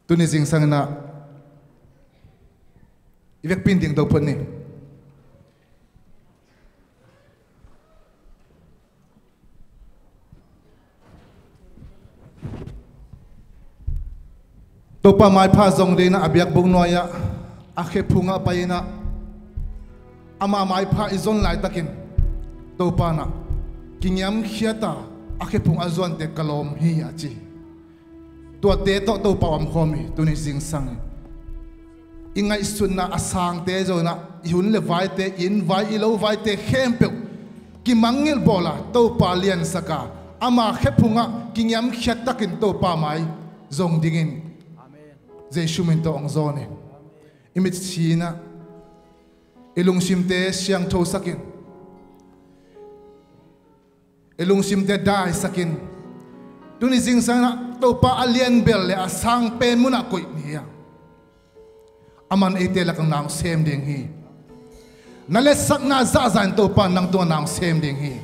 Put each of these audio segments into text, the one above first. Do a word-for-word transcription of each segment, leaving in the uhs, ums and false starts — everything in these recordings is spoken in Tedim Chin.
Tuni zingsang inah i vekpi in dingto phot ni. Topa maipha zong ding inah a biakbuk nuai-ah a khephungah pai inah ama maipha i zon laitakin Topa inah kingiamkhiat a a khephung a zuante ka lawm hi a ci. Tuate tawh Topa om khawm hi. Tuni zingsang i ngaihsutna a sangte zong inah i hun le vaite, i inn vai, i lo vaite khempeuh kimangngilh bawl a Topa liansak a ama khephungah kingiamkhiat takin Topa mai zong dingin Jesu min tawh hong zawn in i mitsi inah i lungsimte siangthosak in i lungsimte daisak in tuni zingsang inah Topa a lianbel le a sangpen munah koih ni a, aman eite lakah na hong sem ding hi. Na letsakna zahzah in Topa nang tungah na hong sem ding hi.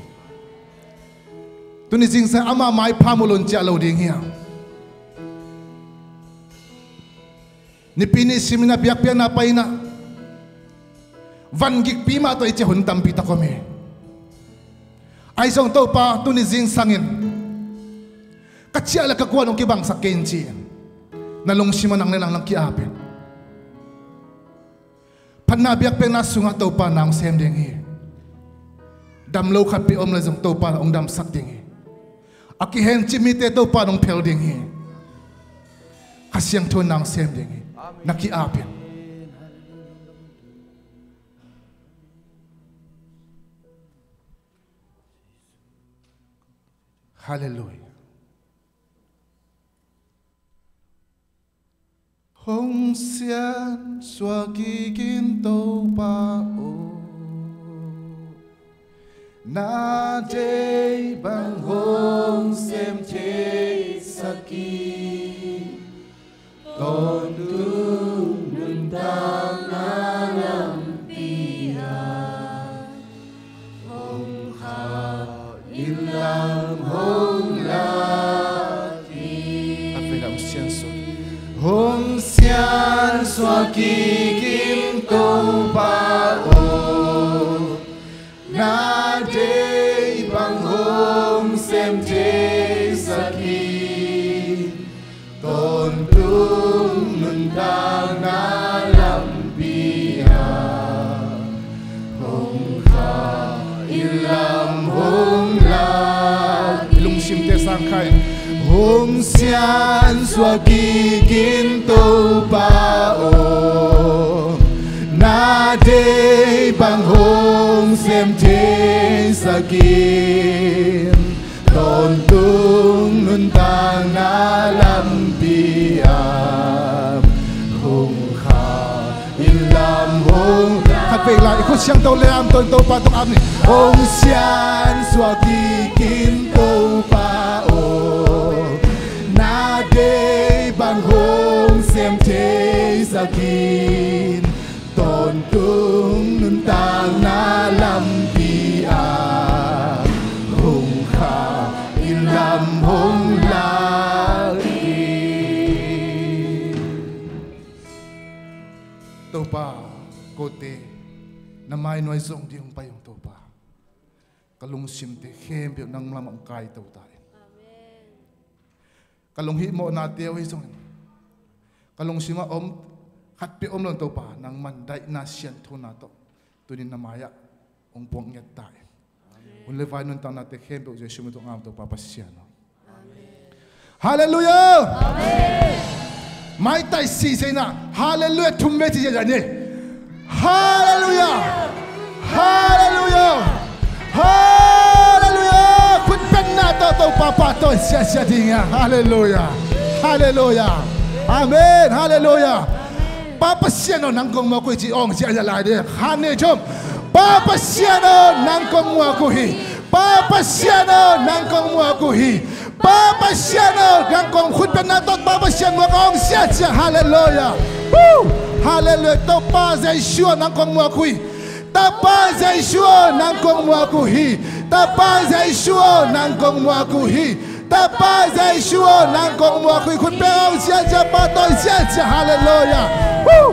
Tuni zingsang ama maipha mu lon ciah lo ding hi a, Nipi ni simin a biakpiakna pai inah van gikpi mah tawh i ciah hun tampi tak om hi. Ahi zong Topa tuni zingsangin ka ciah le ka kuan hong kibangsak kei in ci-in na lungsim ah nang le nang nang ki-ap in. Phatna biakpiakna sungah Topa na hong sem ding hi. Damlo khatpi om le zong Topa hong damsak ding hi. A kihencip mite Topa hong phel ding hi. Kha Siangtho in na hong sem ding hi. Na ki-ap in. Halleluiah. Hong siansuah kik in Topa aw, na deih bang hong sem theisak in, tawntung nuntakna lampi ah hong kha in lam hong lak in. Khatvei lai hong siansuah. Hong siansuah kik in Topa aw, na deih bang hong sem theisak in, tawntung nuntakna lampi ah hong kha in lam hong lak in. Lungsimte sang kha in. Hong siansuah kik in Topa aw, na deih bang hong sem theisak in, tawntung nuntakna lampi ah hong kha in lam hong. Khatvei lai i khut siangtho le lamto in Topa tungah ap ni. Hong siansuah kik in Topa aw, na deih bang hong sem theisak in, tawntung nuntakna lampi ah hong kha in lam hong lak in. Topa, kote na mai nuai zong ding hong pai ung Topa. Ka lungsimte khempeuh nang lam ah hong kaito ta in. Amen. Ka lunghihmawhnate uh hi zongin, ka lungsim ah om khatpeuh om lo in Topa, nangman daihna sianthona tawh tunin na mai-ah hong puak ngiat ta in. Hun le vai nuntaknate khempeuh Jesu min tawh ngam Topa Pasian aw. Halleluiah. Maitai sisei inah Halleluiah thum vei ci ziahziah ni. Halleluiah. Halleluiah. Halleluiah. Khutbetna tawh Topa pahtawi siahsiah ding hi a. Halleluiah. Halleluiah. Amen. Halleluiah. Pa Pasian aw, nang kong muak uh hi ci, hong siahsiah lai ding. Khat, nih, thum. Pa Pasian aw, nang kong muak uh hi. Pa Pasian aw, nang kong muak uh hi. Pa Pasian aw, nang kong, khutbetna tawh Pa Pasian muak a, hong siahsiah. Halleluiah. Woo! Halleluiah. Topa Jesu aw, nang kong muak uh hi. Topa Jesu aw, nang kong muak uh hi. Topa Jesu aw, nang kong muak uh hi. Topa Jesu aw, nang kong muak uh hi. Khut beng aw. Ziahziah, pahtawi ziahziah. Halleluiah. Woo!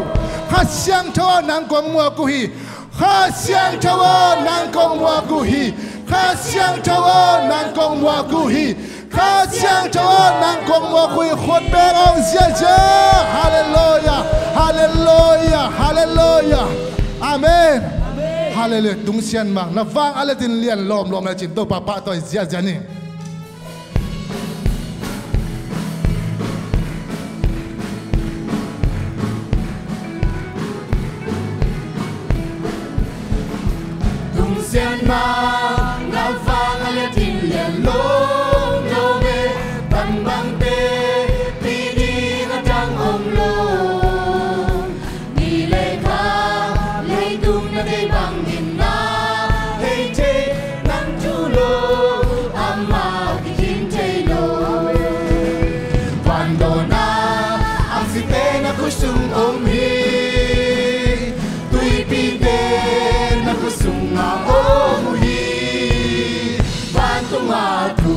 Kha Siangtho aw, nang kong muak uh hi. Kha Siangtho aw, nang kong muak uh hi. Kha Siangtho aw, nang kong muak uh hi. Kha Siangtho aw, nang kong muak uh hi. Khut beng aw, ziahziah. Halleluiah. Halleluiah. Halleluiah. Amen. Halleluiah. Tungsian mang, na vang a let in lian lawmlawm le cin, Topa pahtawi ziahziah ni. Tungsian mang, na vang a let in lian lawmlawm e, tan bangte pi ding a dang om lo. Ni le kha, leitung na deih bangin na hei thei, nang thu lo, amau kikim thei lo. Vandawn a aksite na khutsung om hi. Tuipite na khutsung a om uh hi. Vantung a tu,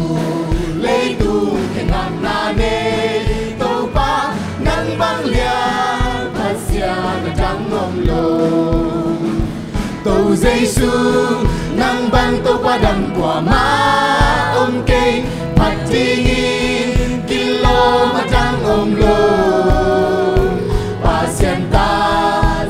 leitung khe ngakna nei Topa, nang bang lian Pasian a dang om lo. To Jesu, nang bang Topa dang kuamah om kei, phat dingin kilawm a dang om lo. Pasian ta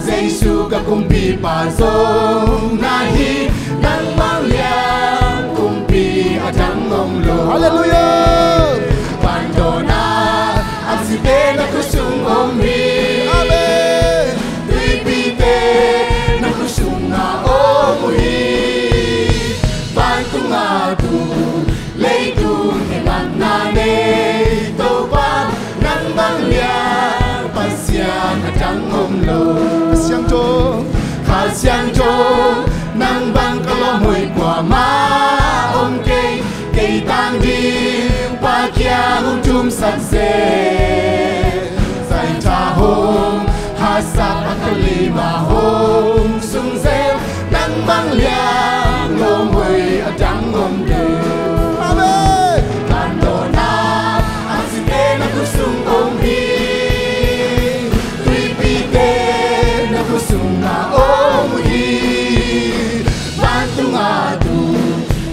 Jesu ka kumpipa zong na hi, nang bang lian kumpi a dang om lo. Halleluiah. Vandawn a aksite na khutsung om hi. Amen. Tuipite na khutsung a om uh hi. Vantung a tu, leitung khe ngakna nei Topa, nang bang lian Pasian a dang om lo. Kha Siangtho, Kha Siangtho, nang bang ka lawm hoih kuamah om kei. Kei tang ding Pa kiang hong thumsak zel. Zaitha hong hasak a, ka lima hong sung zel. Nang bang lian lawm hoih a dang om kei. Amen. Vandawn a aksite na khutsung om hi. Tuipite na khutsung a om uh hi. Vantung a tu,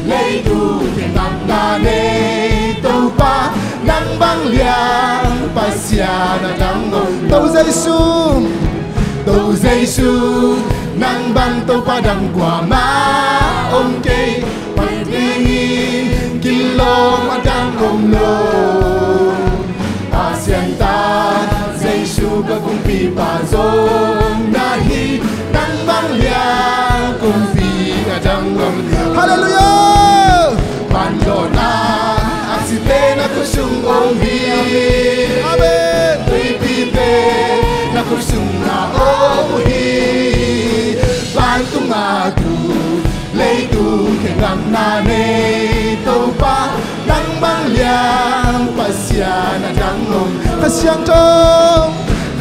leitung khe ngakna nei Topa, nang bang lian Pasian a dang om lo. To Jesu, To Jesu, nang bang Topa dang kuamah om kei. Phat dingin kilawm a dang om lo. Pasian ta Jesu ka kumpipa zong na hi, nang bang lian kumpi a dang om lo. Halleluiah. Vandawn a aksite na khutsung om hi. Amen. Tuipite na khutsung a om uh hi. Vantung a tu, leitung khe ngakna nei Topa, nang bang lian Pasian a dang om. Kha Siangtho,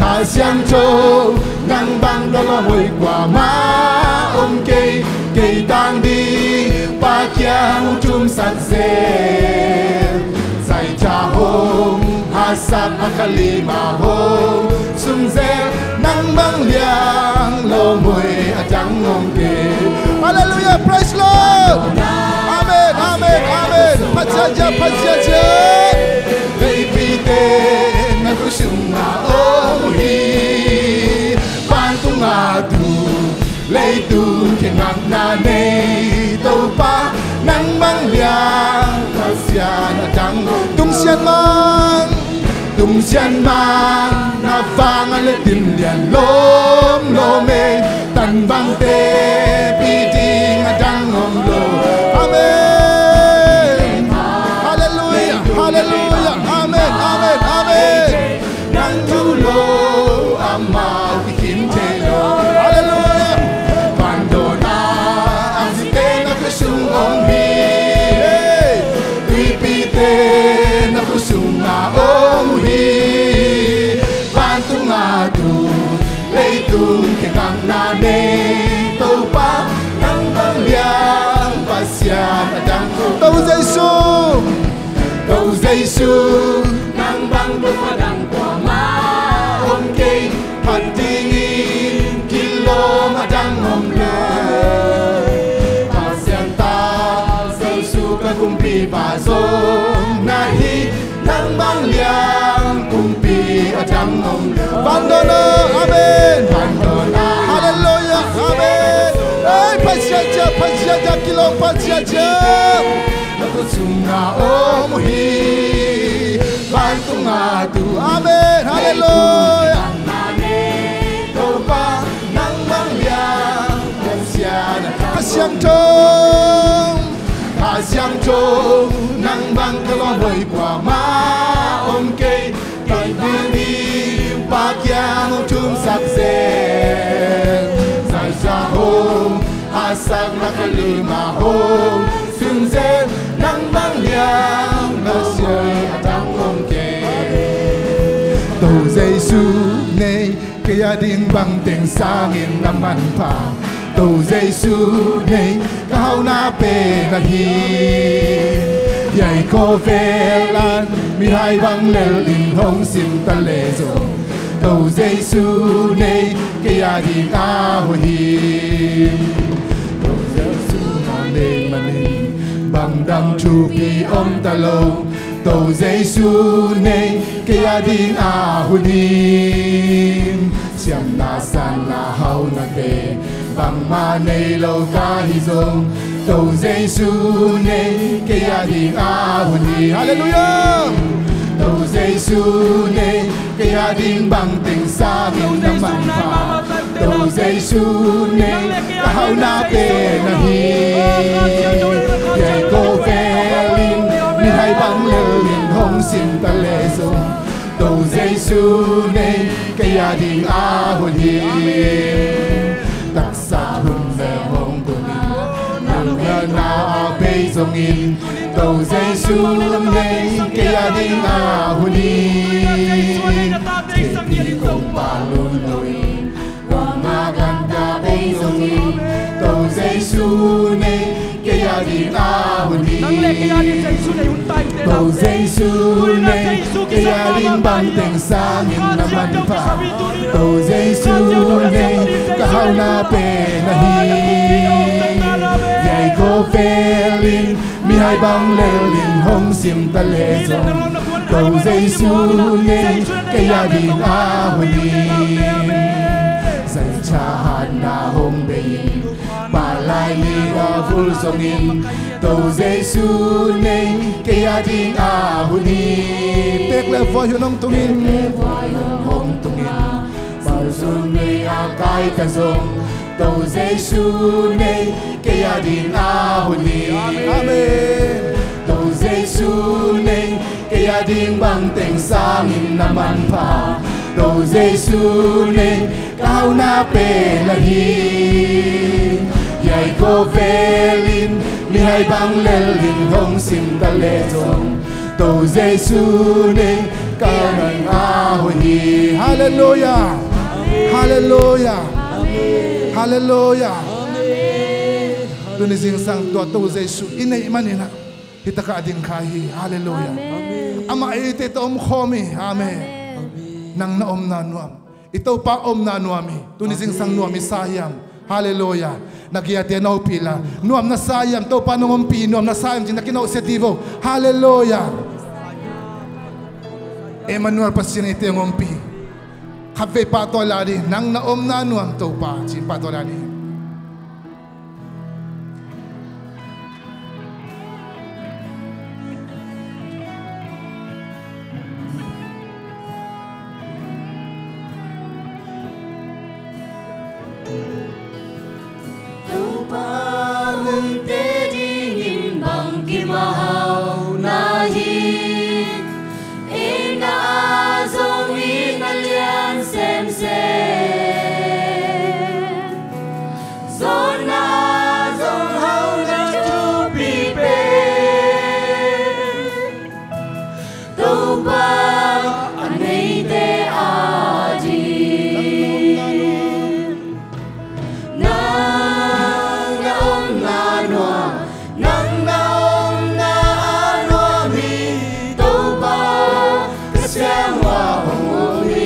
Kha Siangtho, nang bang ka lawm hoih kuamah om kei. Kei tang ding Pa kiang hong thumsak zel. Zaitha hong hasak a, ka lima hong sung zel. Nang bang lian lawm hoih a dang om kei. Halleluiah, praise Lord. Amen, amen, amen. Phat ziahziah, phat ziahziah. Tuipite na khutsung a om uh hi. Vantung a tu, leitung khe ngakna nei Topa, nang bang lian Pasian a dang om. Tungsian mang, Tungsian mang, na vang a let in lian lawmlawm e. Tan bangte pi ding a dang om lo. Amen. Halleluiah, halleluiah. Amen, amen, amen. Nang thu lo, amau kikim thei lo. Halleluiah. Vandawn a aksite na khutsung om hi. Tuipite na khutsung a om uh hi. Vantung a tu, leitung khe ngakna nei Topa, nang bang lian Pasian a dang om. To Jesu, To Jesu, nang bang Topa dang om. Pumpi a dang om lo. Vandawn ah, amen. Vandawn ah. Halleluiah, amen. Ei, Pasian ciat, Pasian ciat, kilawm Pasian ciat. Na khut sungah om uh hi. Vantung a tu. Amen. Halleluiah. Topa, nang bang lian, Pasian, Kha Siangtho. Kha Siangtho, nang bang ka lawm hoih kuamah om kei. Kei bang ding Pa kiang hong thumsak zen. Zaisa hong haksatna ka lungsim ah hong tung zen. Nang bang lian, Pasian a dang om kei. Topa Jesu nei, kei a ding bang teng sangin na manpha. Topa Jesu nei, ka hauhna pen ahi. Hiai khawvel ah mihai bang lel in hong sim ta leh zong, Topa Jesu nei, kei a ding a hoih hi. Topa Jesu na nei manin bang dang thupi om ta lo. Topa Jesu nei, kei a ding a hun hi. Siamna sanna hauhnate bangmah nei lo ka hih zong, Topa Jesu nei, kei a ding a hun hi. Halleluiah. Topa Jesu nei, kei a ding bang teng sangin na manpha. Topa Jesu nei, ka hauhna pen ahi. Hiai khawvel in mihai bang lel in hong sim ta leh zong, Topa Jesu nei, kei a ding a hun hi. Taksa hun leh hong kun in, na lunghelna a bei zongin, Topa Jesu nei, kei a ding a hun hi. Kei Topa lunglo in, kuamah gam ta bei zongin, Topa Jesu nei, kei a ding a hun hi. Nang leh kei a ding Jesu nei hun ta in teh. Topa Jesu nei, kei a ding bang teng sangin na manpha. Topa Jesu nei, ka hauhna pen ahi. Hiai khawvel in mihai bang lel in hong sim ta leh zong, Topa Jesu nei, kei a ding a hun hi. Zaisa hatna hong bei in, palai li a vul zongin, Topa Jesu nei, kei a ding a hun hi. Pek leh vuai hun hong tung in. Pek leh vuai hun hong tung in. Pau zun nei a kai ta zong, Topa Jesu nei, kei a ding a hun hi. Amen. Topa Jesu nei, kei a ding bang teng sangin na manpha. Topa Jesu nei, ka hauhna pen ahi. Hiai khawvel in mihai bang lel in hong sim ta leh zong, Topa Jesu nei, kei a ding a hun hi. Halleluiah. Halleluiah. Halleluiah. Tuni zingsang tua Topa Jesu i neih manin ah, hitakah a ding kha hi. Halleluiah. Amah eite tawh om khawm hi. Amen. Nang na omna nuam, i Topa omna nuam hi. Tuni zingsang nuam i sa hiam? Halleluiah. Na kiate na ompih la, nuam na sa hiam? Topa nong ompih, nuam na sa hiam ci-in na kinawhsia dih vo. Halleluiah. Emmanuel, Pasian eite hong ompih. Khatvei pahtawi lai dih. Nang na omna nuam Topa ci-in pahtawi lai dih. Topa lungte dingin bang kimahau na hi. Itna ah zong itna lian semsem, zawnna ah zong hauhna thupi pen, Topa a neite ading. Nang na omna nuam, nang na omna a nuam hi. Topa ka siang uah hong om in.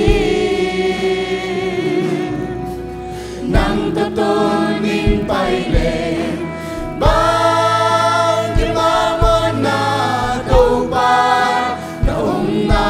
Nang tawh tawnin pai leng, bang kimah mawkna, Topa na omna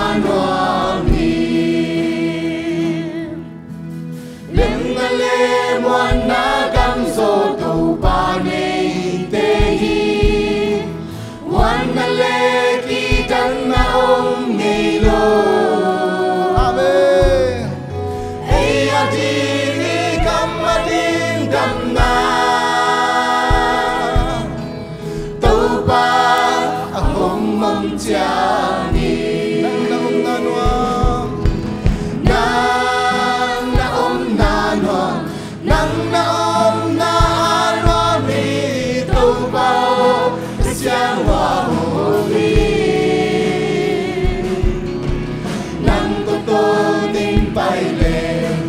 pai leng,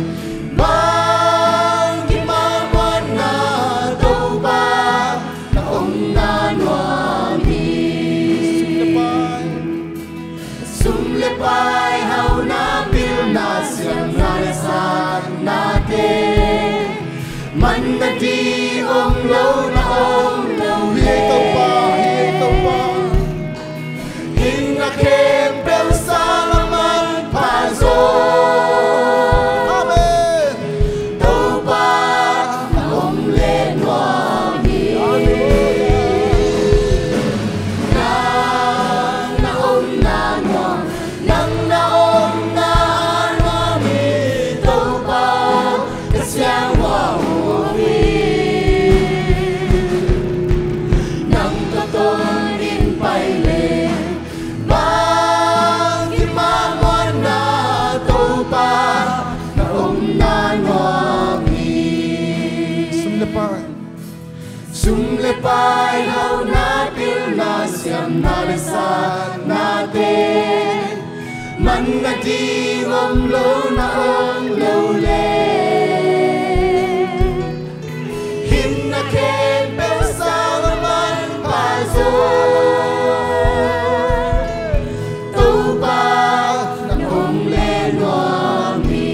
bang kimah muanna Topa na omna nuam hi. Sum le pai, sum le pai, hauna, pilna, siamna le satnate, manna ding om lo na om lo hi ei Topa, hi ei Topa. Hing a khempeuh sang a manpha zaw. Amen. Topa na om le nuam hi. Amen. Nang na omna nuam, nang na omna nuam hi Topa, ka siangtho nuam hi. Nang tawh tawnin pai leng, bang kimah muanna Topa na omna nuam hi. Sum le pai. Sum le pai, hauna, pilna, siamna le satnate, manna ding om lo na om lo le, hing a khempeuh sang a manpha zaw. Topa na om le nuam hi.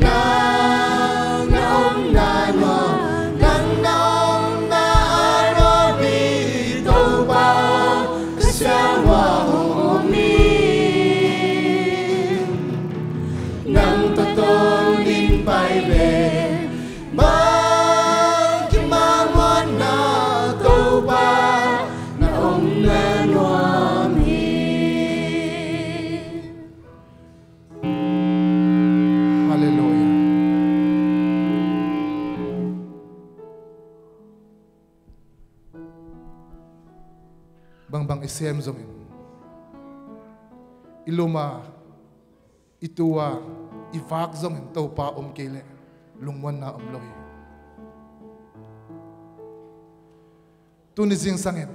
Nang na omna nuam, nang na omna nuam hi Topa, ka siangtho nuam hi. Nang tawh tawnin pai leng, bang kimah muanna Topa na omna nuam hi. Halleluiah. Bangbang i sem zongin, i lum a, i tu a, i vak zongin Topa om kei leh lungmuanna om lo hi. Tuni zingsangin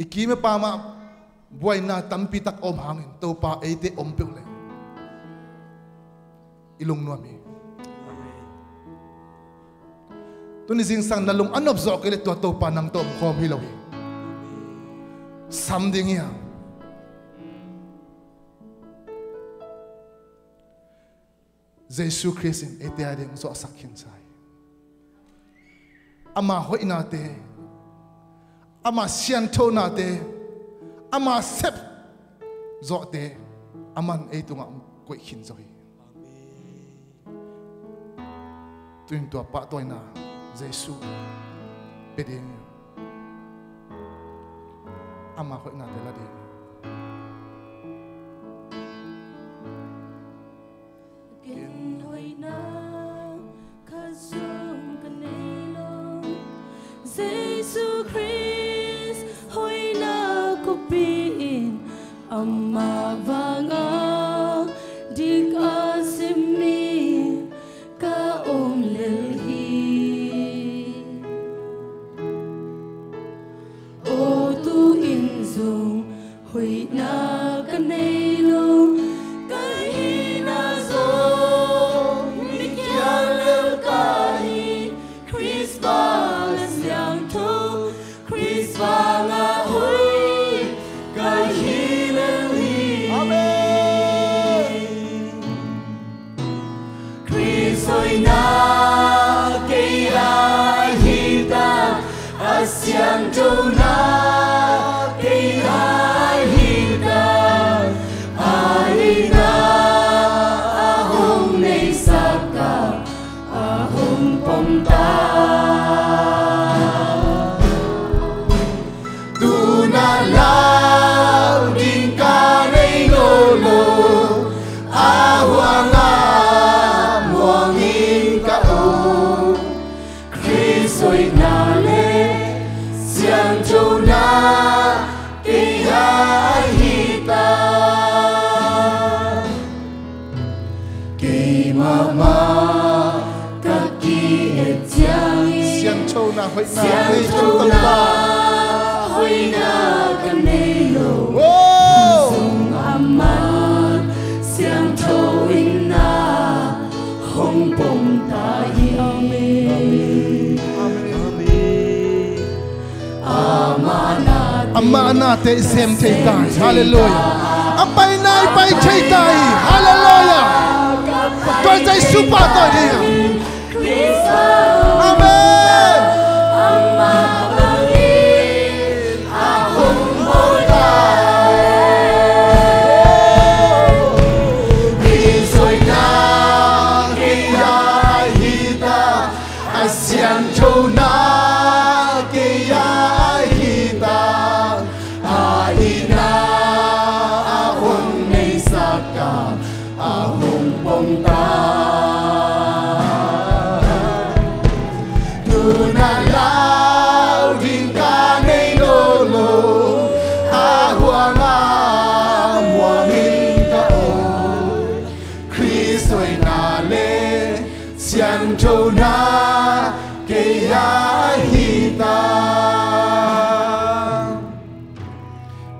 i kim i pam ah buaina tampi tak a om hangin Topa eite om peuh leh i lungnuam hi. Tuni zingsang na lung a nop zawh kei leh tua Topa nang tawh om khawm hi lo hi. Sam ding hi a. Jesu Khrist in eite ading zawhsak khinsa hi. Ama hoihnate, ama sianthonate, ama sep zawhte aman ei tungah koih khin zo hi. Tuin tua pahtawina Jesu pia ding hi. Ama hoihnate la ding hi. Ken hoihna khat zong ka nei lo. Jesu Khrist hoihna kopi in amah vanga dik a sem mi ka om lel hi. Aw tu-in zong hoihna ka nei lo, ka hihna zong mikhial lel ka hi. Khrist vanga siangtho, Khrist vanga hoih ka hi lel hi. Amen. Khrist hoihna kei ah hi ta, a siangthona kei ah hi ta, a hihna a hong neisak ah a hong pom ta. Tu-in a lau ding ka nei nawn lo, a huang ah muang in ka om. Khrist hoihna le siangthona kei ah hi ta. Keimah mah ka ki-et ciangin siangthona hoihna, siangthona hoihna ka nei lo. Zong a man Ate i sem thei ta hi. Halleluia. A paina i pai thei ta hi. Halleluia. Tua Jesu pahtawi ding hi. Amen. A sianthona kei a hi ta, a ina a hong neisak a, a hong pong ta. Tuna lau ding ka nei nawn lo, a huang a muangin ka om. Khrist hoihna le sianthona kei a hi ta.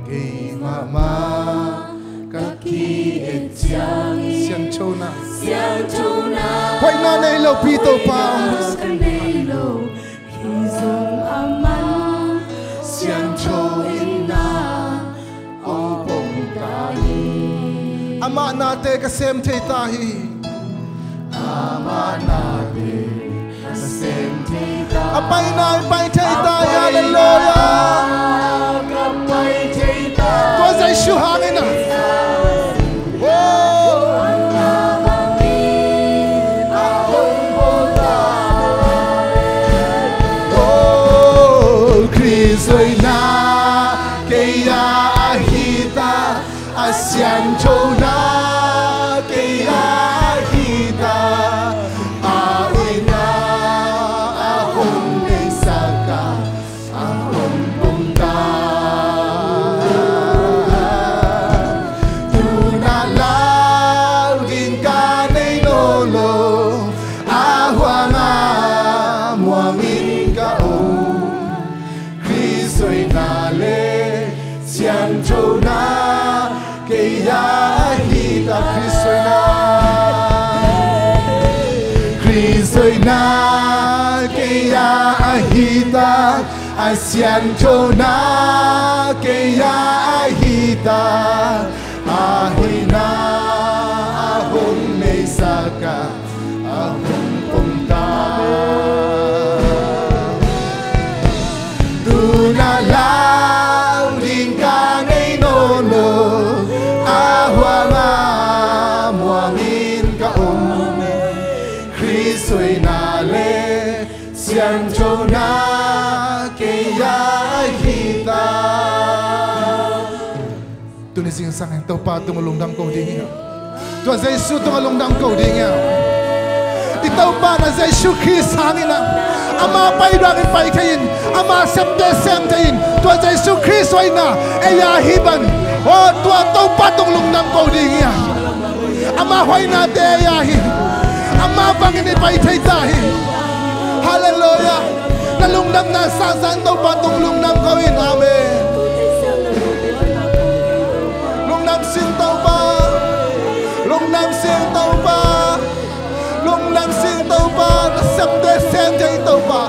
Keimah mah ka ki-et ciangin sianthona, sianthona hoihna nei lopi Topa om. Ka nei lo hi zong amah siantho in na hong pom ta hi. Amah nate ka sem thei ta hi. Amah nate ka sem thei ta. A paina i pai thei ta hi. Halleluia. Ka pai thei ta. Tua Jesu hangin a. Oh. Oh, Khrist hoihna kei a hi ta, a sianthona kei a hi ta, a ina a hong neisak a, a hong pom ta. Tuna lau ding ka nei nawn lo, a huang a muangin ka om. Khrist hoihna le sianthona kei a hi ta. Khrist hoihna, Khrist hoihna kei a hi ta, a sianthona kei a hi ta, a hoihna a hong neisak a, a hong pom ta. Tuna lau ding ka nei nawn lo, a huang a muangin ka om. Khrist hoihna le sianthona kei a hi ta. Tuni zingsangin Topa tungah lungdam ko ding hi a. Tua Jesu tungah lungdam ko ding hi a. I Topa na Jesu Khrist hangin a, ama pai bangin pai thei in, ama semte sem thei in, tua Jesu Khrist hoihna ei a hi bang. Oh, tua Topa tung lungdam ko ding hi a. Ama hoihnate ei a hi. Ama bangin i pai thei ta hi. Halleluia. Na lungdamna sangsan Topa tung lungdam ko in. Amen. Lungdam sing Topa. Lungdam sing Topa. Lungdam sing Topa. Na semte sem thei Topa.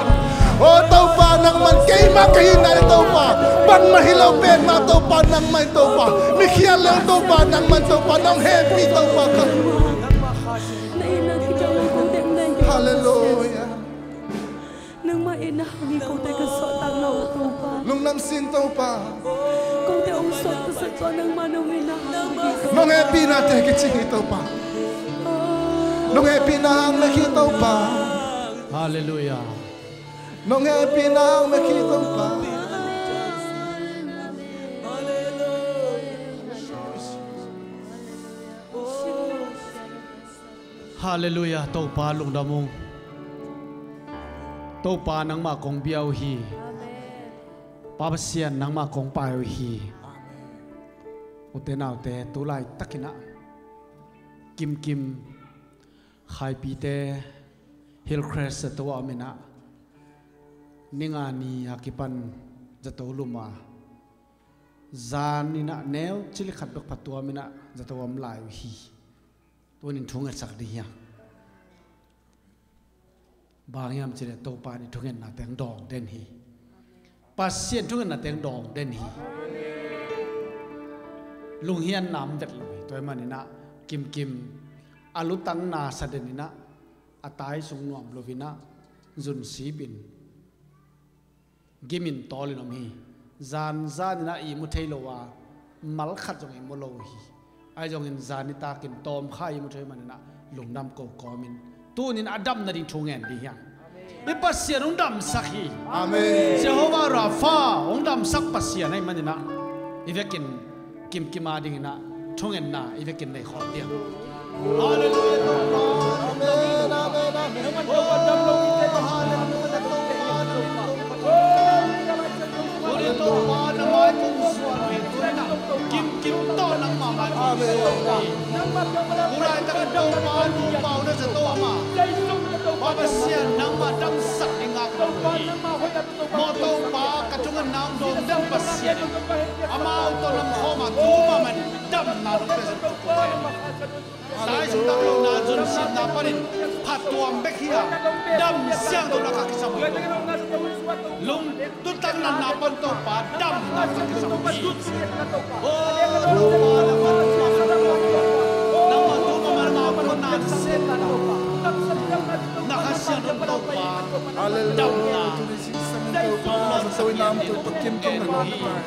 Oh Topa, nangman keimah ka hihna le Topa, bangmah hi lo pen mah Topa, nangmah in Topa, mi khial leng Topa, nangman Topa, nong hehpih Topa ka. Halleluia. Nangmah in na hangin kote ka suahtak lo Topa. Lungdam sing Topa. Kote hong suah ka sak tua nangmah nong in na hangin. Nong hehpihnate kicing hi Topa. Nong hehpihna hang na hi Topa. Halleluia. Nong hehpihna hang na hi Topa. Halleluia, Topa lungdam ung. Topa nangmah kong bia uh hi. Pa Pasian nangmah kong pai uh hi. Ute naute, tu laitakin ah Kimkim Khaipite Hillcrest zato a om in ah, ni nga ni a kipan zato lum a, zan in ah neu cili khat bek phatuam in ah zato a om lai uh hi. Tunin thungetsak ding hi a. Bang hiam cih leh Topa in i thungetna teng dawng den hi. Pasian thungetna teng dawng den hi. Lunghianna om vet lo hi. Tua ahih maninah kimkim a lutang nasa deninah a tai sung nuam loinah zunsipin gimin tawlin om hi. Zanzaninah ihmu thei lo a, mal khat zong ihmu lo hi. Ahi zongin zan nitakin tawmkha ihmu thei maninah lungdam ko kawmin tunin a damna ding thu ngen ding hiam? I Pasian hong damsak hi. Amen. Jehovah Rapha hong damsak Pasian ahih maninah i vekin kimkim a dinginah thungetna i vekin nei khawm ding. Halleluiah, Topa. Amen, amen, amen. Oh, halleluiah, Topa. Tuni Topa na mai kong suan uh hi. Tuni na kimkim tawh nangmah mai kong suan uh hi. Tulaitak in Topa nupa uh na za tawh mah. Pa Pasian nangmah damsak ding ngak uh hi. Maw Topa, ka thungetna hong dawng den Pasian in amau tawh namkhawm a tu mahmah in damna nong pia zong tuk uh hen. Taisung tang lo na zunsitna panin phatuam bek hi a, dam siangtho na ka kisam uh hi. Lungtutak natna pan Topa damna ka kisam uh hi. Oh, Topa na man nangmah tu mahmah na amau tawh na sen na Kha Siangtho Topa damna. Hallelujah. Tuni singsang in Topa za tawh i nam Topa kimkim na lam pai.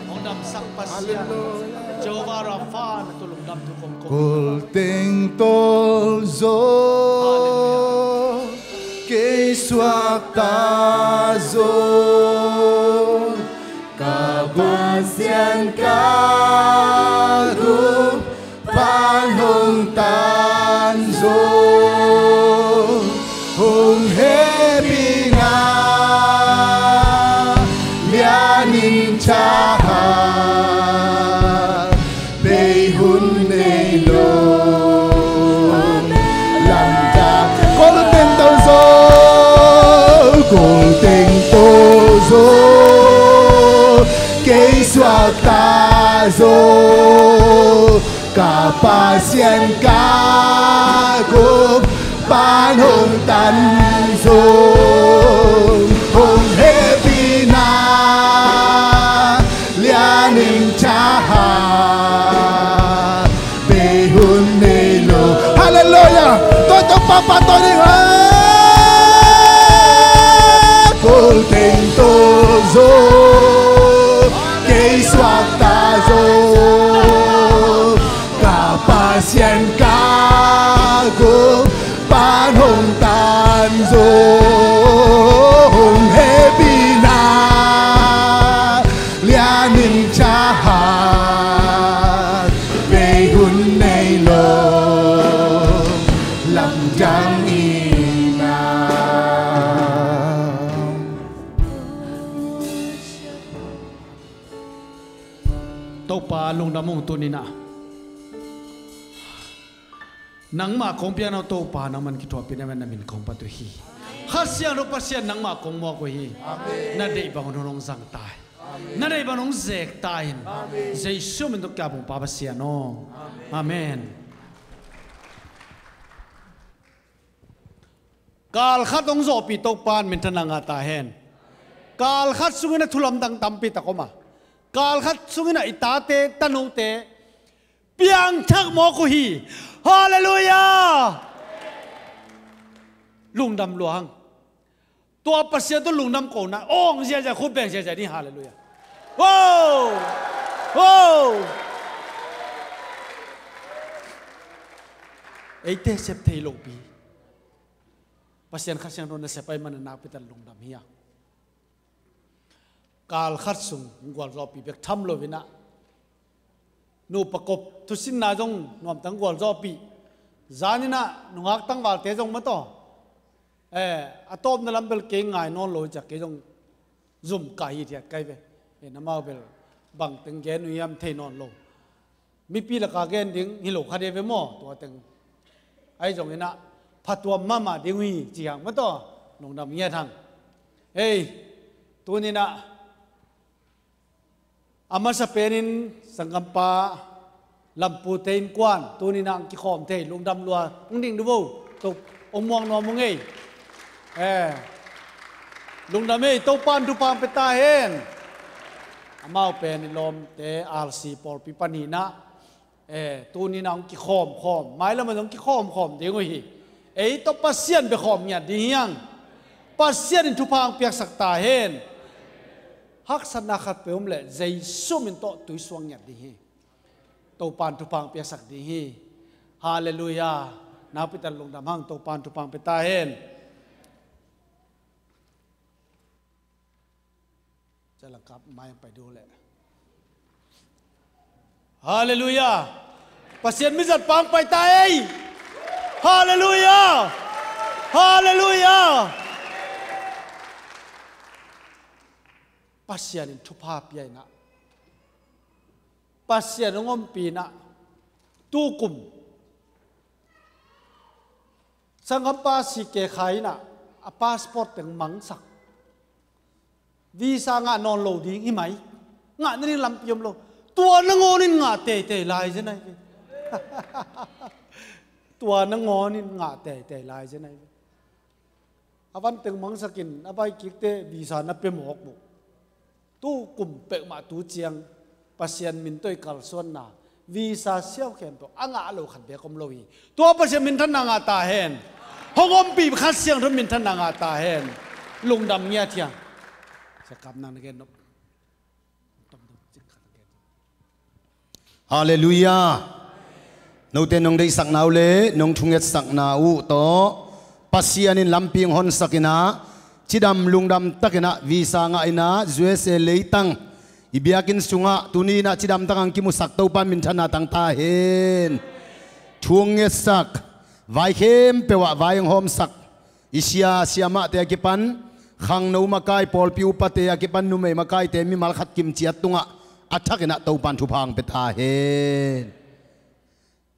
Hong damsak Pasian. Hallelujah. Jehovah Rapha na tu lungdam thu kong kong. Kul teng tawlzo kei suakta zo, ka Pasian ka gumpa hong tan zo, hong hehpihna lianin thahat, bei hun nei lo. Lamdang kul teng tawlzo, kul teng tawlzo, kei suakta zo, ka Pasian ka gumpa hong tan zo, hong hehpihna lianin thahat, bei hun nei lo. Hallelujah. Tua Topa pahtawi ding. Kul teng tawlzo, kei suakta zo, ka Pasian ka gumpa hong tan zo, hong hehpihna lianin thahat, bei hun nei lo. Lamdang ina. Topa lungdam ung tuninah. Nangmah kong piakna uh Topa nangman kithuahpih in, amen, na min kong phat uh hi. Kha Siangtho Pasian nangmah kong muak uh hi. Amen. Na deih bangun hong zang ta in. Amen. Na deih bangun hong zek ta in. Amen. Jesu min tawh kiap ung Pa Pasian aw. Amen. Amen. Kal khat hong zawhpih Topa in minthanna ngah ta hen. Kal khat sungin a thulamdang tampi tak om a, kal khat sungin a i tate, tanote piangthak mawk uh hi. Halleluiah. Lungdam lua hang. Tua Pasian tawh lungdam kohna awng ziahziah, khut beng ziahziah ding. Halleluiah. Wow. Wow. Eite sep thei lopi Pasian Kha Siangtho nasep ahih manin nakpi tak lungdam hi a. Kal khat sung gualzawhpih bek tham loinah, nupa kop thusinna zong nuamtang gualzawhpih. Zaninah nungak tangvalte zong mataw, eh, a tawpna lam bel kei ngai nawn lo hi ciah, kei zong zum ka hithiat kai ve. Eh, namau bel bangteng gen uh hiam thei nawn lo. Mipi laka gen ding hi lo kha de ve maw, tua teng. Ahi zonginah phatuam mahmah ding uh hi ci hang mataw, lungdam ngiat hang. Ei, tuninah a masa penin sanggampa Lampute innkuan tuninah ang kikhawm thei, lungdam lua, hong ding duvo, tuk hong muang nuam ung ei. Eh. Lungdam ei, Topan thupha hong pia ta hen. Amau pen i lawmte R C pawlpi paninah, eh, tuninah hong kikhawmkhawm, mailamah hong kikhawmkhawm ding uh hi. Ei tawh Pasian bia khawm ngiat ding hiang. Pasian in thupha hong piaksak ta hen. Haksatna khat pe om leh Jesu min tawh tuisuang ngiat ding hi. Topan thupha hong piaksak ding hi. Halleluiah. Nakpi tak lungdam hang, Topan thupha hong pia ta hen. Cia langkap mai hong pai duh leh. Halleluiah. Pasian mizat pa hong pai ta ei. Halleluiah. Halleluiah. Pasian in thupha pia inah, Pasian hong ompih inah, tukum sanggampa C K Khai inah a passport teng mangsak. Visa ngah nawn lo ding hi mai. Ngah nading lampi om lo. Tua nangawn in ngah teitei lai zen ahi ve. Tua nangawn in ngah teitei lai zen ahi ve. A van teng mangsakin a vai kikte visa na pia mawk uh. Tukum peuhmah tu ciang Pasian min tawh i kalsuanna visa siau khempeuh a ngah lo khat beek om lo hi. Tua Pasian minthanna ngah ta hen. Hong ompih Kha Siangtho minthanna ngah ta hen. Lungdam ngiat hiang. Siakap nang na gen nop. Halleluiah. Note nong deihsakna uh le nong thungetsakna uh tawh Pasian in lampi hong honsak inah, cidam lungdam takinah visa ngah inah U S A leitang i biakinn sungah tuni inah cidam takin kimusak Topan minthanna tang ta hen. Thungetsak, vai khempeuh ah vai hong hawmsak i sia siamahte a kipan, khangno makai, pawlpi upate a kipan, numei makaite, mimal khat kimciat tungah a thakinah Topan thupha hong pia ta hen.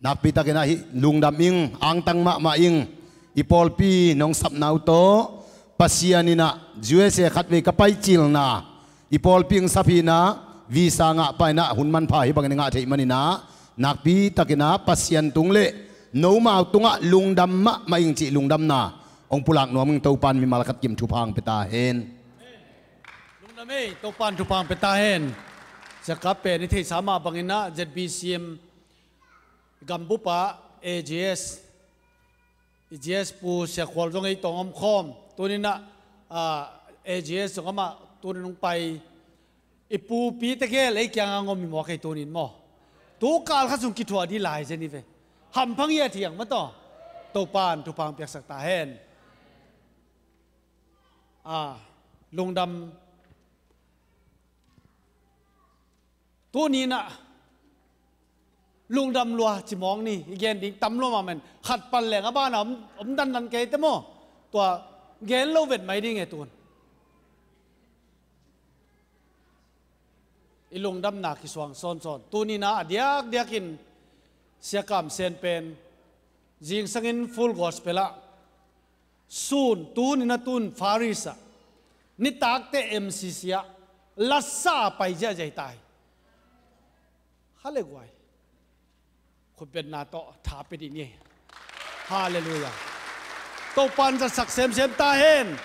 Nakpi takinah hih lungdam ing, angtang mahmah ing. I pawlpi nong sapna uh tawh Pasian inah U S A khatvei ka paicilna, i pawlpi hong sap hi inah visa ngah painah hun manpha hih bangin i ngah theih maninah, nakpi takinah Pasian tung le nomau tungah lungdam mahmah ing cih lungdamna hong pulak nuam ing. Topan mimal khat kim thupha hong pia ta hen. Lungdam ei, Topan thupha hong pia ta hen. Siakap pen i theihsa mah banginah Z B C M gambup ah A G S, i G S pu Sia Khual zong ei tawh hong omkhawm. Tuninah, ah, A G S zong amah tunin hong pai. I pupi tegel ei kiangah hong om hi maw, kei tunin maw? Tu kal khat sung kithuah dih lai zen hi ve. Hampha ngiat hiang maw taw. Topan thupha hong piaksak ta hen. Ah, lungdam. Tuninah lungdam lua ci mawk ni, i gen ding tam lua mahmah in, khat pan leng a banah om, om dandan kei te maw? Tua gen lo vet mai ding e tun. I lungdamna kisuang sawnsawn. Tuninah a diakdiakin Sia Kam Sen pen zingsangin Full Gospel ah sun, tuninah tun Faris ah nitakte M C C ah lasa pai ziahziah hi ta hi. Kha le guai. Khutbetna tawh tha pia dih ni. Halleluiah. Topan zatsak semsem ta hen.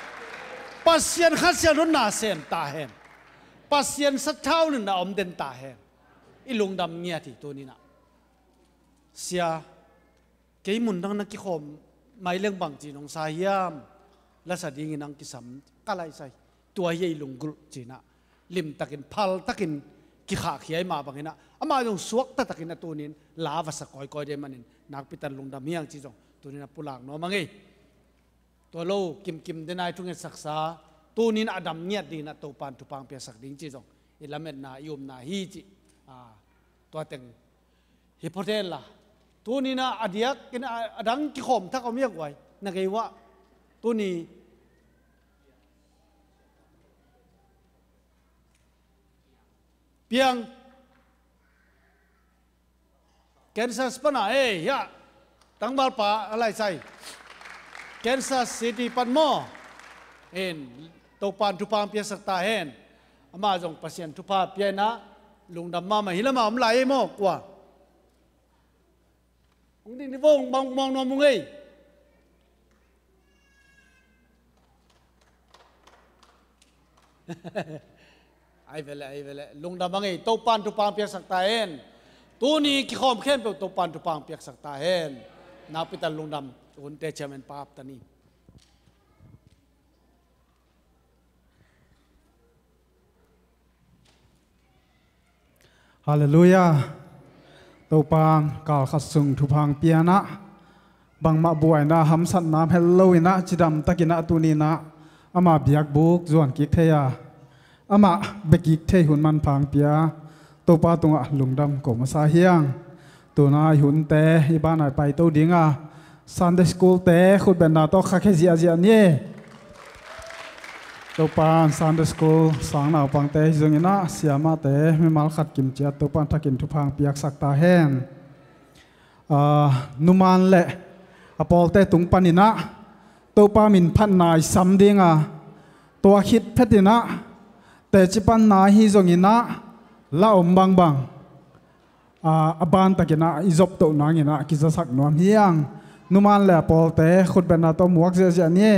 Pasian Kha Siangtho na sem ta hen. Pasian sathau nunna om den ta hen. I lungdam ngiat hi tuninah. Sia, kei mun dang na kikhawm mai leng bangci nong sa hiam? Lasa dingin ang kisam ka laisai. Tua hi ei lunggulh cinah limtakin phaltakin kikhahkhia i mah banginah amah zong suakta takin a tunin la va sa kawikawi dei manin nakpi tan lungdam hiang ci zong tunin a pulak nuam a ngei. Tua lo kimkim dena i thungetsaksa tunin a dam ngiat dinginah Topan thupha hong piaksak ding ci zong i lametna i upna hi ci. Ah, tua teng hi phot hen la. Tuninah a diakin a, a dang kikhawm thak om hiak uai na gei uah. Tuni Piang Kansas pana, eh, hiah tangvalpa a laisai Kansas City pan maw? In Topan thupha hong piaksak ta hen. Amah zong Pasian thupha pia inah lungdam mahmah hi lamah om lai ei maw kua? Hong ding ni vo, hong mawng nuam ung ei. Ai vele, ai vele. Lungdam a ngei, Topan thupha piaksak ta hen. Tuni kikhawm khempeuh Topan thupha piaksak ta hen. Nakpi tak lungdam, hunte chairman pa ap ta ni. Halleluiah. Topan kal khat sung thupha pianah, bangmah buaina hamsatna hel loinah, cidam takinah tuninah ama biakbuk zuan kik thei a, amah bia kik thei hun manpha pia Topa tungah lungdam ko masa hi ing. Tuna i hunte i banah i paito ding a, Sunday School te khutbetna tawh khakhia ziahziah ni. Topan Sunday School sang naupangte hi zonginah siamahte mimal khat kim ciat Topan thakin thupha piaksak ta hen. Ah, numan le a pawlte tung paninah Topa min phatna i sam ding a, tua khit phetinah teci panna hi zonginah la om bangbang, ah, a bantakinah i zoptoh nanginah kizasak nuam hi ing. Numan le a pawlte khutbetna tawh muak ziahziah ni.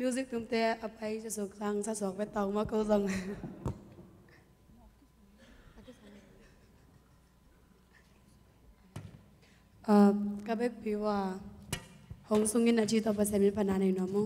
Music tumte a pai suk sang sa suak ve tau ma ko zong. Ah, ka bekpi uh a, hong sungin a ci tawh Pasian min phatna nei nuam uh.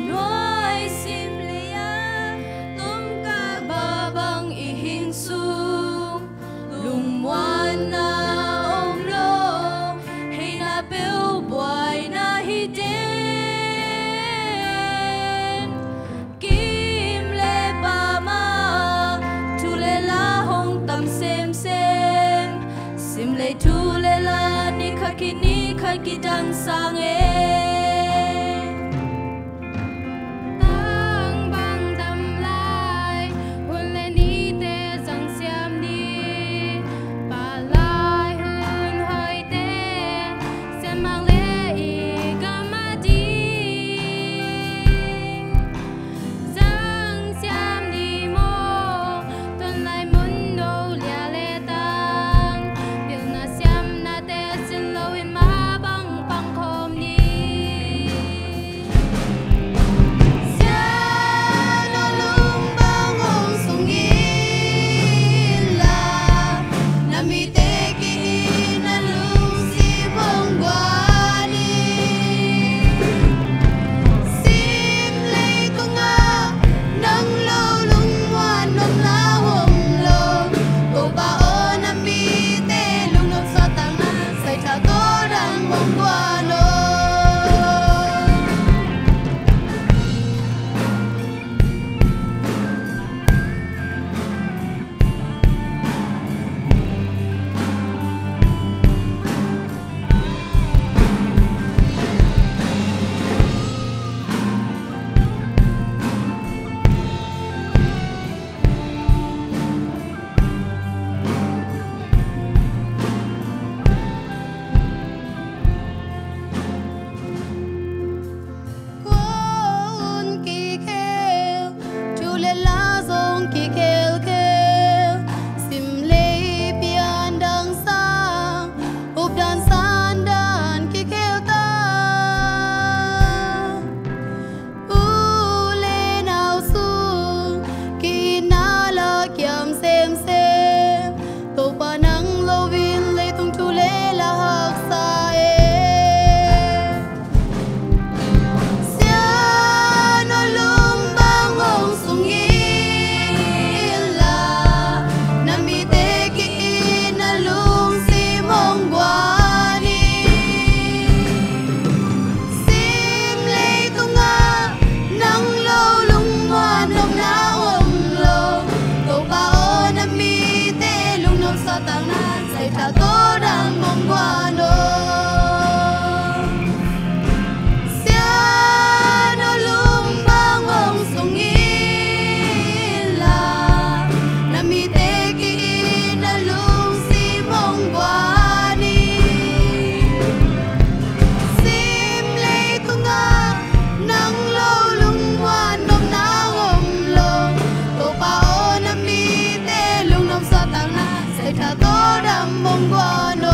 Nuai sim lei-a tomkak babang i hing sung lungmuanna om lo, heina peuh buaina hi den. Kim le pama thu le la hong tam semsem. Sim lei thu le la ni khat ki ni khat kidang sang e. Tang bang tam lai hun le nite zang siam ni. Palai hun hoihte siam mang le i gam a ding. Zang siam ni maw, ton lai mun no lia le tang. Pilna siamnate sin lo in mah bang pang khawm ni. Sian aw lung bang hong sung inla, na mite ki-itna lungsim hong guan in. Sim leitungah nang lo lungmuan nopna om lo. Topa aw, na mite lungnop suahtakna, saitha tawldam hong guan aw. Kua un kikhel, thu le la zong kikhelkhel. Sim lei pian dang sang, updan sandan kikhel ta. U le nau sung ki-itna la kiam semsem. Topa nang lo in leitung thu le la haksa e. Sian aw lung bang hong sung inla, na mite ki-itna lungsim hong guan in. Sim leitungah nang lo lungmuan nopna om lo. Topa aw, na mite lungnop suahtakna, saitha tawldam hong guan aw. Sian aw lung bang hong sung inla, na mite ki-itna lungsim hong guan in. Sim leitungah nang lo lungmuan nopna om lo. Topa aw, na mite lungnop suahtakna, saitha tawldam hong guan aw.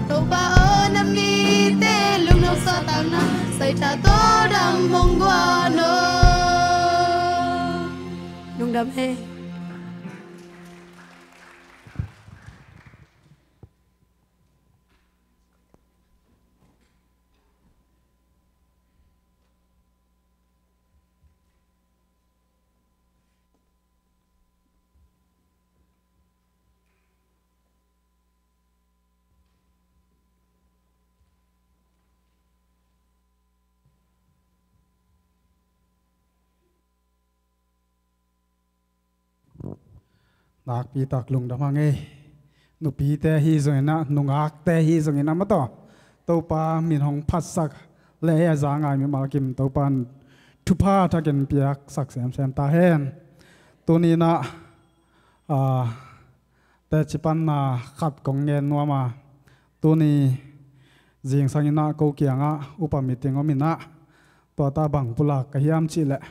Topa aw, na mite lungnop suahtakna, saitha tawldam hong guan aw. Lungdam e. Nakpi tak lungdam hang ei. Nupite hi zongin ah, nungakte hi zongin ah maw taw, Topa min hong phatsak le ei a za ngai mimal kim Topa in thupha thakin piaksak semsem ta hen. Tuni-in ah, ah, Cipanna khat kong ngen nuam a, tuni zingsang in ah ko kiangah upa meeting om in ah, tua ta bang pulak ka hiam cih leh,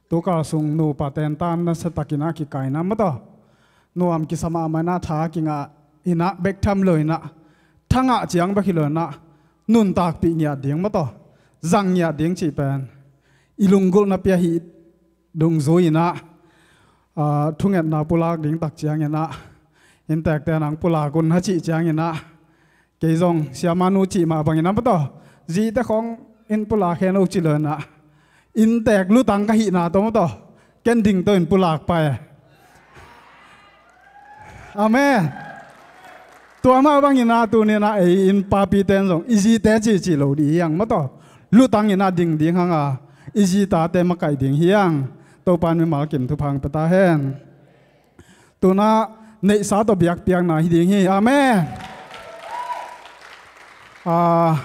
tukal sung nupa tentan nasa takin ah kikaina maw taw, nuam kisa mahmah in ah, tha kingah in ah bek tham lo in ah, tha ngah ciang bek hi lo in ah, nuntakpih ngiat ding maw taw, zang ngiat ding cih pen i lunggulhna pi ahi dungzui in ah, ah, thungetna pulak ding tak ciangin ah, inntekte nang pulak un ha cih ciangin ah, kei zong siamanu cih mah bangin ah maw taw, zite khawng in pulak hen uh ci lo in ah, inntek lutang ka hihna tawh maw taw, ken ding tawh in pulak pah e. Amen. Tua mah bangin ah tuni in ah ei inn papite in zong i zite cihcih lo ding hi hang maw taw, lutang in ah ding ding hang a, i zi tate makaih ding hi hang. Topa in mimal kim thupha hong pia ta hen. Tu in ah neihsa tawh biakpiakna hi ding hi. Amen. Ah,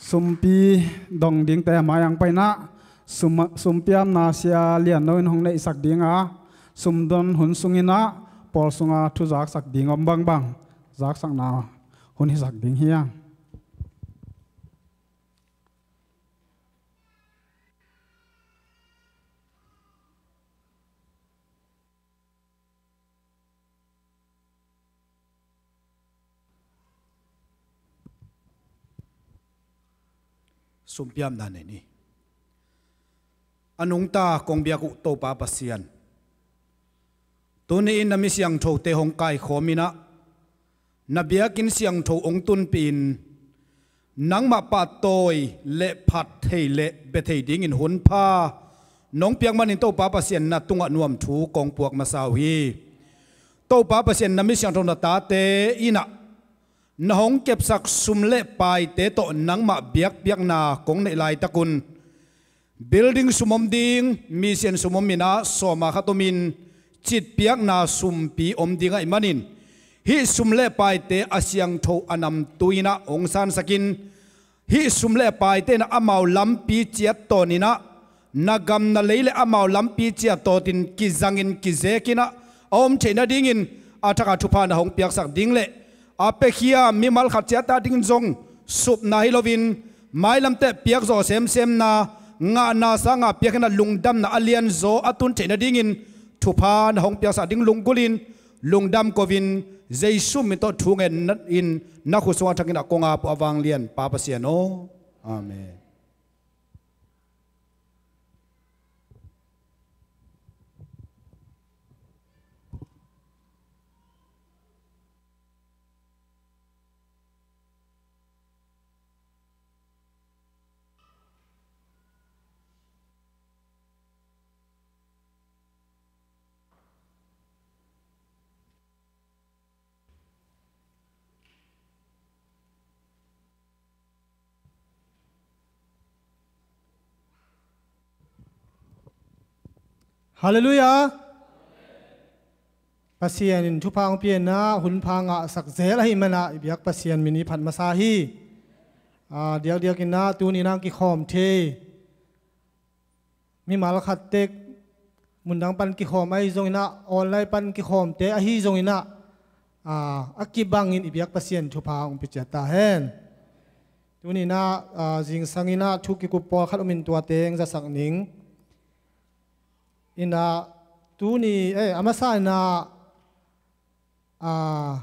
sumpi dong dingte mai-ah hong pai in ah, sum, sumpiamna Sia Lian No in hong neihsak ding a, sumdon hun sungin ah pawl sungah thu zaksak ding om bangbang zaksakna hun hisak ding hi hang. Sumpiamna nei ni. A nungta kong biak uh Topa Pasian, tuni in na mi siangthote hong kaikhawm in ah, na biakinn siangtho hong tunpih in, nangmah pahtawi le phat thei le bia thei dingin hun pha nong piak manin Topa Pasian, na tungah nuam thu kong puak masa uh hi. Topa Pasian, na mi siangtho na tate in ah na hong kepsak sum le paite tawh nangmah biakpiakna kong neih laitakun, building sum om ding, mission sum om in ah sawma khat om in, citpiakna sumpi om ding ahih manin, hih sum le paite a siangtho a namtui in ah hong sansak in, hih sum le paite in ah amau lampi ciat tawn in ah, na gam na lei le amau lampi ciat tawtin kizangin kizek in ah a om theih nadingin a thak a thupha na hong piaksak ding le a piakhia mimal khat ciat a dingin zong supna hi loin, mailamte piak zawh semsemna, ngahna sanga piak in ah lungdamna a lianzaw a tun theih nadingin thupha na hong piaksak ding lunggulhin, lungdam ko-in, Jesu min tawh thu ngen in na khut sungah thak in ah kong ap uh a vanglian Pa Pasian aw. Amen. Halleluiah. Pasian in thupha hong pia in ah hun pha ngahsak zel ahih man ah i biak Pasian min i phat masa hi. Ah, diakdiak in ah tuni in ah kikhawm thei mimal khat tek mundang pan kikhawm ahi zongin ah, online pan kikhawmte ahi zongin ah, ah, a kibangin i biak Pasian thupha hong pia ciat ta hen. Tuni in ah, ah, zingsang in ah thu kikup pawlkhat om in tuate hong zasak ning. In ah tuni, eh, a masa in ah, ah,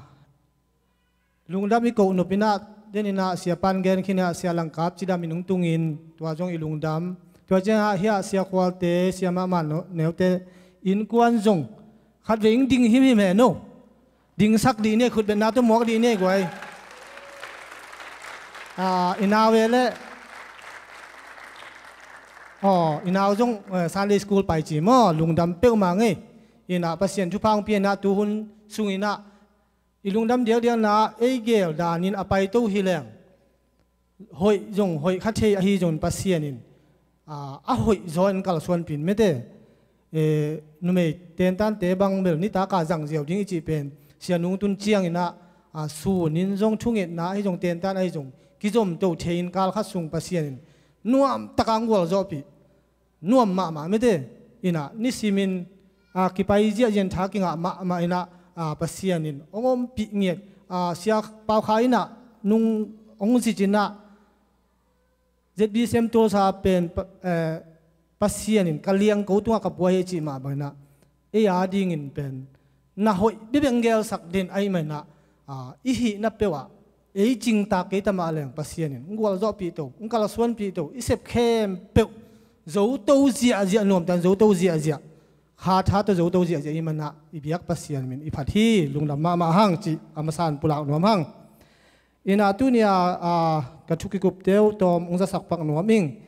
lungdam i koh nop in ah, den in ah Sia Pan gen khin ah Sia Langkap cidam in hong tungin tua zong i lungdam. Tua ciang ah hiah Sia Khualte, Sia Mahmah no, Neute innkuan zong khatvei hong ding himhim hen aw. Dingsak dih ni, khutbetna tawh muak dih ni guai. Ah, i nau ve le, aw, i nau zong, eh, Sunday school pai ci maw, lungdam peuhmah ngei. In ah Pasian thupha hong pia in ah tuhun sung in ah i lungdam diakdiakna ei gel danin a paito hi leng, hoih zong hoih kha thei ahi zongin Pasian in, ah, a hoih zaw in kalsuanpih in mete. Eh, numei tentante bang bel nitak a zang ziau ding i cih pen Sia Nung tun ciangin ah, ah, sun in zong thungetna ahi zong tentan ahi zong kizomto thei in kal khat sung Pasian in nuamtak a hong gualzawhpih. Nuam mahmah mete. In ah nisimin, ah, kipai ziahziah in tha kingah mahmah in ah, ah, Pasian in hong ompih ngiat, ah, Sia Pau Kha in ah nung hong zit in ah, Z B C M tualsa pen pa, eh, Pasian in ka liangko tungah ka pua hi cih mah bangin ah, ei a dingin pen na hoih bia bek gelsak den ahih manin ah, ah, i hihna peuh ah ei cingtak kei ta mah leng Pasian in hong gualzawhpih to, hong kalsuanpih to, i sep khempeuh zoto ziahziah, nuamtakin zoto ziahziah, khatha tawh zoto ziahziah i hih manin ah i biak Pasian min i phat hi. Lungdam mahmah hang cih a masa in pulak nuam hang. In ah tuni-a, ah, ka thu kikupte uh tawm hong zasak pak nuam ing.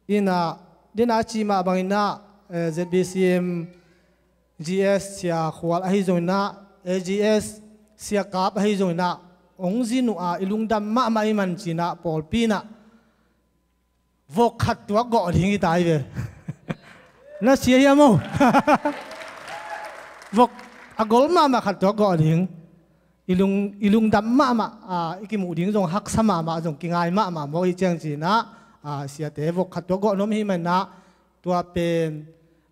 In ah, den a cih mah bangin ah, eh, Z B C M G S Sia Khual ahi zongin ah, A G S Sia Kap ahi zongin ah, hong zin uh a i lungdam mahmah i man ci-in ah pawlpi in ah vok khat tuak gawh ding hi ta hi ve. Na sia hiam aw? Vok a gol mahmah khat tuak gawh ding. I lung, i lungdam mahmah, ah, i kimuh ding zong haksa mahmah, zong kingai mahmah mawk i ciang ci-in ah, ah, siate vok khat tuak gawh nuam i hih manin ah, tua pen,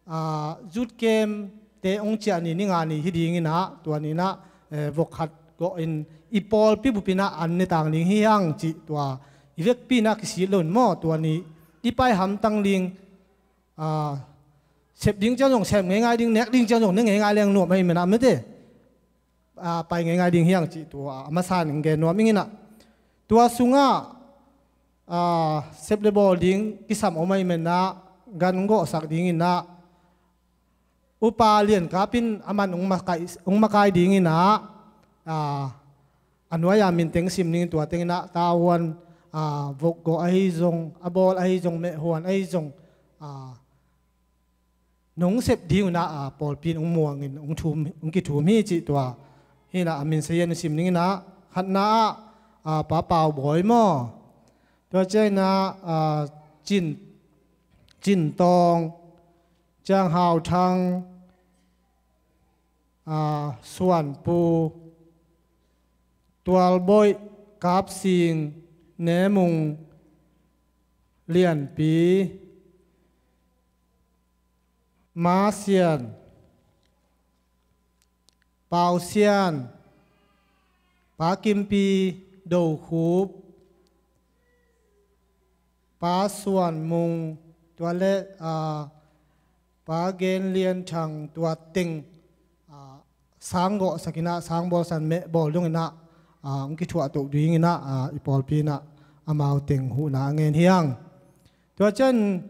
ah, youth camp-te hong ciah ni, ni nga ni hi dingin ah, tua ni-in ah, eh, vok khat gawh in i pawlpi bup in ah an ne tang ding hi hang cih tua i vekpi in ah kisit lo in maw, tua ni i pai hamtang ding, ah, sep ding ciang zong sep ngeingai ding, nek ding ciang zong ne ngeingai leng nuam ahih manin ah mete, ah, pai ngeingai ding hi hang cih tua a masa in gen nuam ing in ah. Tua sungah, ah, sep le bawl ding kisam om ahih manin ah gan hong gawhsak dingin ah Upa Lian Kap in a man hong makai, hong makai dingin ah, ah, a nuai-a min teng sim ning, tua teng in ah tavuan, ah, vok gawh ahi zong, a bawl ahi zong, mehhuan ahi zong, ah, nong sep ding un ah, ah, pawlpi in hong muangin hong thum, hong kithum hi cih tua. Hi in ah a min sazian sim ning in ah, khatna ah, ah, Pa Pau Bawi maw. Tua ciang in ah, ah, Cin, Cin Tawng, Ciang Hau Thang, ah, Suan Pu, Tual Bawi, Kap Sing, Ne Mung, Lian Pi, Ma Sian, Pau Sian, Pa Kim Pi, Do Khup, Pa Suan Mung, tua le, ah, Pa Gen Lian Thang, tua teng, ah, sang gawhsak in ah, sang bawlsan, meh bawl dong in ah, ah, hong kithuah toh dingin ah, ah, i pawlpi in ah amau teng huhna a ngen hi hang. Tua ciang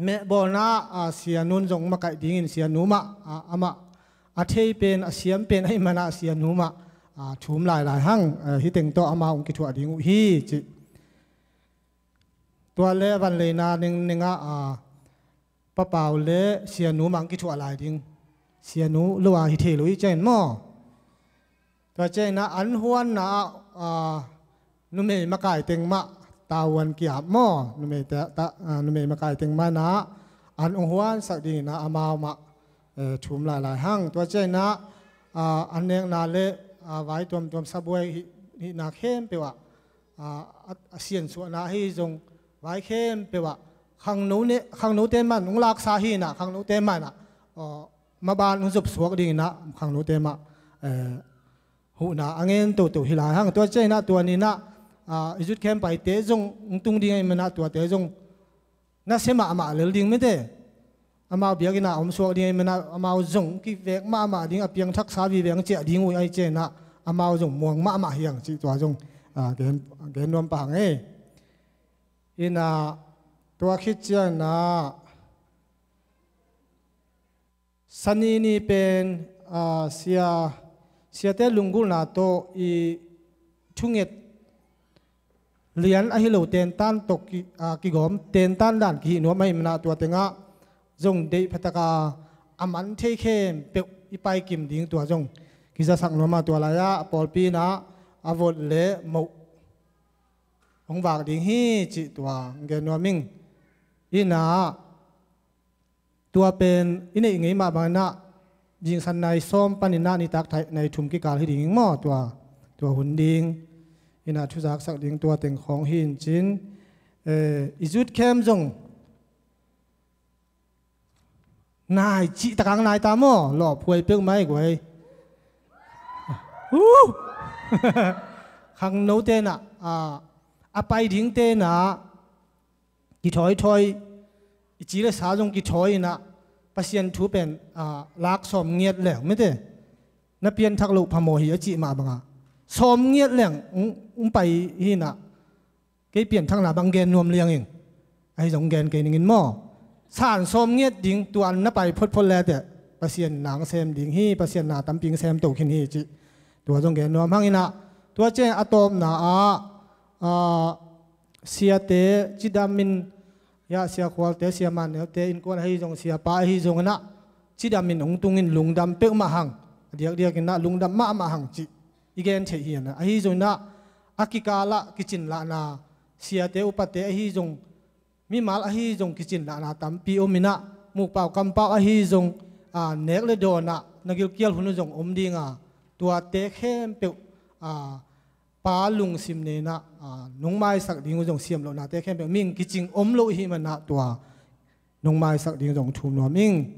meh bawlna ah, ah, Sia Nu in zong makaih dingin, Sia Nu mah, ah, amah a thei pen, a siam pen ahih manin ah Sia Nu mah, ah, thum lailai hang, ah, hih teng tawh amau hong kithuah ding uh hi cih. Tua le a vanleina ningning ah, ah, Pa Pau le Sia Nu mah hong kithuah lai ding. Sia Nu lo-a hi thei lo i ciang in maw. Tua ciang in ah an huanna ah, ah, numei makai teng mah tavuan ki-ap maw. Numei te, ta, ah, numei makai teng mah in ah an hong huansak dingin ah amau mah, eh, thum lailai hang. Tua ciang in ah, ah, an nekna le, ah, vai tuamtuam, sabuai hih, hihna khempeuh ah, ah, a, a siansuahna ahi zong, vai khempeuh ah khangno ne, khangnote mah in hong laksa hi in ah, khangnote mah in ah, ah, maban hong zopsuak dingin ah khangnote mah, eh, huhna a ngen toto hi lai hang. Tua ciang in ah tua ni-in ah, ah, i youth camp paite zong hong tung ding ahih manin ah tuate zong nasia mahmah lel ding mete. Amau biakinn ah a omsuak ding ahih manin ah amau zong kivek mahmah ding, a piangthaksa vive hong ciah ding uh ahih ciang in ah amau zong muang mahmah hi hang cih tua zong, ah, gen, gen nuam pah hang ei. In ah tua khit ciang in ah Sani ni pen, ah, sia, siate lunggulhna tawh i thunget lian ahi lo tentan tawh ki, ah, kigawm tentan dan kihi nuam ahih manin ah tua tengah zong deih phataka a man thei khempeuh i paikim ding tua zong kizasak nuam a, tua lai-ah pawlpi in ah a vot le moh hong vak ding hi cih tua gen nuam ing. In ah tua pen i neih ngei mah bangin ah zingsan nai sawm panin ah nitak nai thum kikal hi ding maw, tua, tua hun ding. In ah thuzaksak ding tua teng khawng hi in cin, eh, i youth camp zong nai cih takang nai ta maw, lawphuai peuhmah i guai. Uh! Khangno tenah, ah, a pai ding tenah kithawithawi, i ci le sa zong kithawi inah Pasian thu pen, ah, lak sawm ngiat leng mite na pianthak loh phamawh hi a cih mah banga sawm ngiat leng ung, ung pai hi inah kei pianthakna bang gen nuam liang ing. Ahi zong gen kei ningin maw? San sawm ngiat ding tuan na pai photphot le teh Pasian nang sem ding hi, Pasian na tampi ing sem to khin hi cih tua zong gen nuam hang inah tua ciang a tawpna ah, ah, siate cidamin, ya, sia Khualte, sia Maneute innkuan ahi zong, sia pa ahi zong inah cidamin hong tungin lungdam peuhmah hang, a diakdiak inah lungdam mahmah hang cih i gen theih hi inah. Ahi zong inah a kikalah kicinlahna, siate upate ahi zong, mimal ahi zong kicinlahna tampi om inah, mukpau kampau ahi zong, a, nek le dawnah na gilkial hun uh zong om dinga, tuate khempeuh, a, Pa lungsim nenah, a, nong maisak ding uh zong siam lohnate khempeuh ming kicing om lo ihi manah tua nong maisak ding uh zong thum nuam ing.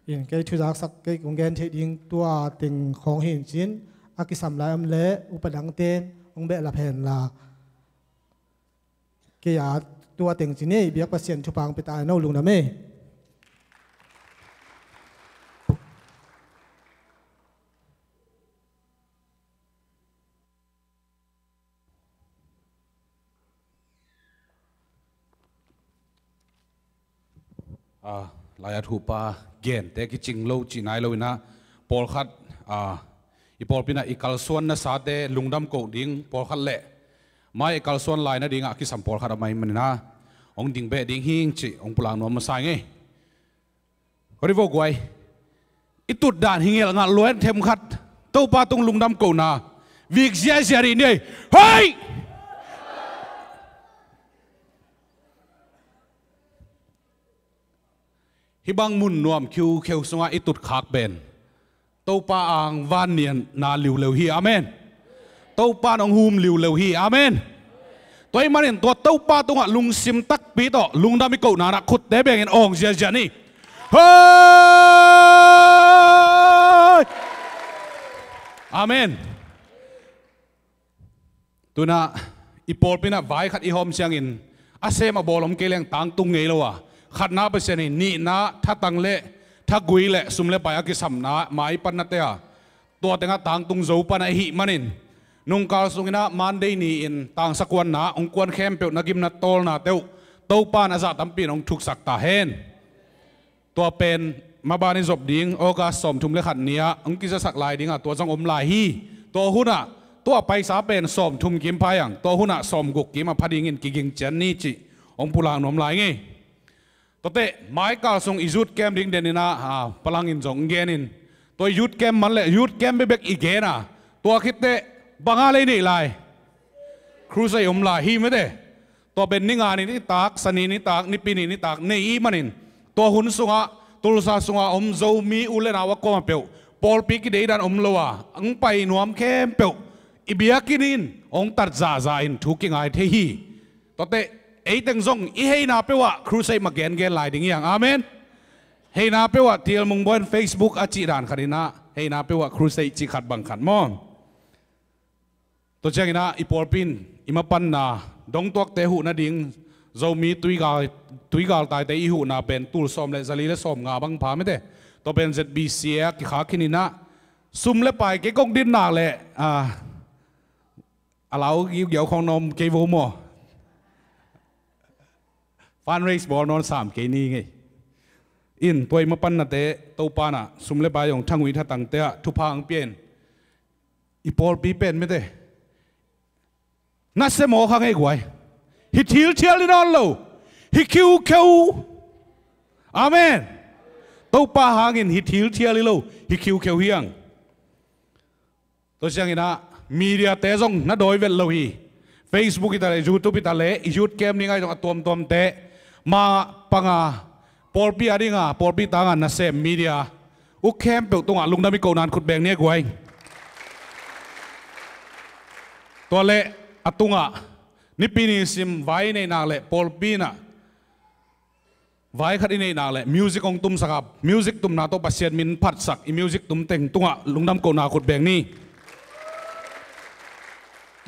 In kei thuzaksak kei kong gen theih ding tua teng khawng hi in cin, a kisam lai om le upa dangten hong behlap henla kei a tua teng cin ei, biak Pasian thupha hong pia ta hen, no lungdam ei. A, lai-at huhpa gente kicing lo cih nai lo inah pawlkhat, a, i pawlpi inah i kalsuan nasate lungdam koh ding pawlkhat le mai i kalsuan lai nadingah a kisam pawlkhat a mai maninah hong ding beh ding hing cih hong pulak nuam masa ing ei. Kori vo guai. I tutdan hi ngelh ngat luan themkhat Topa tung lungdam kohna vik ziazia rih ni ei. Hei! Hih bang mun nuam khiukheu sungah i tutkhak pen Topa ang vannianna liuleu hi. Amen. Topa nong hum liuleu hi. Amen. Tua ih manin tua Topa tungah lungsim takpi tawh lungdam i kohna nah khutte bengin awng ziazia ni. Hei! Amen. Tunah i pawlpi inah vai khat i hawm ciangin a sem a bawl om kei leng tangtung ngei lo a, khatna Pasian hi, nihna thatang le thagui le sum le pai a kisamna mai pannate a tua tengah tangtung zo pana i hih manin nungkal sunginah Monday ni-in tangsa kuanna hong kuan khempeuh na gimna tawlnate uh Topa in a zah tampi in hong thuksak ta hen. Tua pen maban i zop ding August sawmthum le khat ni-ah hong kizasak lai dingah tua zong om lai hi. Tua hunah tua paisa pen sawmthum kim pha hiang, tua hunah sawmguk kim a pha dingin kiging cian ni cih hong pulak nuam lai ngei. Tuate maikal sung i youth camp ding den inah, a, palangin zong genin tua youth camp man le youth camp bekbek i gena, tua khitteh banga lei neih lai. Crusade om lai hi mete. Tua pen ni nga ni nitak, sani nitak, nipi ni nitak nei ih manin tua hun sungah Tulsa sungah om Zomi u le nau a kuama peuh pawlpi kideidan om lo a ang pai nuam khempeuh i biakinn in hong tat zahzah in thu kingai thei hi. Tuate eiteng zong i heina peuhah crusade mah gengen lai ding hiang. Amen. Heina peuhah T L Mungbawi in Facebook a cih dan khat inah heina peuhah crusade cih khat bang khat maw? Tua cianginah i pawlpi in i mapanna dongtuakte huh nading Zomi tuigal, tuigal taite i huhna pen tul sawm le zali le sawm nga bang pha mete. Tua pen Z B C A a kikhak khin inah sum le pai kei kong dinnak le, a, a lau giugiau khawng nawm kei vo maw? Fundraise bawl nawn sam kei ni ngei. In tua i mapannate Topa nah sum le pai zong thangui thatangte ah thupha ang pia in. I pawlpi pen mete na semaw kha ngei guai. Hi thilthial i nawn lo. Hi khiukheu. Amen. Topa hangin hi thilthial i lo. Hi khiukheu hiang. Tua cianginah mediate zong na dawi vet lo hi. Facebook hi ta le, YouTube hi ta le, i youth camp ni ngai zong a tuamtuamte ma panga pawlpi a dinga, pawlpi tanga nasem media uh khempeuh tungah lungdam i kohna in khut beng ni a guai. Tua le a tungah nipi ni sim vai i neihnak le pawlpi inah vai khat i neihnak le music hong tumsak a, music tumna tawh Pasian min phatsak i music tum teng tungah lungdam kohna khut beng ni.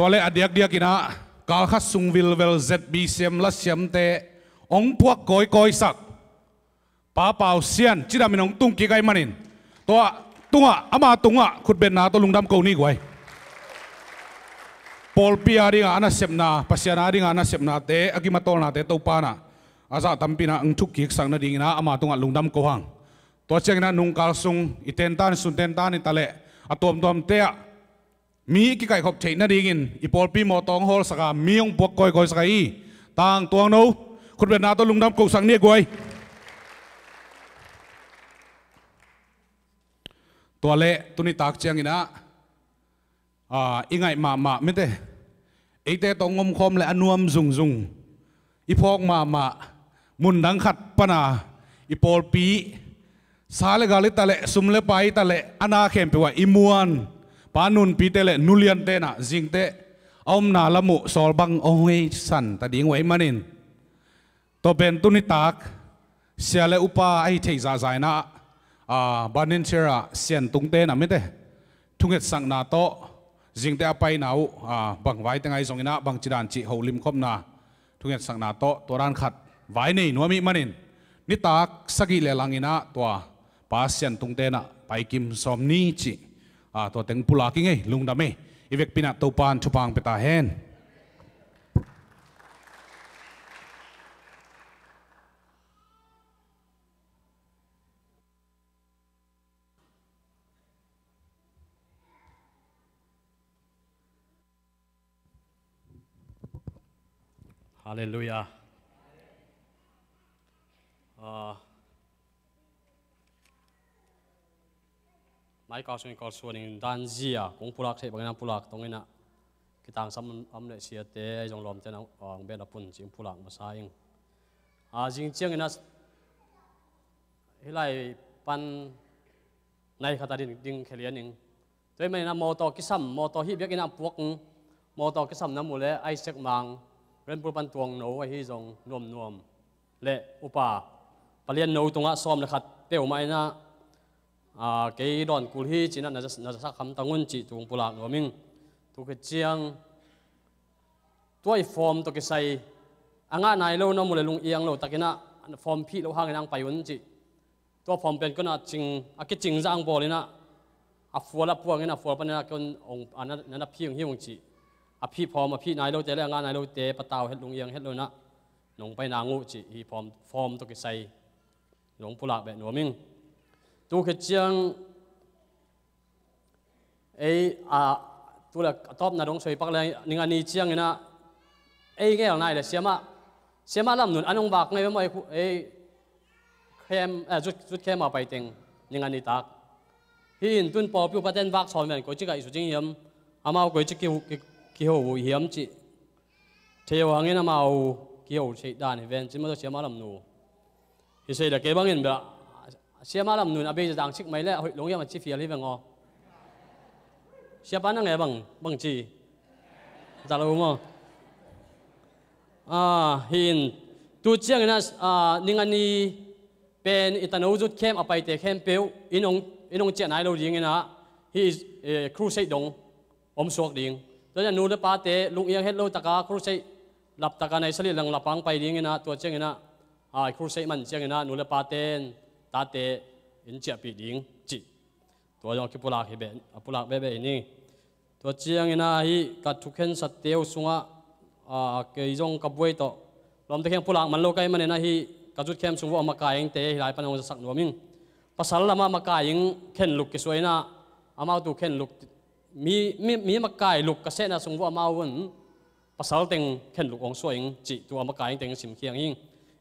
Tua le a diakdiak inah kal khat sung vilvel Z B C M lasiamte hong puak kawikawisak Pa Pau Sian cidamin hong tungkik ahih manin, tua tungah, ama tungah khutbetna tawh lungdam ko ni guai. Pawlpi a dingah a nasepna, Pasian a dingah a nasepnate, a kimatawlnate Topa in a zah tampi inah hong thukkiksak nadinginah ama tungah lungdam ko hang. Tua cianginah nungkal sung i tentan, sun tentan i taleh a tuamtuamte ah mi i kikaihkhop theih nadingin i pawlpi mawtaw hong hawlsak a, mi hong puak kawikawisak a i tangtuangno khutbetna tawh lungdam kosak ni a guai. Tua le tuni tak cianginah, aa, i ngaih mahmah mite, eite tawh hong omkhawm le a nuam zungzung i phawk mahmah mundang khat pana i pawlpi sa le gal i taleh, sum le pai i taleh, a na khempeuh ah i muan pa nunpite le nuliante inah zingteh a omna lam uh sawlbang hong heisan ta ding uh ahih manin, tua pen tuni tak sia le upa ahi theih zahzah inah, aa, Banin Sera Sian tungte inah mite thungetsakna tawh zingteh a paina uh, aa, bang vaiteng ahi zonginah bangci dan cih holimkhopna thungetsakna tawh tua dan khat vai nei nuam ih manin, nitak sagih le langinah tua Pa Sian tungte inah paikim sawm ni cih, aa, tua teng pulak ing ei, lungdam ei. I vekpi inah Topa in thupha hong pia ta hen. Halleluiah. Ah, mai kal sung i kalsuan in dan zia kong pulak theih bangin a pulak tong inah kitangsam am le siate ahi zong lawmte na, ah, hong bet a pun cih hong pulak masa ing. Ah, zing ciangin a hih lai pan nai khat a ding, ding khia lian ing. Tua ahih manin a mawtaw kisam, mawtaw hih biakinn ah puak ung, mawtaw kisam na muh leh Isaac Mang, Rainbow pan tuangno ahi zong nuamnuam le upa palian no tungah sawm le khat peuhmah in ah, aa, kei dawn kul hi ci-in ah na za, na zasak hamtang un cih tu hong pulak nuam ing. Tu khit ciang tua i form tawh kisai a ngah nai lo na muh leh lung iang lo takin ah form phih loh hangin ah hong pai un cih. Tua form pen koi ah cing, a kicing zah hong bawl in ah, a fual a puang in a fual panin ah koi ah hong, a na, na, na phih hong hi ung cih. A phih form a phih nai lote le a ngah nai lote patau het lung iang het lo in ah nong pai nang uh cih hi form, form tawh kisai. Zong pulak beh nuam ing. Tu khit ciang ei, a, tu le a tawpna dong soi pak le ning a ni ciangin ah ei ngel nai le siamah, siamah Lam Nun an hong vak ngei maw ei, ei khem, eh, zut, zut khem a pai teng ning a ni tak. Hi in tun pawlpi upaten vak sawn ven koi ci ka i su ding hiam, amau koi ci kiho, ki, kiho uh hiam cih. Thei uh hangin amau kiho theih dan hi ven cin maw tawh siamah Lam Nu. Hi sei le kei bangin bia siamah Lam Nun a bei zang cik mai le a hoih lung hiam a ci fial hi veng aw. Siapa na nge bang, bang ci. Zalo maw. Ah, hi in tu ciangin ah, ah, ning a ni pen i tano zut khem a paite khempeuh in hong, in hong ciah nai lo dingin ah hi, eh, crusade dong om suak ding. Tua ciang nu le pate lung iang het lo taka crusade lap taka nai sali lang lap ang pai dingin ah tua ciangin ah, ai crusade man ciangin ah nu le pate in tate in ciahpih ding cih. Tua zong a kipulak hi beh, a pulak beh beh hi ni. Tua ciangin ah hi ka thukhensatte uh sungah, aa, kei zong ka buai tawh lawmte kheng pulak man lo ka hih manin ah hi ka zut khem sung uh a makai ingte hi lai pan hong zasak nuam ing. Pasal lamah makai ing khenluk kisuah in ah amau tu khenluk mi, mi, mi makai luk ka sehna sung uh amau un pasal teng khenluk hong suah ing cih tu a makai ing teng sim khiang ing.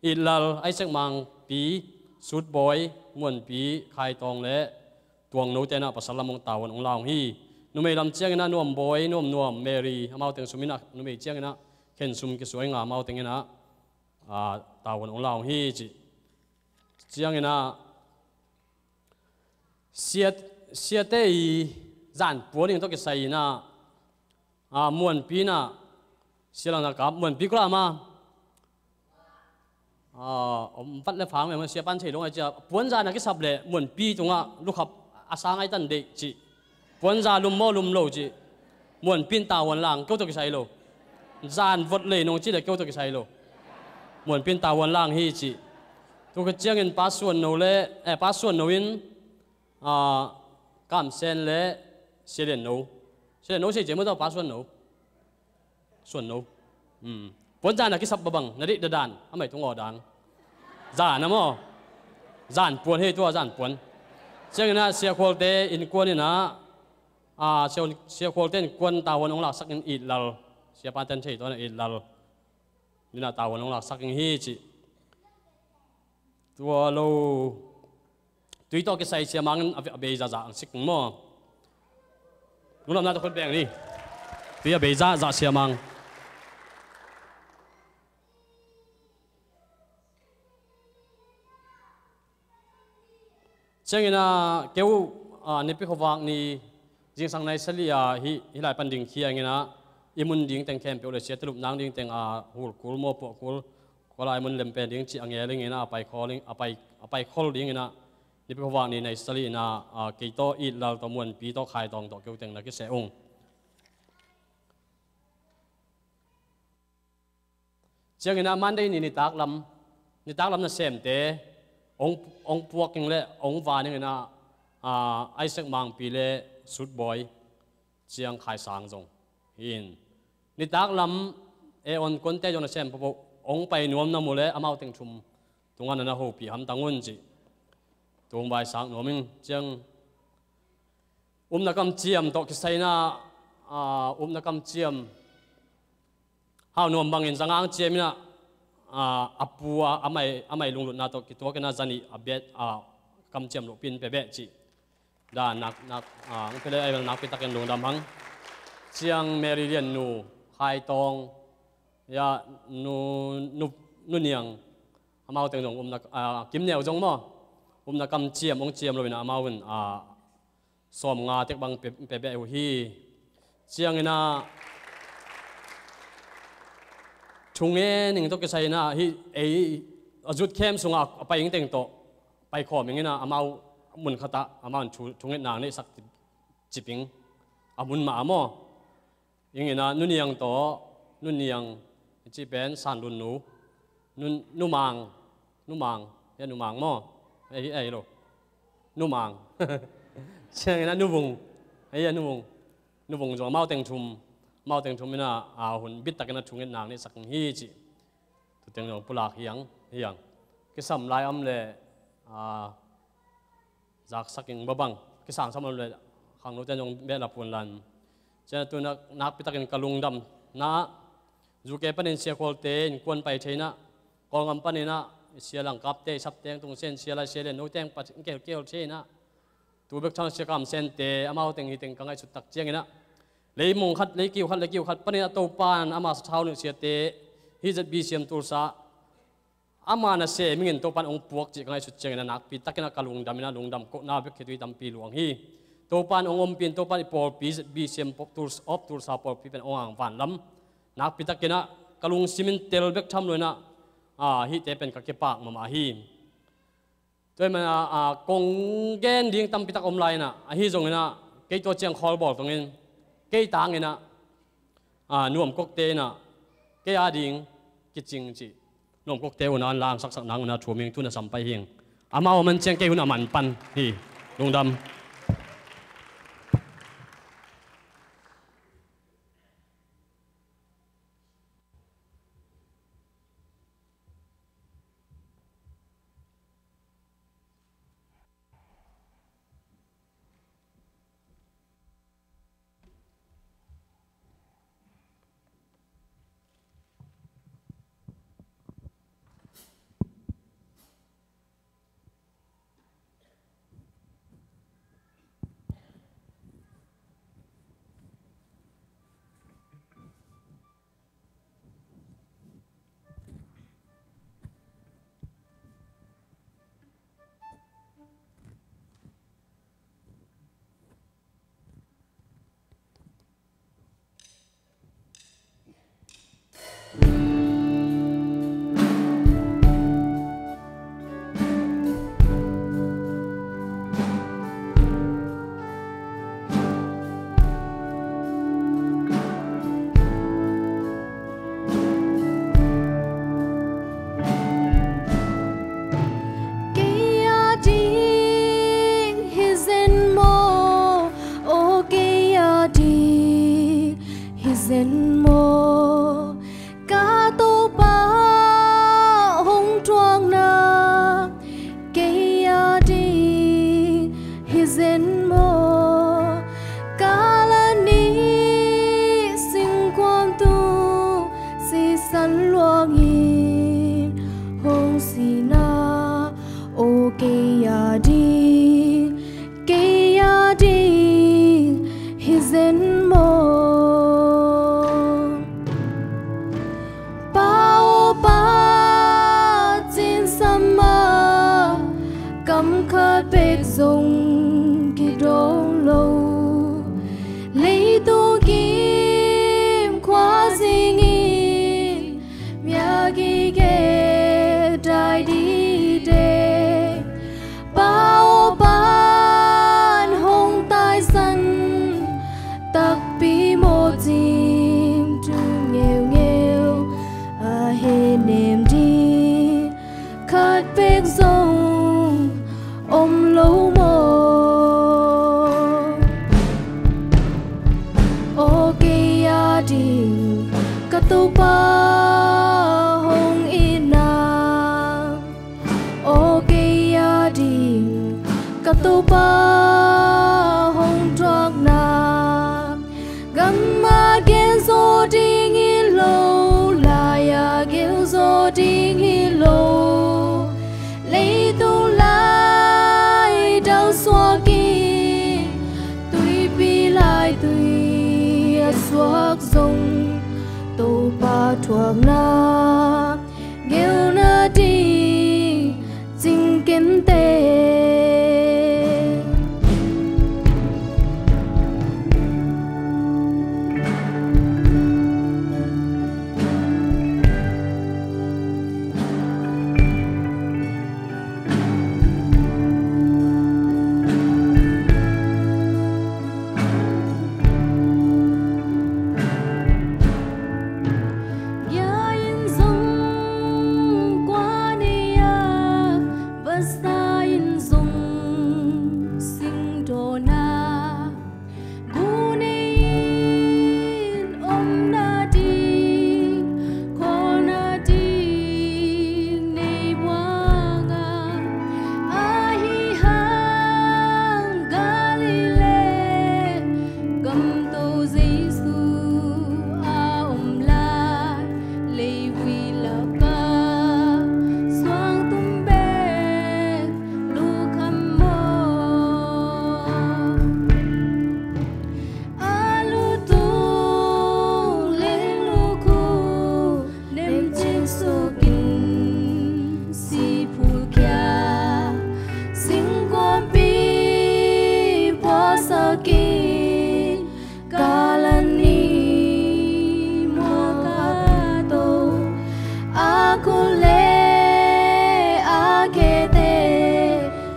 Itlal, Isaac Mangpi, Sutbawi, Muanpi, Khaitawng le Tuangno te in ah pasal lam hong tavuan hong la hong hi. Numei lam ciangin ah Nuambawi, Nuamnuam, Mary, amau teng sum in ah numei ciangin ah khensum kisuai nga amau teng in ah, aa, tavuan hong la hong hi cih. Ciangin ah siat, siate i zan puan ing tawh kisai in ah, aa, Muanpi in ah, sialang na kap, Muanpi kula ma. Aa, om vat le fang meh, siapan thei lo ngai cia. Puanza na kisap le Muanpi tungah lukhap a sang ai tan deih cih. Puanza lum maw lum lo cih. Muanpi in tavuan lang, keu tawh kisai lo. Zan vot lei nong ci le keu tawh kisai lo. Muanpi in tavuan lang hi ci. Tu khit ciangin Pa Suan No le, eh, Pa Suan No in, ah, Kam Sen le Sia Lian No. Sia Lian No sei ciam maw tawh Pa Suan No. Suan No. Hmm. Puan zan a kisap babang, na dih dadan, a mei tung aw dan. Zan a maw. Zan puan hei tua, zan puan. Ciangin ah Sia Khualte innkuan in ah, ah, Sia, Sia Khualte innkuan tavuan hong laksak in it lal. Sia Pan Ten Thei tawh na it lal. Ni na tavuan hong laksak in hi ci. Tua lo. Tui tawh kisai Sia Mang in a, a bei zahzah ang sik maw. Lungdamna tawh khut beng ni. Tui a bei zahzah Sia Mang. Ciangin ah keu, ah, Nipi khuavak ni zingsang nai sali a hih, hih lai pan ding khiangin ah i mun ding teng khempeuh le sia telupna ding teng a hul kul maw puah kul, khualai mun lem pen ding cih a ngel ingin ah a pai khol ing, a pai, a pai khol dingin ah Nipi khuavak ni nai sali in ah, ah, kei tawh it lal tawh Muanpi tawh Khai Tawng tawh keu teng na kiseh ung. Ciangin ah Monday ni nitak lam, nitak lam nasemte hong, hong puak ing le hong van ing in ah, ah, Isaac Mangpi le Sut Bawi, ciang Khai Sang zong hi in. Nitak lam e on konte zong nasem pawpaw hong pai nuam na mu le amau teng thum tungah na na hopih hamtang un ci. Tu hong vaisak nuam ing ciang. Upna kamciam tawh kisai in ah, ah, upna kamciam hau nuam bangin zangang ciam in ah, ah, a pu a, a mai, a mai lunglutna tawh kituak in ah zanih a bet, ah, kamciam lohpi in pia beh cih. Dan nak, nak, ah, ang pia le ai bel nakpi takin lungdam hang. Ciang Mary Lian Nu, Khai Tawng, ya, Nu, Nu, Nu Niang, amau teng zong upna, ah, Kim Neu zong maw. Upna kamciam hong ciam lo in ah amau in, ah, sawmnga tek bang pia, pia beh uh hi. Ciangin ah thungen ning tawh kisai in ah hih ei a zut khem sungah a pai ing teng tawh pai khawm ing in ah amau mun khatah amau in thu, thungetna neihsak ci, ci ping a mun mah a maw. Ing in ah Nu Niang tawh, Nu Niang i cih pen San Lun Nu, Nu, Nu Mang, Nu Mang, hia Nu Mang maw? Ei, ei lo. Nu Mang. Ciangin ah Nu Vung, ei, Nu Vung. Nu Vung zong amau teng thum, amau teng thum in ah, ah, hun bit takin ah thungetna neihsak hi cih. Tu teng zong pulak hiang, hiang. Kisam lai om le, ah, zaksak ing babang, kisangsam om le khangnote zong beh la pun lan. Cian tu nak, nakpi takin ka lungdamna ah, U K panin Sia Khualte innkuan pai thei in ah, Kawlgam panin ah Sia Langkapte, Sapte, Tungsen, Sia Lai, Sia Lian Note eng pat kelkel thei in ah, tu bek tham Sia Kam Sente, amau teng hi teng ka ngaihsut tak ciangin ah, leimong khat, leikiu khat, leikiu khat panin ah Topan ama sathau nih siate, hih Z B C M Tulsa ama nasem ing in Topan hong puak cih ka ngaihsut ciangin ah nakpi takin ah ka lungdam in ah, lungdam kohna bek hi, tui tampi luang hi. Topan hong ompih in, Topan i pawlpi Z B C M pop Tulsa, of Tulsa pawlpi pen hong ang vanlam. Nakpi takin ah ka lungsim in tel bek tham lo in ah, ah, hihte pen ka kipak mahmah hi. Tua ahih manin ah, ah, kong gen ding tampi tak om lai in ah, ahi zongin ah kei tua ciang khawl bawl tungin, kei tangin ah, ah, nuam kokte in ah, kei a ding kicing cih nuam kokte hun a an langsaksak nang un ah thu ming tun a sam pai hing. Amau a man ciang kei hun a man pan hi. Lungdam. zong kidong lo. Leitung kim khua zingin mya kikep dai dide. Pa aw, Pa in hong taisan takpi maw, cimtuh ngeungeu a hehnem ding khat bek zong om lo maw? Aw kei a ding ka Topa hong itna, aw kei a ding ka Topa hong thuakna. Gam a gelzaw ding hi lo, lai a gelzaw ding hi lo. Leitung lai dal suak in, tuipi lai tui a suak zong, Topa thuakna gelna ding cing kei in teh. Gya in zong kua nei a, vasa in zong sing dawn a, gu nei in omna ding, khawlna ding nei buang a, ahi hang Galilee gamto Jesu a om lai, leivui lak a suangtum bek lukham maw? A lutung leng lukhu nemcing sukin, si phulkhia singkuampi puasakin, Kalani mual ka to, a khut le a khete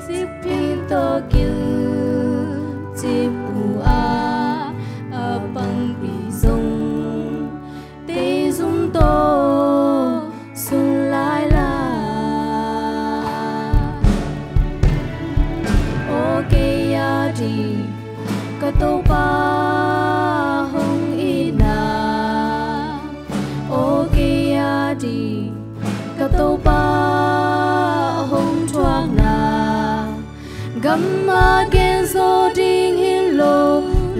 sipin tawh kilcip uh a, a pangpi zong teizum tawh sun lai lai. Aw kei a ding ka Topa hong itna, aw kei a ding ka Topa hong thuakna. Gam a gelzaw ding hi lo,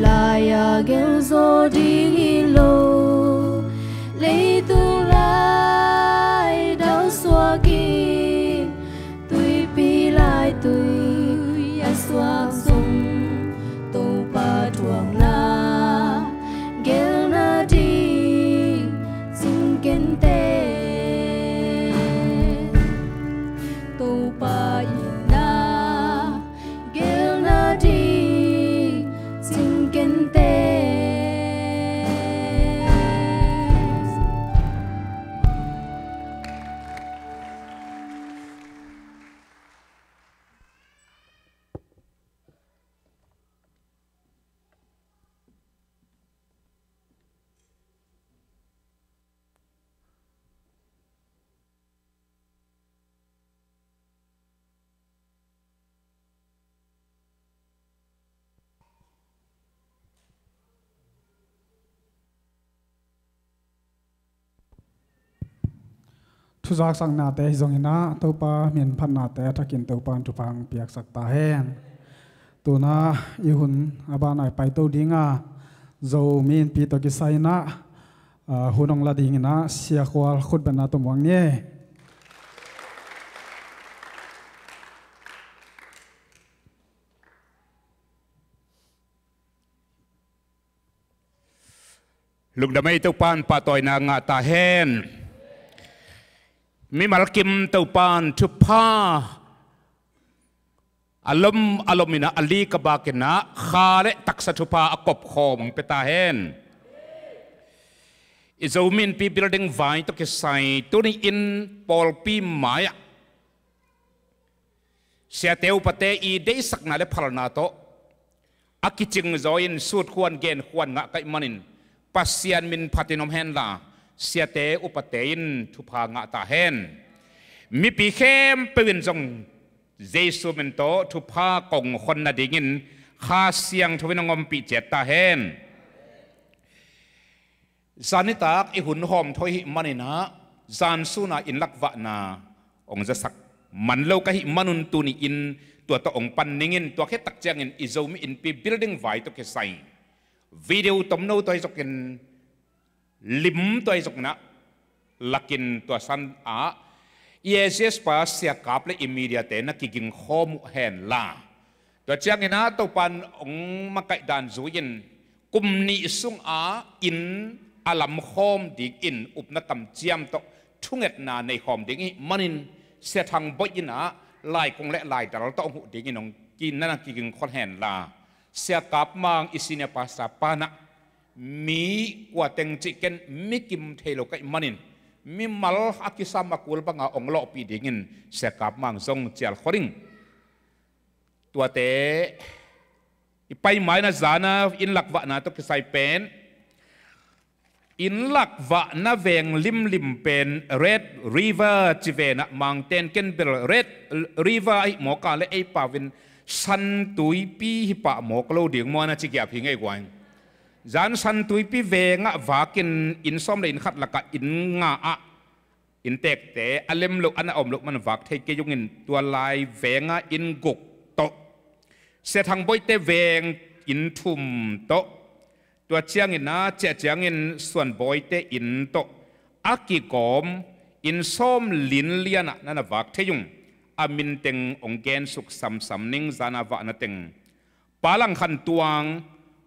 lai a gelzaw ding hi lo. Leitung lai dal suakin, tuipi lai tui a suak zong, Topa thuakna gelna ding cing kei in teh. Topa itna gelna ding cing kei in teh. Thuzaksaknate hi zongin ah, Topa min phatnate a thakin Topa in thupha hong piaksak ta hen. Tuna i hun a ban a i paito ding a, Zomi Innpi tawh kisai in ah, ah, hun hong la dingin ah, Sia Khual khutbetna tawh muang ni. Lungdam ei, Topa in pahtawina ngah ta hen. Mimal kim Topa in thupha A lom a lom in ah, a lik a bak in ah, kha le taksa thupha a kop khawm hong pia ta hen. I Zomi Innpi building vai tawh kisai tuni-in pawlpi mai-ah siate upate i deihsakna le phalna tawh a kicing zaw in sut khuan gen khuan ngah ka hih manin Pasian min phatin om henla, siate upate in thupha ngah ta hen. Mipi khempeuh in zong Jesu min tawh thupha kong khon nadingin Kha Siangtho in hong ompih ciat ta hen. Zan nitak i hun hawm thawh ahih manin ah, zan sun a inn lakvahna hong zasak man lo ka hih manun tuni-in tua tawh hong pan ning in, tua khit tak ciangin i Zomi Innpi building vai tawh kisai video tomno tawh hi zokin, lim tawh hi zokin ah, lakin tua san ah i A C S pa Sia Kap le i mediate na kiging khawm uh henla. Tua ciangin ah Topan hong makaih dan zui-in kum nih sungah inn a lam khawm dingin upna kamciam tawh thungetna nei khawm ding ahih manin Sia Thang Boih in ah laikung le laidal tawh hong huh dingin hong ki-, na na kiging khol henla, Sia Kap Mang i senior pastor pa in ah mi kua teng cih ken mi kim thei lo ka hih manin mimal a kisam a kul banga hong lawhpih dingin Sia Kap Mang zong cial khol ing. Tuate i pai mai-in ah zan a inn lakvahna tawh kisai pen, inn lakvahna veng limlim pen Red River ci ven ah, Mangte'n ken bel Red River ahih mawk a le ei pau-in San Tuipi hi pah mawk lo ding maw na ci giap hi ngei guai. Zan San Tuipi veng ah vakin inn sawm le inn khat lakah inn nga ah inntekte a lem loh, a na om loh man vak thei kei ung in, tua lai veng ah inn guk tawh, Sia Thang Boihte veng inn thum tawh, tua ciangin ah ciah ciangin Suan Bawite inn tawh a kigawm inn sawm lin lian ah na na vak thei ung. A min teng hong gensuk samsam ning, zan a vahna teng. Pa Lang Khan Tuang,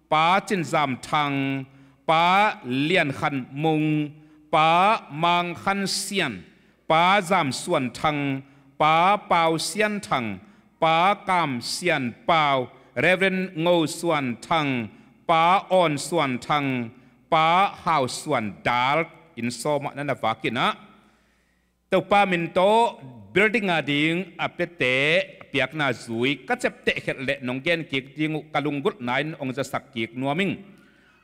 Pa Cin Zam Thang, Pa Lian Khan Mung, Pa Mang Khan Sian, Pa Zam Suan Thang, Pa Pau Sian Thang, Pa Kam Sian Pau, Reverend Ngo Suan Thang, Pa Awn Suan Thang, Pa Hau Suan Dal, inn sawm ah na na vak in ah, Topa min tawh building a ding a piate a piakna zui ka ciapteh khelh leh nong gen kik ding uh ka lunggulhna in hong zasak kik nuam ing.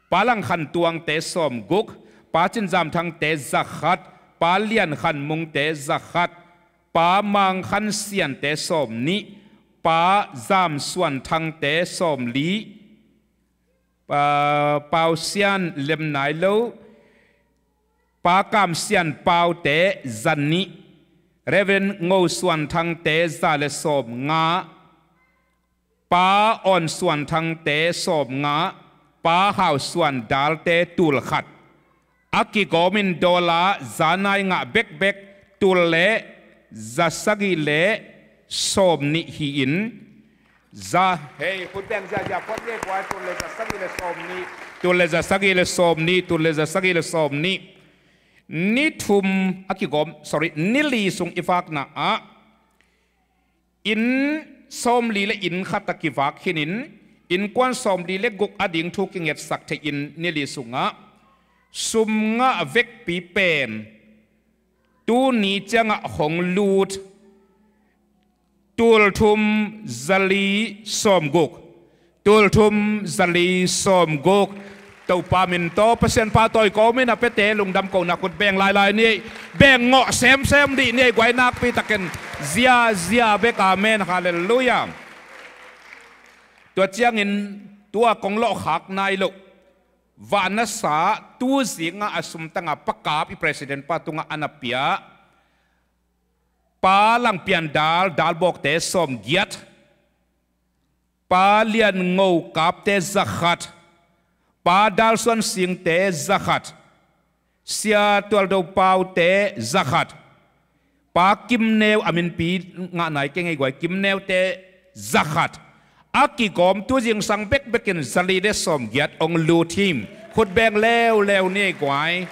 Pa Lang Khan Tuangte sawm guk, Pa Cin Zam Thangte za khat, Pa Lian Khan Mungte za khat, Pa Mang Khan Siante sawm nih, Pa Zam Suan Thangte sawm li, Pa, Pau Sian lem nai lo, Pa Kam Sian Paute za nih, Reverend Ngo Suan Thangte za le sawm nga, Pa Awn Suan Thangte sawm nga, Pa Hau Suan Dalte tul khat. A kigawm in dollar za nai ngah bekbek, tul le za sagih le sawm nih hi-in, za, hei, khut beng ziahziah phot nge guai, tul le za sagih le sawm nih, tul le za sagih le sawm nih, tul le za sagih le sawm nih. Ni thum a kigawm, sorry, ni li sung i vakna ah inn sawmli le inn khat a kivak khinin, innkuan sawmli le guk a ding thu kingetsak thei-in ni li sungah sum ngah vekpi pen tuni ciangah hong lut, tul thum za li sawm guk. Tul thum za li sawm guk. Topa min tawh Pasian pahtawi kawmin a piate lungdam kohna khut beng lailai ni. Beng ngawh semsem dih ni, guai nakpi takin ziazia bek. Amen. Halleluiah. Tua ciangin tua kong lawhkhak nai loh vahna sa, tu zinga a sumtanga Pa Kap i president pa tungah a na pia, Pa Lang Pian Dal, Dalbawkte sawm giat, Pa Lian Ngo Kapte za khat, Pa Dal Suan Singte za khat, Sia Tual Do Paute za khat, Pa Kim Neu, a minpi ngah nai kei ngei guai, Kim Neute za khat. A kigawm tu zingsang bekbekin za li le sawm giat hong lut hi. Khut beng leuleu ni ei guai.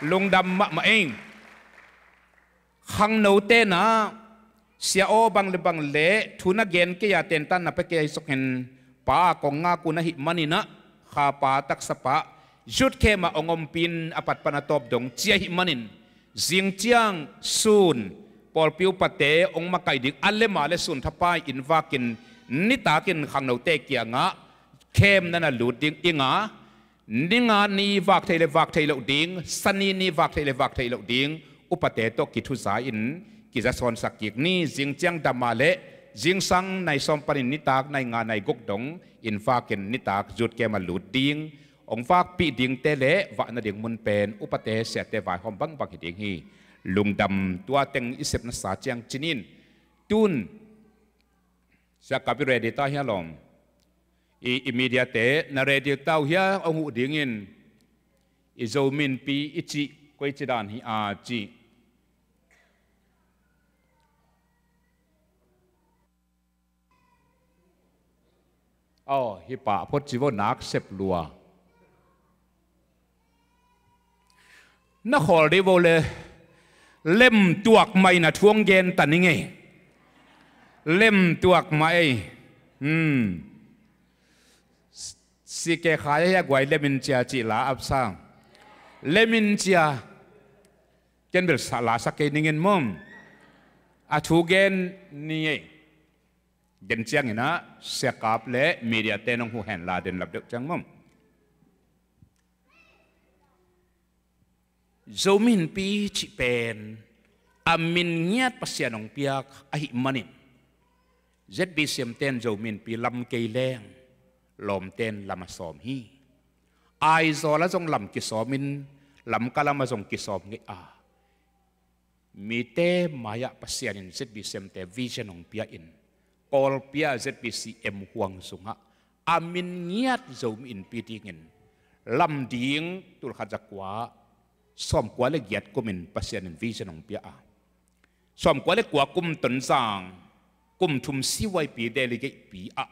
Lungdam mahmah ei. Khangnote na Sia aw, bang le bang le thu na gen kei a, tentan na pia kei a hi suk hin, pa a kong ngak un ahih manin ah, kha pa taksa pa, youth camp ah hong ompih in a pat pan a tawp dong ci ahih manin, zing ciang sun pawlpi upate hong makaih ding a lem a le sun thapai inn vakin, nitakin khangnote kiangah camp na na lut ding ing a, ni nga ni vak thei le vak thei loh ding, Sani ni vak thei le vak thei loh ding, upate tawh kithuza in kiza sawnsak kik ni. Zing ciang dam a le zingsang nai sawm panin nitak nai nga nai guk dong inn vakin nitak youth camp ah lut ding, hong vakpih dingte le vah nading mun pen upate siate vaihawm bangbang hi ding hi. Lungdam. Tua teng i sepna sa ciang ci ni. Tun Sia Kap, i ready ta hia lawm? I, i media te na ready ta uh hia? Hong huh dingin, i Zomi Innpi i cih koici dan hi a cih. Aw, hi pah phot ci vo, nak sep lua. Na khawl dih vo le, lem tuak mah in a thu hong gen ta ning ei. Lem tuak mah ei. Hmm. Si ke khai a hia guai, lem in cia cih la ap sa. Lem in cia. Ken bel sa la sa kei ning in mum. A thu gen ni ei. Den ciangin ah Sia Kap le media te nong huh hen la, den lap deuh ciang mum. Zomi Innpi cih pen a min ngiat Pasian hong piak ahih manin, Z B C M ten Zomi Innpi lam kei leng lawmten lam a sawm hi. Aizawl ah zong lam kisawm in, Lamka lam ah zong kisawm ngei a, mite mai-ah Pasian in Z B C M te vision hong pia in, Kawlpi ah Z B C M huang sungah a min ngiat Zomi Innpi dingin lam ding tul khat za kua sawmkua le giat kumin Pasian in vision hong pia a, sawmkua le kua kum Tonzang, kum thum C Y P delegate pi ah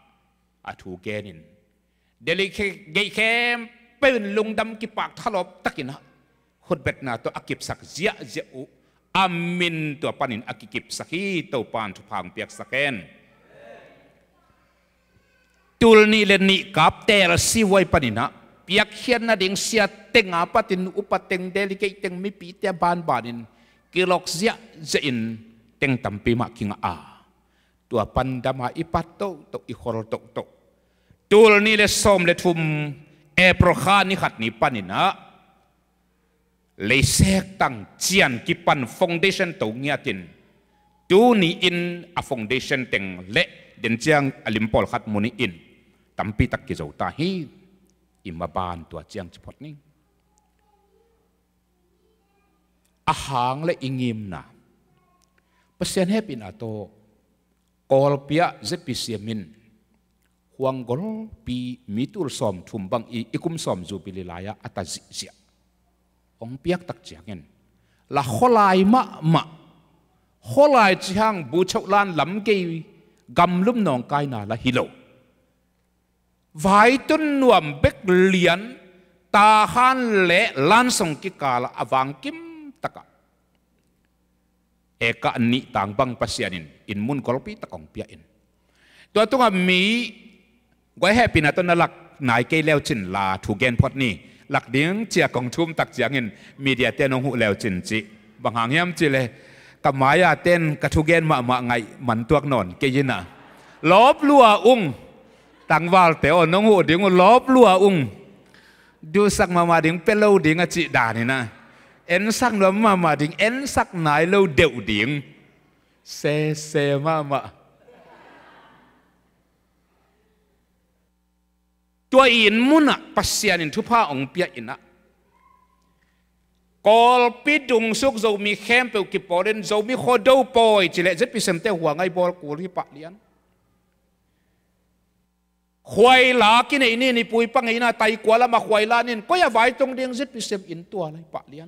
a thu genin, delegate khempeuh in lungdam kipak thalawp takin ah khutbetna tawh a kipsak ziahziah uh, a min tua panin a kikipsak hi. Topa in thupha hong piaksak hen. Tul nih le nih kap teel C Y panin ah piakkhiat nading sia teng a patin upa teng, delegate teng, mipite a banbanin kilawk ziahziah in teng tampi mah kingah a, tua pan dam a i pat tohtoh, i khol tohtoh. Tul nih le sawm le thum April kha ni khat ni panin ah leisektang cian kipan foundation to ngiatin, tuni in a foundation teng le den ciang a lim pawlkhat mu ni in tampi tak kizo ta hi. I maban tua ciang ci phot ni. A hang le i ngimna, Pasian hehpihna tawh Kawlpi ah Z B C M in huang golpi mi tul sawmthum bang i, i kum sawm Jubilee lai-ah a ta zihziah hong piak tak ciangin, la khualai mahmah, khualai cihang buchoh lan lam gei, gamlum nawngkaina la hi lo, vaitun nuam bek lian, Tahan le Lansong kikal ah a vangkim takah eka nih tang bang Pasian in inn mun golpi tak hong pia in, tua tungah mi guai hehpihna tawh na lak nai kei leucin la thu gen phot ni. Lak ding cia kong thum tak ciangin media te nong huh leucin cih. Bang hang hiam cih leh ka mai-a ten ka thugen mahmah ngaih man tuak nawn kei in ah, lawp lua ung. Tangvalte aw, nong huh ding uh lawp lua ung. Duhsak mahmah ding, pia lo ding a cih dan in ah, ensak nuam mahmah ding, ensak nai lo deuh ding. Sese mahmah. Tua inn munah Pasian in thupha hong pia in ah, Kawlpi dungsuk Zomi khempeuh kipawlin Zomi Khuado pawi ci leh Z B C M te huang a i bawl kul hi pah lian. Khuaila kineih ni, nipui pang ei na, taikua lamah khuaila nin, koi a vai tong ding, Z B C M inn tual hi pah lian.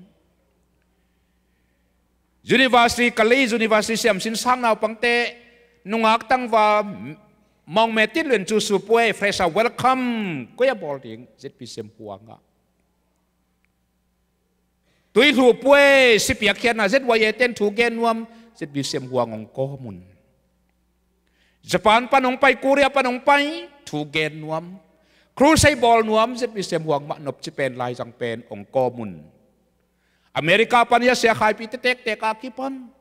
University, Kalay University siamsin sang naupangte, nungak tangval, mawngme tin luen cu supuai, fresher welcome, koi a bawl ding, Z B C M huang ah. Tui hluh puai, si piakkhiatna Z Y A ten thu gen nuam, ZBCM huang hong kawm un. Japan pan hong pai, Korea pan hong pai, thu gen nuam, crusade bawl nuam, ZBCM huang mah nopci pen, laizang pen hong kawm un. America pan hia sia khaipite tektek a kipan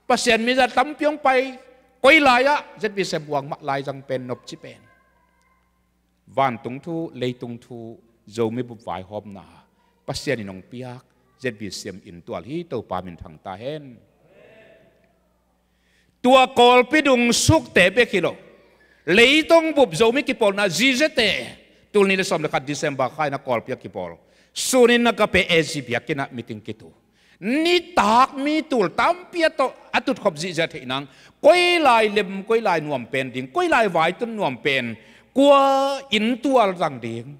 Pasian mi zat tampi hong pai, koi lai-ah ZBCM huang mah laizang pen, nopci pen. Vantung thu, leitung thu, Zomi bup vaihawmna Pasian in hong piak ZBCM inn tual hi. Topa minthang ta hen. Tua Kawlpi dungsukte bek hi lo, leitung bup Zomi kipawlna ziazia te, tul nih le sawm le khat December kha in a Kawlpi a kipawl. Sun in a Agape AG biakinn ah meeting kitu. Nitak mi tul tampi a tawh a tutkhop zihziah theih nang, koi lai lem, koi lai nuam pen ding, koi lai vaitun nuam pen, kua inn tual zang ding,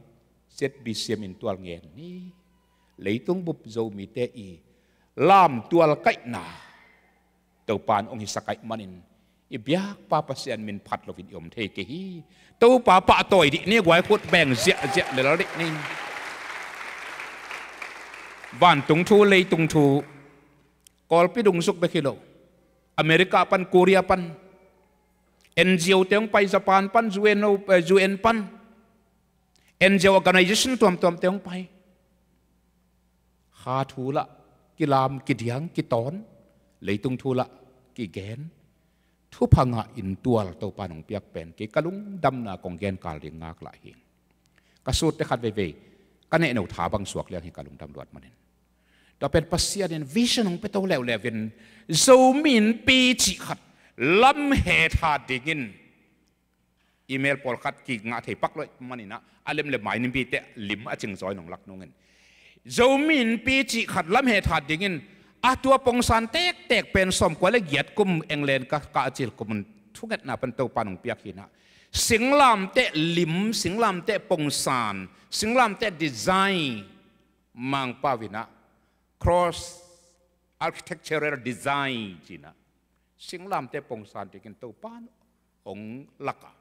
ZBCM inn tual ngen ni. Leitung bup Zomite i lamtual kaihna Topa in hong hisak ahih manin, i biakpa Pasian min phat loin i om thei kei hi. Topa pahtawi dih ni, guai khut beng ziahziah lel dih ni. Vantung thu, leitung thu, Kawlpi dungsuk bek hi lo, America pan, Korea pan NGO te hong pai, Japan pan, UNO, eh, UN pan, NGO organization tuamtuam te hong pai. Kha thu lah kilam, kidiang, kitawn, leitung thu lah kigen. Thupha ngah inn tual Topa in hong piak pen, kei ka lungdamna kong gen kal ding ngak lah hi. Ka sutte khat veivei, ka nehno tha bang suak liang hi, ka lungdam luat manin. Tua pen Pasian in vision hong pia to leuleu in, Zomi innpi cih khat lam he tha dingin email pawlkhat kingah thei pak loh manin ah, a lemlem mai nipi teh lim a cingzaw in hong lak nungin, Zomi innpi cih khat lam he tha dingin, a tua pongsan tektek pen sawmkua le giat kum England ka, ka a cil kumun thungetna pan Topa in hong piak hi in ah, singlamteh lim, singlamteh pongsan, singlamteh design, Mangpau in ah cross architectural design ci in ah, singlamteh pongsan dingin Topa in hong lak a,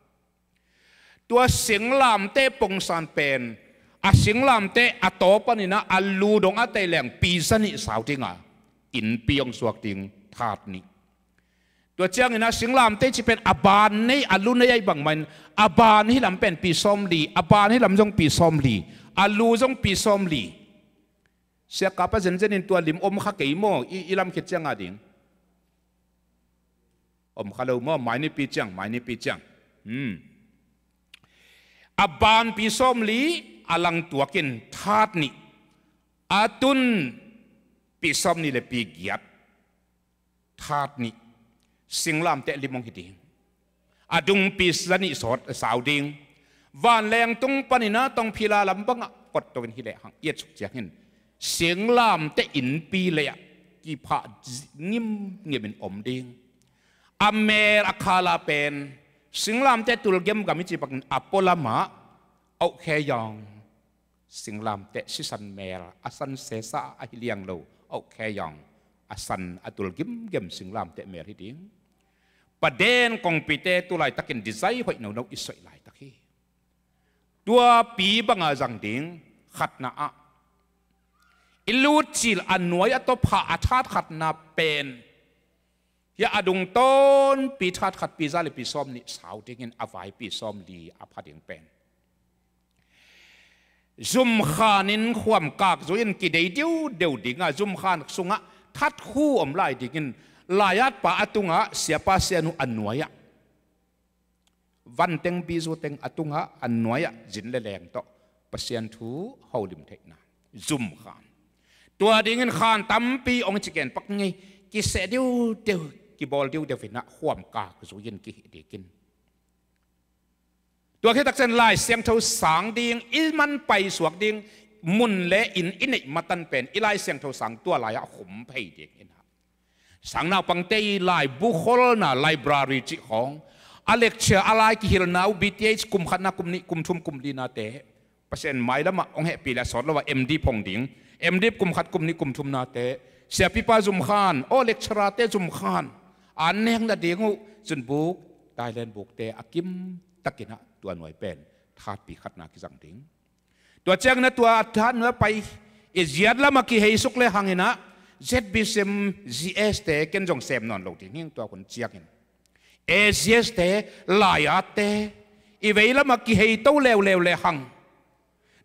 tua singlamteh pongsan pen, a singlamteh a taw panin ah a lu dong a tei leng pi za nih sau ding a, innpi hong suak ding, that nih. Tua ciangin ah singlamteh cih pen a ban nei, a lu nei ahih bangmah in, a ban hi lam pen pi sawmli, a ban hi lam zong pi sawmli, a lu zong pi sawmli. Siakapa zenzen in tua lim om kha kei maw, i, i lam khit ciang a ding? Om kha lo maw, mai nipi ciang, mai nipi ciang. Hmm. A ban pi sawmli, a lang tuak in that nih, a tun pi sawmnih le pi giat, that nih, singlamteh lim hong hi ding. A dung pi za nih sawt a sau ding. Vanleng tung panin ah tongphila lam bangah kotto in hi lehang i et suk ciangin, singlamteh innpi lei-ah kiphah ngimngim in om ding. A mel a khala pen, singlamteh tul gemgam i cih bangin a pualam ah, oh khe yong, singlamteh sisan mel, a san sesa a hi liang lo, oh khe yong, a san a tul gimgem singlamteh mel hi ding. Paden kongpite tu laitakin design hoih nono i soih laitak hi. Tua pi banga zang ding, khatna ah, i lutcil a nuai a tawpha a that khatna pen, hia a dung tawnpi that khat pi za le pi sawmnih sau dingin, a vai pi sawmli a pha ding pen, zumkhan in khuamkak zui in kidei diudeu ding a, zumkhan sungah thatkhu om lai dingin, laiatpa a tungah, siapa sianu a nuai-ah, vanteng bizu teng a tungah, a nuai-ah zin le leng tawh Pasian thu holim theihna, zumkhan. Tua dingin khan tampi hong ci gen pak ngei, kiseh diudeu, kibawl diudeu in ah khuamkak zui in kihih dingin. Tua khit tak ciang Lai Siangtho sang ding, i man paisuak ding mun le inn i neih matan pen i Lai Siangtho sang tua lai-ah khum phei dingin ah, sang naupangte i laibu kholna, library cih khawng, a lecture, a lai kihilhna uh, B Th kum khatna, kum nih, kum thum, kum linate, Pasian mailamah hong hehpih le a sawt lo a M.Div hong ding, M.Div kum khat, kum nih, kum thumnate, siapipa zumkhan, aw lecturer-te zumkhan, a nek nading uh zunbuk, Thailand bukte a kim takin ah tua nuai pen thatpi khatna kizang ding. Tua ciangin ah tua a that nuai pai, i ziat lamah kiheisuk le hangin ah, Z B C M, G S te ken zong sem nawn lo ding hing tua hun ciangin. A G S te, lai-at te, i vei lamah kihei to leuleu le hang.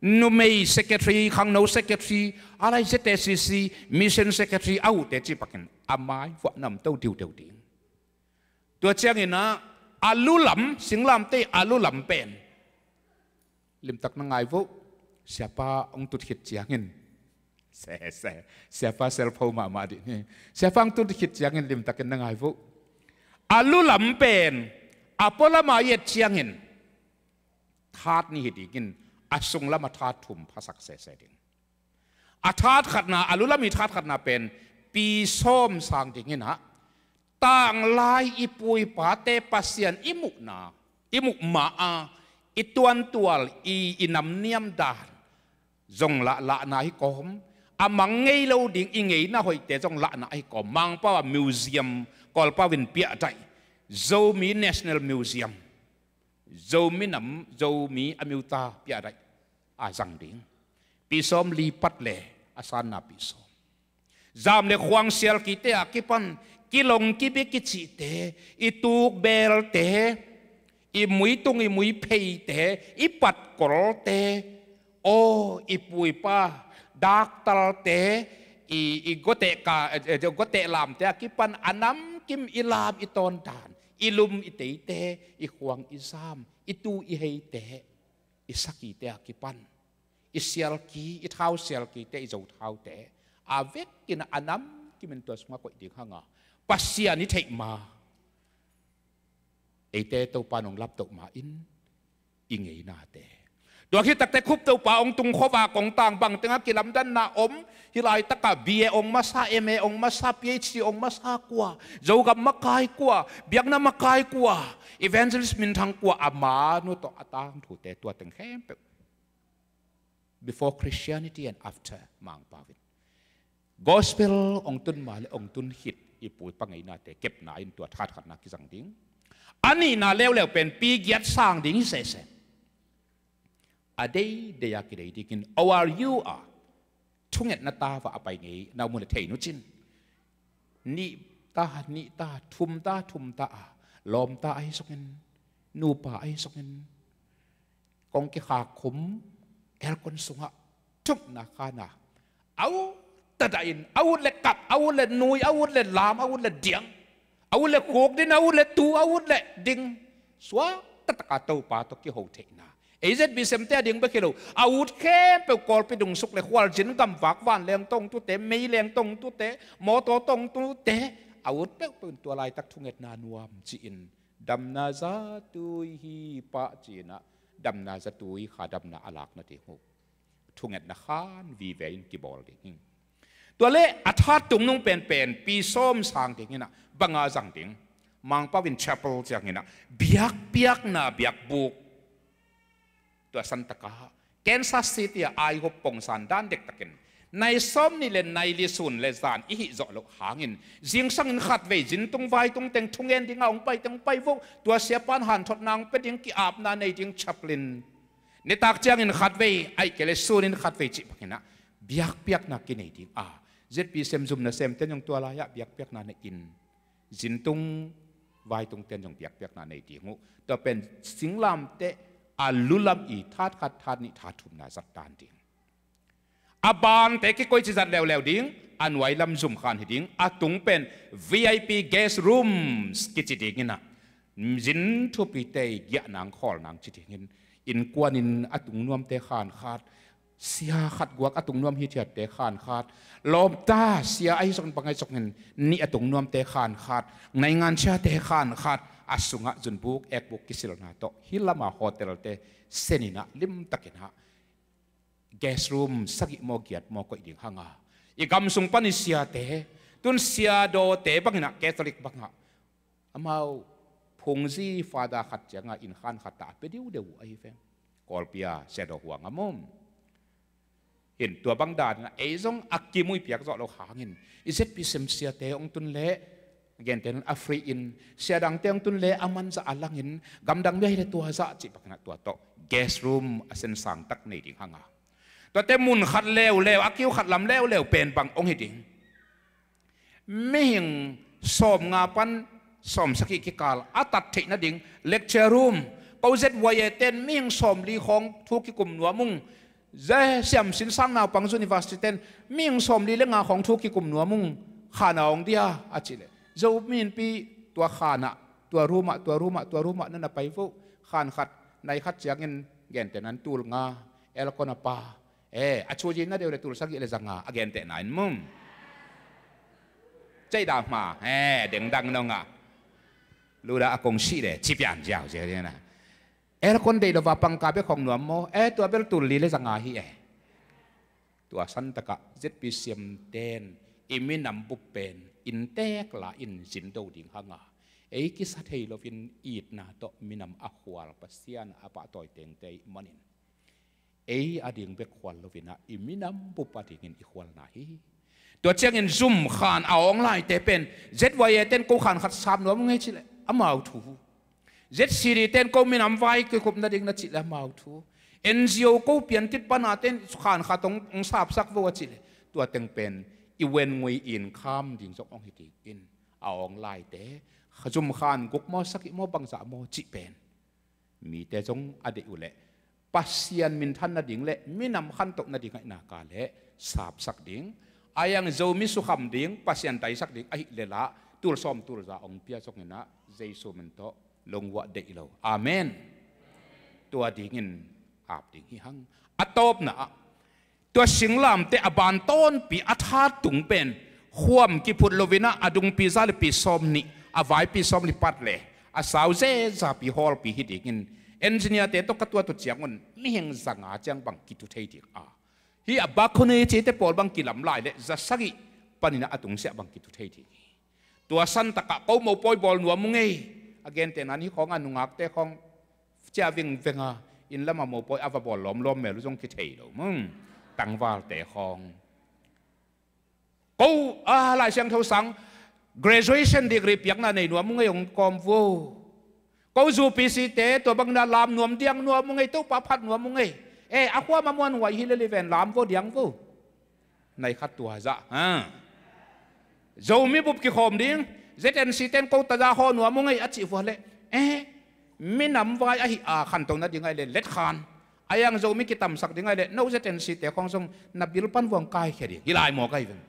Numei secretary, khangno secretary, a lai Z A C C, mission secretary, a uh te cih pakin a mai vuah nam to diudeu ding. Tua ciangin ah, a lulam, singlamteh a lulam pen limtak na ngai vo. Siapa hong tut khit ciangin. Se, se. Siapa selpho mahmah dih ni. Siapa hong tut khit ciangin limtakin na ngai vo. A lulam pen a pualam a i et ciangin, that nih hi dingin, a sunglam a that thum phasak sese ding. A that khatna, a lulam i that khatna pen pi sawm sang dingin ah, tanglai i pu i pate Pasian i muhna, i muh ma a, i tuantual, i, i namniam dan zong lah lahna hi kawm, a mang ngei lo ding i ngeina hoihte zong lahna hi kawm. Mangpau a museum, Kawlpau in piahdaih, Zomi National Museum, Zomi nam, Zomi a miuta piahdaih a zang ding. Pi sawm li pat le a sanna pi sawm. Zam le khuang sialkite a kipan, kilong kibi kicihte, i tukbelte, i muitung i muipheite, i patkolte, aw, i pu i pa, daktalte, i, i guateh ka, eh, eh, guateh lamte a kipan, a namkim i lam i tawndan, i lum i teite, i khuang i zam, i tu i heite, i sakite a kipan, i sialki, i thau sialkite, i zo thaute, a vekin a namkimin tua sungah koih ding hanga, Pasian i theih ma, eite Topa nong laptoh ma in, i ngeinate. Tua khit takte Khup Topa hong tung khuavak hong tang, bang tengah kilamdanna om, hih laitaka B A hong masa, M A hong masa, P H D hong masa kua, Zogam makai kua, biakna makai kua, evangelist minthang kua, a manu tawh a tangthute tua teng khempeuh. Before Christianity and after Mangpau in. Gospel hong tun ma le hong tun khit i pu i pa ngeinate kepna in tua that khatna kizang ding. A nihna leuleu pen pi giat sang ding hi sese. A deidei a kidei dingin, O R U a, thungetna tava a pai ngei na mu le thei nu cin. Nih ta, nih ta, thum ta, thum ta a, lawmta ahi songin, nupa ahi songin, kong kikhak khum, aircon sungah thukna khana, a ut tadahin, a ut le kap, a ut le nui, a ut le lam, a ut le diang, a ut le khuk din, a ut le tu, a ut le ding, suak tataka Topa tawh kiho theihna. A Z B C M te a ding bek hi lo, a ut khempeuh Kawlpi dungsuk le khualzin gamvak vanleng tawh tute, meileng tawh tute, mawtaw tawh tute, a ut peuhpeuh in tua laitak thungetna nuam ci-in, damna zatui hi pah ci-in ah, damna zatui kha damna a lakna ding uh thungetna khan vive in kibawl ding hi. Tua le a that tungnung penpen pi sawm sang dingin ah banga zang ding. Mangpau in chapel ciangin ah biakpiakna biakbuk. Tua santaka Kansas City a IHOP pongsan dan dektakin nai sawm nih le nai li sun le zan i hih zawh loh hangin, zingsangin khatvei zintung vaitung teng thungen dinga hong pai teng pai vo. Tua siapan hanthotna hong pia ding, ki-apna nei ding chaplain. Nitak ciangin khatvei, ahih kei le sunin khatvei cih bangin ah biakpiakna kinei ding a, Z B C M zum nasemte zong tua lai-ah biakpiakna nei in, zintung vaitung ten zong biakpiakna nei ding uh. Tua pen singlamteh a lulam i that khat, that nih, that thumna zat dan ding. A bante kikoici zat leuleu ding, a nuai lam zum khan hi ding, a tung pen V I P guest rooms kici dingin ah, zin thupite i giah nang khawl nang ci dingin, innkuanin a tung nuamte khan khat, sia khat guak a tung nuam hithiatte khan khat, lawmta sia ahi songin, bang ahi songin, nih a tung nuamte khan khat, naingan siate khan khat, a sungah zunbuk ekbuk kisilna tawh hih lama hotelte senin ah limtakin ah guest room sagih maw giat maw koih ding hanga, i gam sung pan i siate, tun siadawte bangin ah Catholic bangah amau phungzi fada khat cianga inn khan khat tah a pia diudeu uh ahi ve. Kawlpi a siadaw huang a mum. Hin tua bang danin ah ei zong a kimuipiak zawh lo hangin, i Z B C M siate hong tun leh, gentehna a free in, siadangte hong tun leh a manzah a langin, gamdang bia hi le tua zah cih bangin ah tua tawh guest room a sensang tak nei ding hanga, tuate mun khat leuleu, a kiu khat lam leuleu pen bang hong hi ding. Mihing sawmnga pan sawmsagih kikal a tat theih nading lecture room, ko Z Y A ten mihing sawmli khawng thu kikum nuam ung. Za siamsin sang naupang university ten mihing sawmli le nga khawng thu kikum nuam ung. Khan a awng dia a cih leh, Zomi Innpi tua khan ah, tua room ah, tua room ah, tua room ah na na pai vo. Khan khat, nai khat ciangin gentehna in tul nga, aircon a pa, eh, a chu zi na deuh le tul sagih le za nga a gentehna in mum. Cei dah ma, eh, dengdang nong a. Luda a kong sih le, ci pian ziau ziau na. Aircon deih lo va pangka bek khong nuam maw? Eh, tua bel tul li le za nga hi eh. Tua san takah Z P C M ten i minam bup pen inntek la in zin do ding hang a, ei kisa thei loin itna tawh minam a khual Pasian a pahtawi tengte ih manin, ei a ding bek khual loin ah i minam bup a dingin i khualna hi. Tua ciangin zum khan a awng laite pen Z Y A ten ko khan khat sam nuam ung ei cih leh amau thu. Z C D ten ko minam vai kikhupna ding na cih leh amau thu. N G O ko piantit pana ten khan khat hong, hong sapsak vo a cih leh, tua teng pen i wen ngui in kham ding zong hong hi ding in, a awng laite zum khan guk maw, sagih maw, bangzah maw cih pen mite zong a deih uh leh Pasian minthan nading le minam khantoh nading ahih nak leh sapsak ding, a iang Zomi sukham ding, Pasian taisak ding ahih leh lah tul sawm tul za hong pia zongin ah Jesu min tawh lungvuah deih lo. Amen. Tua dingin ap ding hi hang. A tawpna ah, tua singlamteh a ban tawnpi a that tung pen khuam kiphut loin ah a dungpi za le pi sawm nih, a vaipi sawm li pat le a sau zezapi hawlpi hi dingin, engineer-te tawh ka tuat uh ciangun mihing za nga ciang bang kitu thei ding a, hih a balcony cihte pawl bang kilam lai le za sagih panin ah a tungsiah bang kitu thei ding hi. Tua san takah ko mopawi bawl nuam ung ei. A gentehna in hih khawng a nungakte khawng cia vingveng a, inn lamah mopawi a va bawl lawmlawm mel uh zong kithei lo mung. Tangvalte khawng, ko a Lai Siangtho sang graduation degree piakna nei nuam ung ei, hong kawm vo. Ko zu P C te tua bangin ah lam nuam diang nuam ung ei, Topa phat nuam ung ei. Eh, a khuam a muanhuai hi le liven lam vo diang vo. Nai khat tua zah ha. Zomi bup kikhawm ding, Z N C ten ko taza haw nuam ung ei a cih vua leh, eh, minam vai ahi a khantoh nading ahih leh let khan. A iang Zomi kitamsak ding ahih leh no Z N C te khawng zong na bil pan vuang kaikhia ding hi lai maw ka hi ven.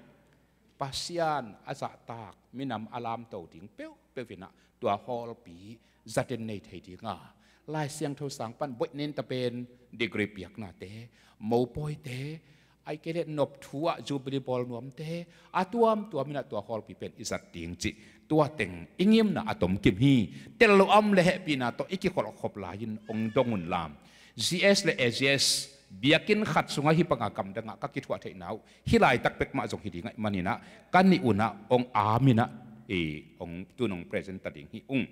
Pasian a zahtak minam a lamto ding peuhpeuh in ah tua hawlpi zaten nei thei ding a, Lai Siangtho sang pan boih nen ta pen degree piaknate, mopawite, ai kei leh nop thu ah Jubilee bawl nuamte, a tuamtuam in ah tua hawlpi pen i zat ding cih tua teng i ngimna a tomkim hi. Tel lo am le hehpihna tawh i kikholhkhop lai-in hong dong un lam. G S le A G S biakinn khat sungah hih banga gamdangah ka kithuah theihna uh hih laitak pek mah zong hi ding ahih manin ah ka nih un ah hong am in ah, i, hong tun hong present ta ding hi ung.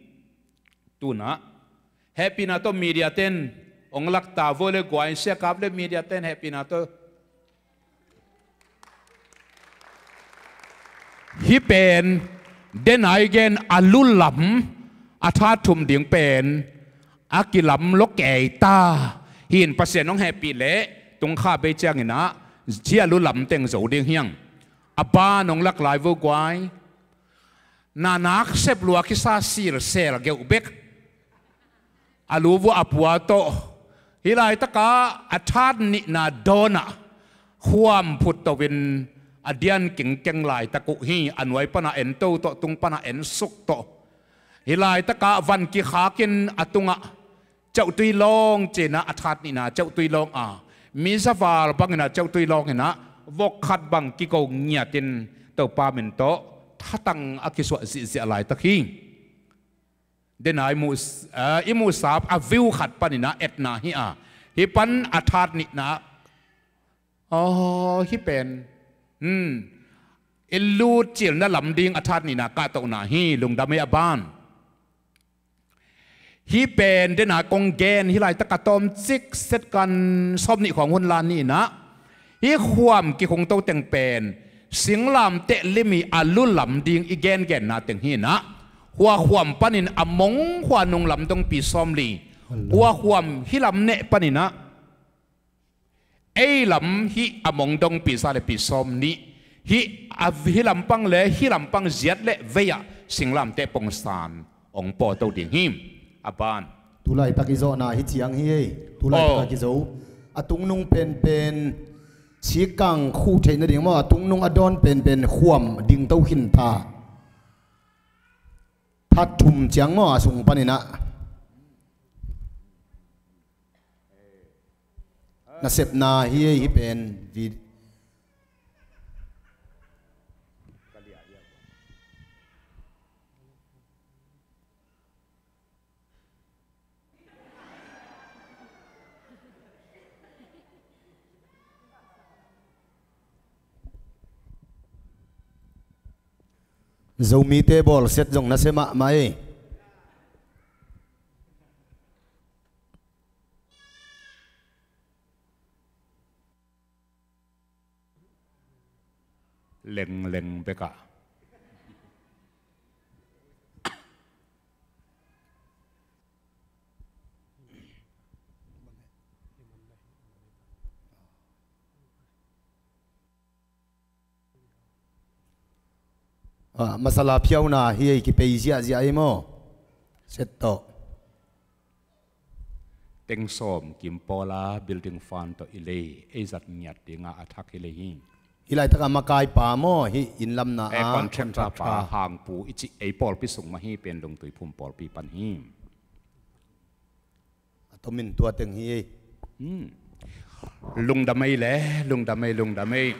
Tun ah hehpihna tawh media ten hong lak ta vo le guai, siakap le media ten hehpihna tawh. Hih pen, den ai gen a lulam a that thum ding pen a kilam lo kei ta. Hih in Pasian hong hehpih leh tung kha bei ciangin ah hih a lulam teng zo ding hi hang. A ban hong lak lai vo guai. Na nak sep lua kisa silsel geuh bek. A lu vua a pua tawh. Hih laitakah a that nihna dawnah khuam phut to-in a dian kingkeng laitak uh hi. A nuai pana en to tawh, tung pana en suk tawh. Hih laitakah van kikhakin a tungah ceuhtui lawng ci-in ah a that nihna ceuhtui lawng a, mi zaval bangin ah ceuhtui lawng in ah vok khat bang kigo ngiatin Topa min tawh thatang a kisuah zihziah laitak hi. Dena i muh, eh, i muhsap a view khat panin ah etna hi a, hih pan a that nihna, aw, hih pen, hmm, i lut cilna lam ding a that nihna kahtohna hi. Lungdam ei a ban. Hih pen dena kong gen hih laitak a tawmcik setkan sawm nih khawng hun la ni-in ah, hih khuam kikhungto teng pen singlamteh lim i a lu lam ding i gengenna teng hi-in ah, hua khuam panin a mong khua nung lam dongpi sawm li, hua khuam hih lam neh panin ah ei lam hih a mong dongpi za le pi sawm nih, Hih a, hih lampang le hih lampang ziat le vei-ah singlamteh pongsan hong pawto ding hi. A ban. Tulaitak i zawhna hi ciang hi ei. Tulaitak a kizo a tungnung penpen cikkang khuh theih nading maw, a tungnung a dawn penpen khuam dingto khin ta. That thum ciang maw a sung paninah nasepna hi ei, hih pen vid. Zomite bawlsiat zong nasia mahmah ei. Lengleng bekah. Ah, masala phiauna hi ei, kipei ziahziah ei maw? Set tawh. Teng sawm kim pawla building fund tawh i lei ei zat ngiat dinga a thak hi lei hi. Hih laitakah makaipa maw, hih innlamna a contractor pa, hangpu i cih ei pawlpi sung mah hi, pen Lungtui Phum pawlpi pan hi. A tomin tua teng hi ei. Hmm. Lungdam ei le, lungdam ei, lungdam ei.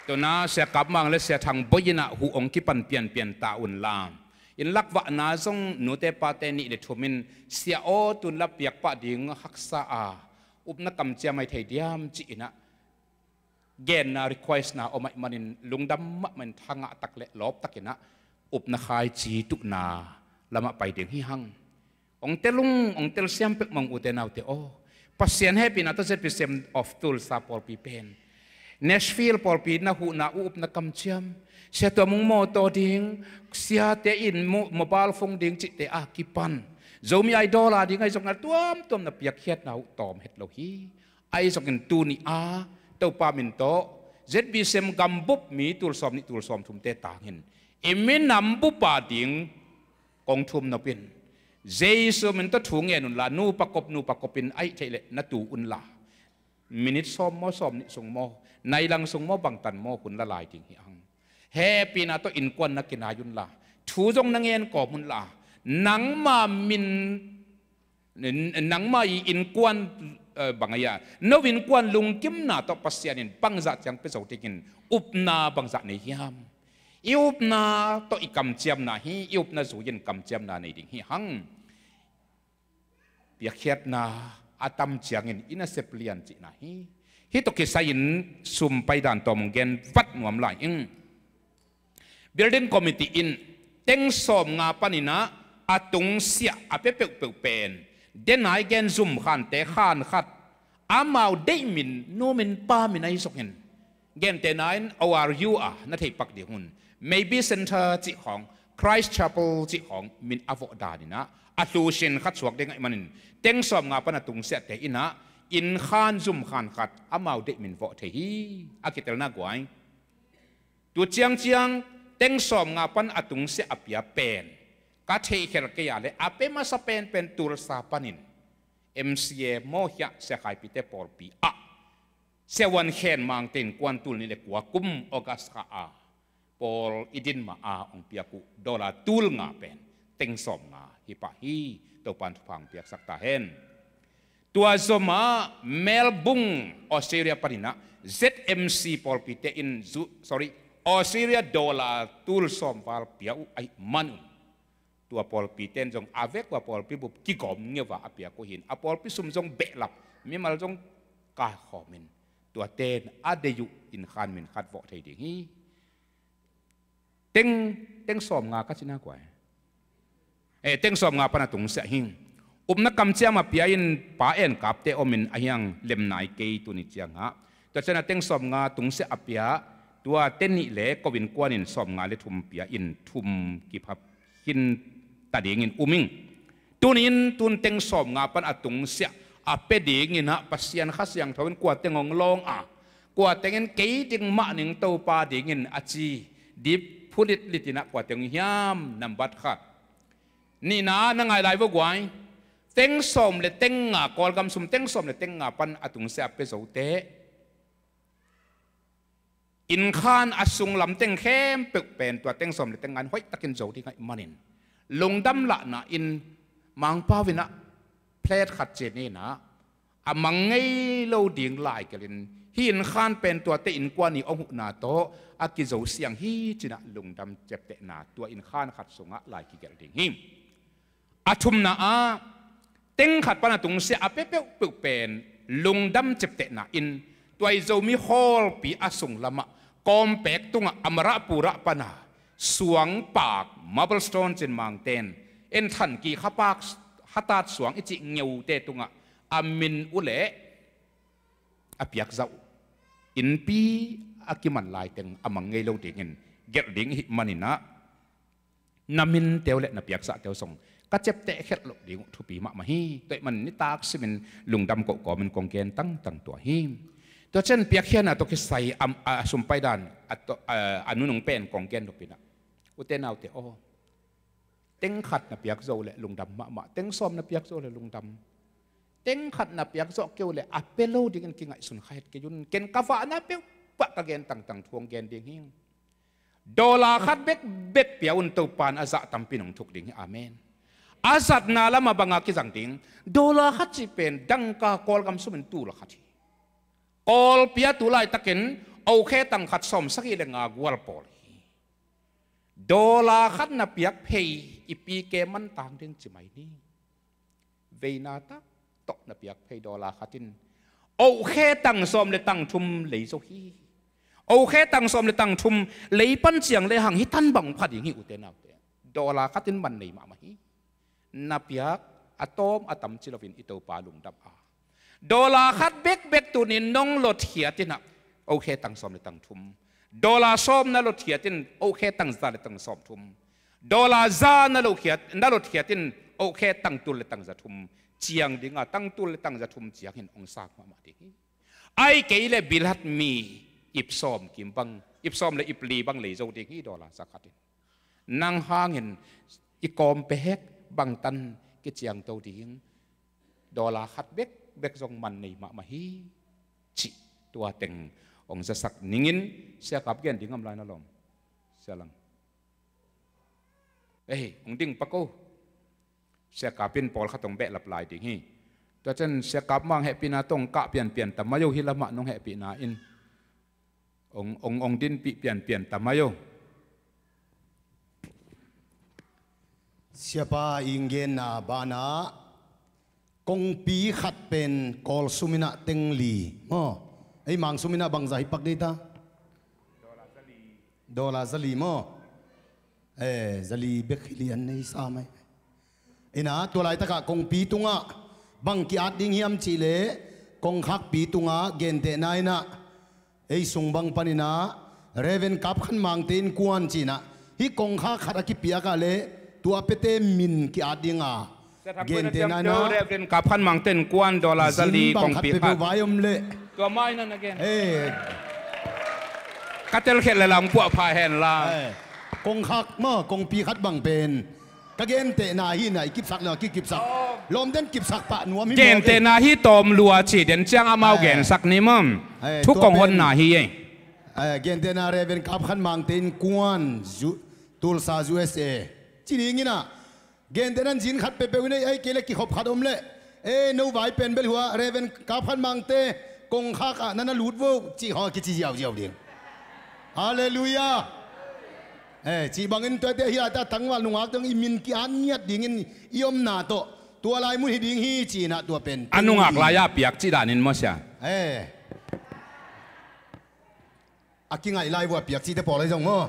Tuna Sia Kap Mang le Sia Thang Bawi inah huh hong kipan pianpian ta unla, inn lakvahna zong nute pate nih le thumin, Sia aw, tunla piakpah ding haksa a, upna kamciam ai thei diam, ci inah genna, requestna om ahih manin lungdam mahmah in, thangah tak le lawp takinah upna khaici tuhna lamah pai ding hi hang. Hong tel ung, hong telsiam pek mong ute naute aw. Pasian hehpihna tawh Z B C M of Tulsa pawlpi pen Nashville pawlpi na huhna uh upna kamciam, Sia Tuam Mung mawtaw ding, siate in mo-, mobile phone ding cihte a kipan Zomi Idol a ding ahi zongin a tuamtuam na piakkhiatna uh tawm het lo hi. Ahi zongin tuni a Topa min tawh Z B C M gambup mi tul sawm nih tul sawm thumte tangin i minam bup a ding kong thum nop in, Jesu min tawh thu ngen unla, nupa kop, nupa kopin ahih theih leh na tu unla, minit sawm maw, sawm nih sung maw, nai lang sung maw, bangtan maw, hun la lai ding hi hang. Hehpihna tawh innkuan na kinai unla, thu zong na ngen kawm unla, nangma min, nangma i innkuan, eh, bang a, no innkuan lungkimna tawh Pasian in bangzah ciang pia zo dingin upna bangzah nei hiam? I upna tawh i kamciamna hi, i upna zui-in kamciamna nei ding hi hang. Piakkhiatna a tam ciangin i nasep lian cihna hi. Hih tawh kisai-in sum paidan tawm hong gen vat nuam lai ing. Building committee in teng sawmnga paninah a tungsiah a pia peuhpeuh pen, denai gen zum khante khan khat, amau deih min, nu min pa min ahi zongin, gentehna in O R U a na theih pak ding un, Maybe Center cih khawng, Christ Chapel cih khawng min a vawh daninah a hlusin khat suak ding ahih manin, teng sawmnga pan a tungsiahte inah inn khan zum khan khat amau deih min vawh thei hi. A kitelna guai. Tu ciangciang teng sawmnga pan a tungsiah a pia pen ka theihkhelh kei a le a pia masa penpen Tulsa panin M C A maw hiah Sia Khaipite pawlpi ah Sia Wan Khen Mangte innkuan tul nih le kua kum August kha a pawl i din mah a hong piak uh dollar tul nga pen teng sawmnga hi pah hi. Topan thupha hong piaksak ta hen. Tua zomah Melbourne, Australia paninah Z M C pawlpite in zu-, sorry, Australia dollar tul sawm val pia uh ahih manun, tua pawlpite in zong a vek ua pawlpi bup kigawm ngeuva a piak uh hin, a pawlpi sum zong behlap, mimal zong kaikhawmin, tuate in a deih uh inn khan min khat vawh thei ding hi. Teng, teng sawmnga ka cina guai. Eh, teng sawmnga pan a tungsiah hi. Upna kamciam a pia in Pa En Kapte omin a hiang lemnai kei tuni ciangah. Tua ciangah teng sawmnga tungsiah a pia, tua te nih le ko innkuanin sawmnga le thum pia in thum kiphap khin ta dingin um ing. Tunin tun teng sawmnga pan a tungsiah a pia dinginah Pasian Kha Siangtho in kua teng hong lawng a, Kua tengin kei ding mah ning Topa dingin a ci dip phulitlitin ah kua teng hiam? Nambat khat. Nihna na ngai lai vo guai. Teng sawm le teng nga, Kawlgam sum teng sawm le teng nga pan a tungsiah a pia zote, innkhan a sunglam teng khempeuh pen tua teng sawm le teng nga in hoihtakin zo ding ahih manin, lungdam lahna in Mangpau in ah plate khat ci-in ah a mang ngei lo ding lai gelhin, hih innkhan pen tuate innkuan i hong huhna tawh a kizo siang hi ci-in ah lungdam ciaptehna tua innkhan khat sungah lai kigelh ding hi. A thumna ah, teng khat pan a tungsiah a pia peuhpeuh pen lungdam ciaptehna in tua i Zomi hawlpi a sunglamah kawmpek tungah a marah purah pana suangpak, marble stone ci-in Mangten, enthanki khapak, khatat suang i cih ngeute tungah a min uh leh a piakzah uh innpi a kiman laiteng a mang ngei lo dingin gelh ding i hih manin ah, na minte uh leh na piakzahte uh zong ka ciapteh khelh loh ding uh thupi mahmah hi. Tua ahih manin nitak simin lungdam koh kawmin kong gen tangtang tua hi. Tua ciang piakkhiatna tawh kisai a, a sumpaidan a, a nunung pen kong gen nop in ah, ute naute aw, teng khat na piak zo leh lungdam mahmah, teng sawm na piak zo leh lungdam. Teng khat na piak zawh kei uh leh a pia lo dingin kingaihsun kha het kei un. Ken ka vahna peuhpah ka gen tangtang thu hong gen ding hi. Dollar khat bekbek pia un, Topa in a zah tampi in hong thuk ding hi. Amen. A zatna lamah bang a kizang ding? Dollar khat cih pen dangka Kawlgam sumin tul khat hi. Kawlpi ah tu laitakin okhe tang khat sawmsagih le nga gual pawl hi. Dollar khat na piak phei i pike mantang ding ci mai ni. Veina tak tawh na piak phei dollar khat in okhe tang sawm le tang thum lei zo hi. Okhe tang sawm le tang thum lei pan ciang lehang hih tan bang pha ding hi, ute naute. Dollar khat in man nei mahmah hi. Na piak a tawm a tam ci loin i Topa lungdam a. Dollar khat bekbek tuni-in nong lotkhiat in ah okhe tang sawm le tang thum. Dollar sawm na lotkhiat in okhe tang za le tang sawm thum. Dollar za na lotkhiat, na lotkhiat in okhe tang tul le tang za thum ciang ding a, tang tul le tang za thum ciangin hong sak mahmah ding hi. Ahih kei leh bilhat mi ip sawm kim bang, ip sawm le ip li bang lei zo ding hi dollar za khat in. Nang hangin i kawmpek bangtan kiciangto ding? Dollar khat bekbek zong man nei mahmah hi, cih tua teng hong zasak ningin. Sia Kap gen ding om lai na lawm? Sia Lang. Ei, hong ding pak o. Sia Kap in pawlkhat hong behlap lai ding hi. Tua ciang Sia Kap mah hong hehpihna tawh hong kah pianpian ta mai o, hih lamah nong hehpihna in hong, hong, hong dinpih pianpian ta mai o. Siapa i genna banah kongpi khat pen Kawl sum in ah teng li maw? Ei, Mang sum in ah bangzah hi pak dei ta? Dollar za li maw? Eh, za li bek hi lian nei sa mai. In ah tua laitakah kongpi tungah bang ki-at ding hiam cih leh, kongkhakpi tungah gentehna in ah ei sung bang panin ah Reverend Kap Khan Mangte innkuan ci-in ah hih kongkhak khat a kipiak ah leh tua a piate min ki-at ding a, gentehna in ah Reverend Kap Khan Mangte innkuan dollar za li, zin bang khat kongpi peuhpeuh khat vai om leh. Tua mah in ah na gen. Eh. Ka telkhiat leh lam puah pha hen la. Eh. Kongkhak maw, kongpi khat bang pen ka gentehna hi in ah, i kipsak le kikipsak. Lawm den, kipsak pah nuam hi maw. Gentehna hi tawm lua ci den ciang amau gensak ni maw. Thu kong honna hi ei. Gentehna Reverend Kap Khan Mangte innkuan, Tulsa, U S A ci ding in ah, gentehna in zin khat peuhpeuh in ei, ahih kei leh kikhop khat om leh, eh, no vai pen bel hua Reverend Kap Khan Mangte kongkhak ah na na lut vo cih khawng a kici ziauziau ding. Halleluiah. Eh, cih bangin tuate hi a, ta tangval nungak teng i min ki-at ngiat dingin i omna tawh tua lai mun hi ding hi ci-in ah tua pen a nungak lai-a piak cih danin maw sia? Eh. A kingaih lai vua piak cihte pawl ahi zong maw?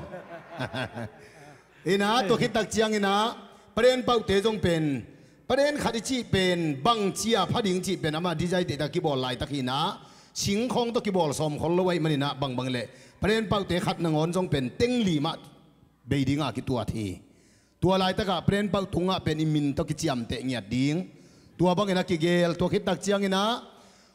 In ah tua khit tak ciangin ah Paren Pauhte zong pen, Paren khat i cih pen bang cia pha ding cih pen amah design tehtak kibawl laitak hi in ah, singkhawng tawh kibawl sawm khol lo ahih manin ah bangbang leh Paren Pauhte khat nangawn zong pen teng li mah bei ding a kituat hi. Tua laitakah Paren Pauh tungah pen i min tawh kiciamteh ngiat ding. Tua bangin a kigel, tua khit tak ciangin ah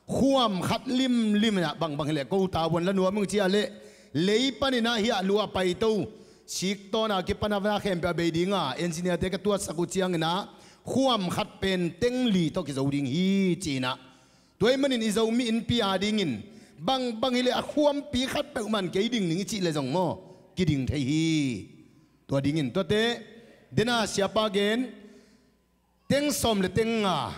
khuam khat limlim inah bangbang hileh ko tavuan la nuam ung ci a leh, lei paninah hiah lua paito, siktawn a kipan a vana khempeuh a bei dinga engineer-te ka tuatsak uh cianginah khuam khat pen teng li tawh kizo ding hi ci-inah. Tua ahih manin i Zomi Innpi adingin bangbang hileh a khuampi khat peuhmah in kei ding ning i cih leh zong maw, kiding thei hi. Tua dingin tuate dena siapa gen, teng sawm le teng nga,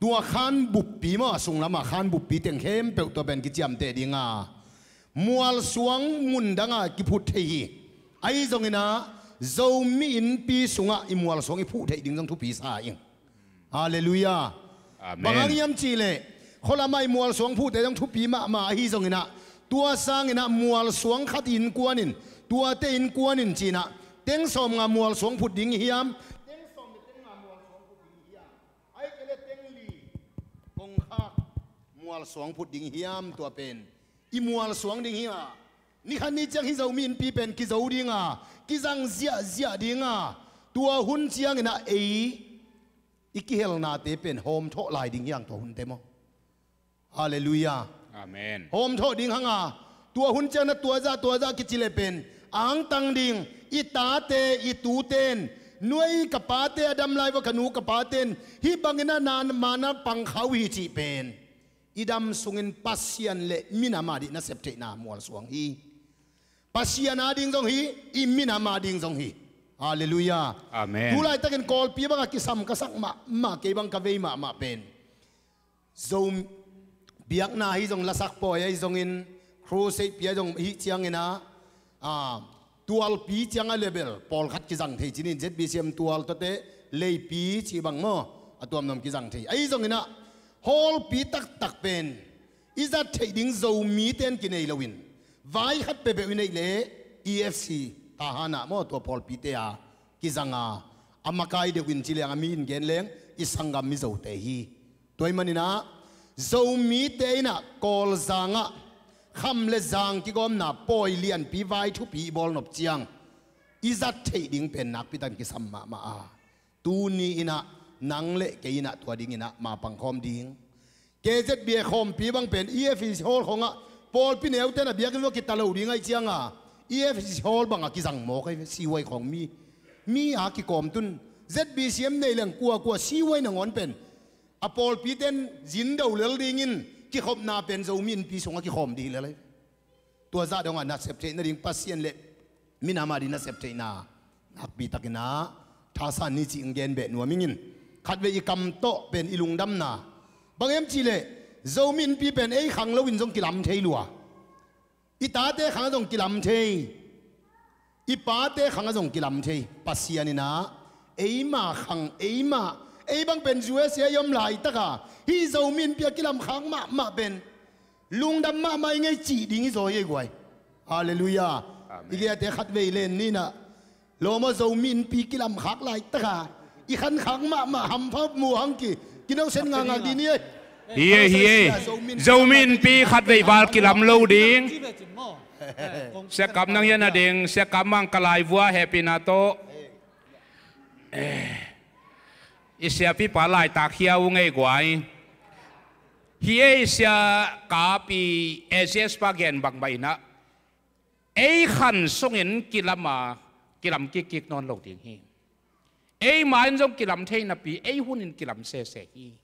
tua khan buppi maw, a sunglamah khan buppi teng khempeuh tua pen kiciamteh dinga mualsuang mundanga kiphut thei hi. Ahi zonginah Zomi Innpi sungah i mualsuang i phuh theih ding zong thupi sa ing. Halleluiah. Amen. Bang hang hiam cihleh, khualamah i mualsuang phuhte zong thupi mahmah ahi zonginah, tua sanginah mualsuang khat i innkuan in, tuate innkuan in cinah, teng sawm nga mualsuang phut ding i hiam? Teng sawm le teng nga mualsuang phut ding i hiam? Ahih kei leh teng li kongkhak mualsuang phut ding i hiam? Tua pen i mualsuang ding hi a, ni khat ni ciang hih Zomi Innpi pen kizo dinga, kizang ziahziah dinga, tua hun cianginah ei i kihelnate pen hawmthawh lai ding hi hang tua hunte maw. Halleluiah. Amen. Hawmthawh ding hanga, tua hun cianginah tuazah tuazah kici leh pen angtang ding, i tate i tute in, nuai ka pate a dam lai vua ka nu ka pate in hih banginah na mana pang kha uh hi cih pen i dam sungin Pasian le minam ading nasep theihna mualsuang hi. Pasian ading zong hi, i minam ading zong hi. Halleluiah. Amen. Tu laitakin Kawlpi bangah kisam ka sak mahmah, kei bang ka vei mahmah pen Zo biakna ahi zong, lasak pawi ahi zongin, crusade pi ahi zong, hih cianginah, a, tualpi ciang a level pawlkhat kizang thei cinin, Z B C M tual tuate leipi cih bang maw, a tuamnuam kizang thei. Ahi zonginah hallpi taktak pen i zat theih ding Zomite in kinei loin, vai khat peuhpeuh i neih leh E F C Tahan ah maw, tua pawlpite a kizanga a makai deuh in ci leng, a mi in gen leng, i sanggam Mizote hi. Tua ahih maninah Zomite inah Kawlzangah kham le zang kigawmna pawi lianpi vai thupi i bawl nop ciang i zat theih ding pen nakpi takin kisam mahmah a, tuni inah nang le kei inah tua dinginah mapang khawm ding. K Z B A khawmpi bang pen E F C hall khawngah pawlpi neute in a biakinn vua kita lo ding ahih cianga E F C hall bangah kizang mawk ahi ve, C Y khawng mi, mi a kikawm tun. Z B C M nei leng kuakua C Y nangawn pen a pawlpite in zin do lel dingin kikhopna pen Zomi Innpi sungah kikhawm dih lel ahi. Tua zah dongah nasep theih nading Pasian le minam ading nasep theihna nakpi takinah thasan ni cih in gen beh nuam ingin, khatvei i kam tawh pen i lungdamna bang hiam cihleh, Zomi Innpi pen ei khang loin zong kilam thei lua. I tate khangah zong kilam thei. I pate khangah zong kilam thei. Pasian inah eima khang, eima, ei bang pen U S A i om laitaka hih Zomi Innpi a kilamkhak mahmah pen lungdam mahmah i ngei cih ding i zaw hi ei guai. Halleluiah. Amen. I geite khatvei len ninah, lawm aw, Zomi Innpi kilamkhak laitaka i khankhak mahmah hampha mu hang ki, kinosen ngangak dih ni ei. Hi ei, hi ei. Zomi Innpi khatvei val kilam lo ding. Siakam nang hian a ding, siakam mang ka laivua hehpihna tawh. Eh, i siapipa laitak hiau ngei guai. Hi ei, sia kapi A C S pa gen bang bainah, ei khan sungin kilama, kilam kikkik nawn lo ding hi. Ei ma in zong kilam thei napi ei hunin kilam sese hi.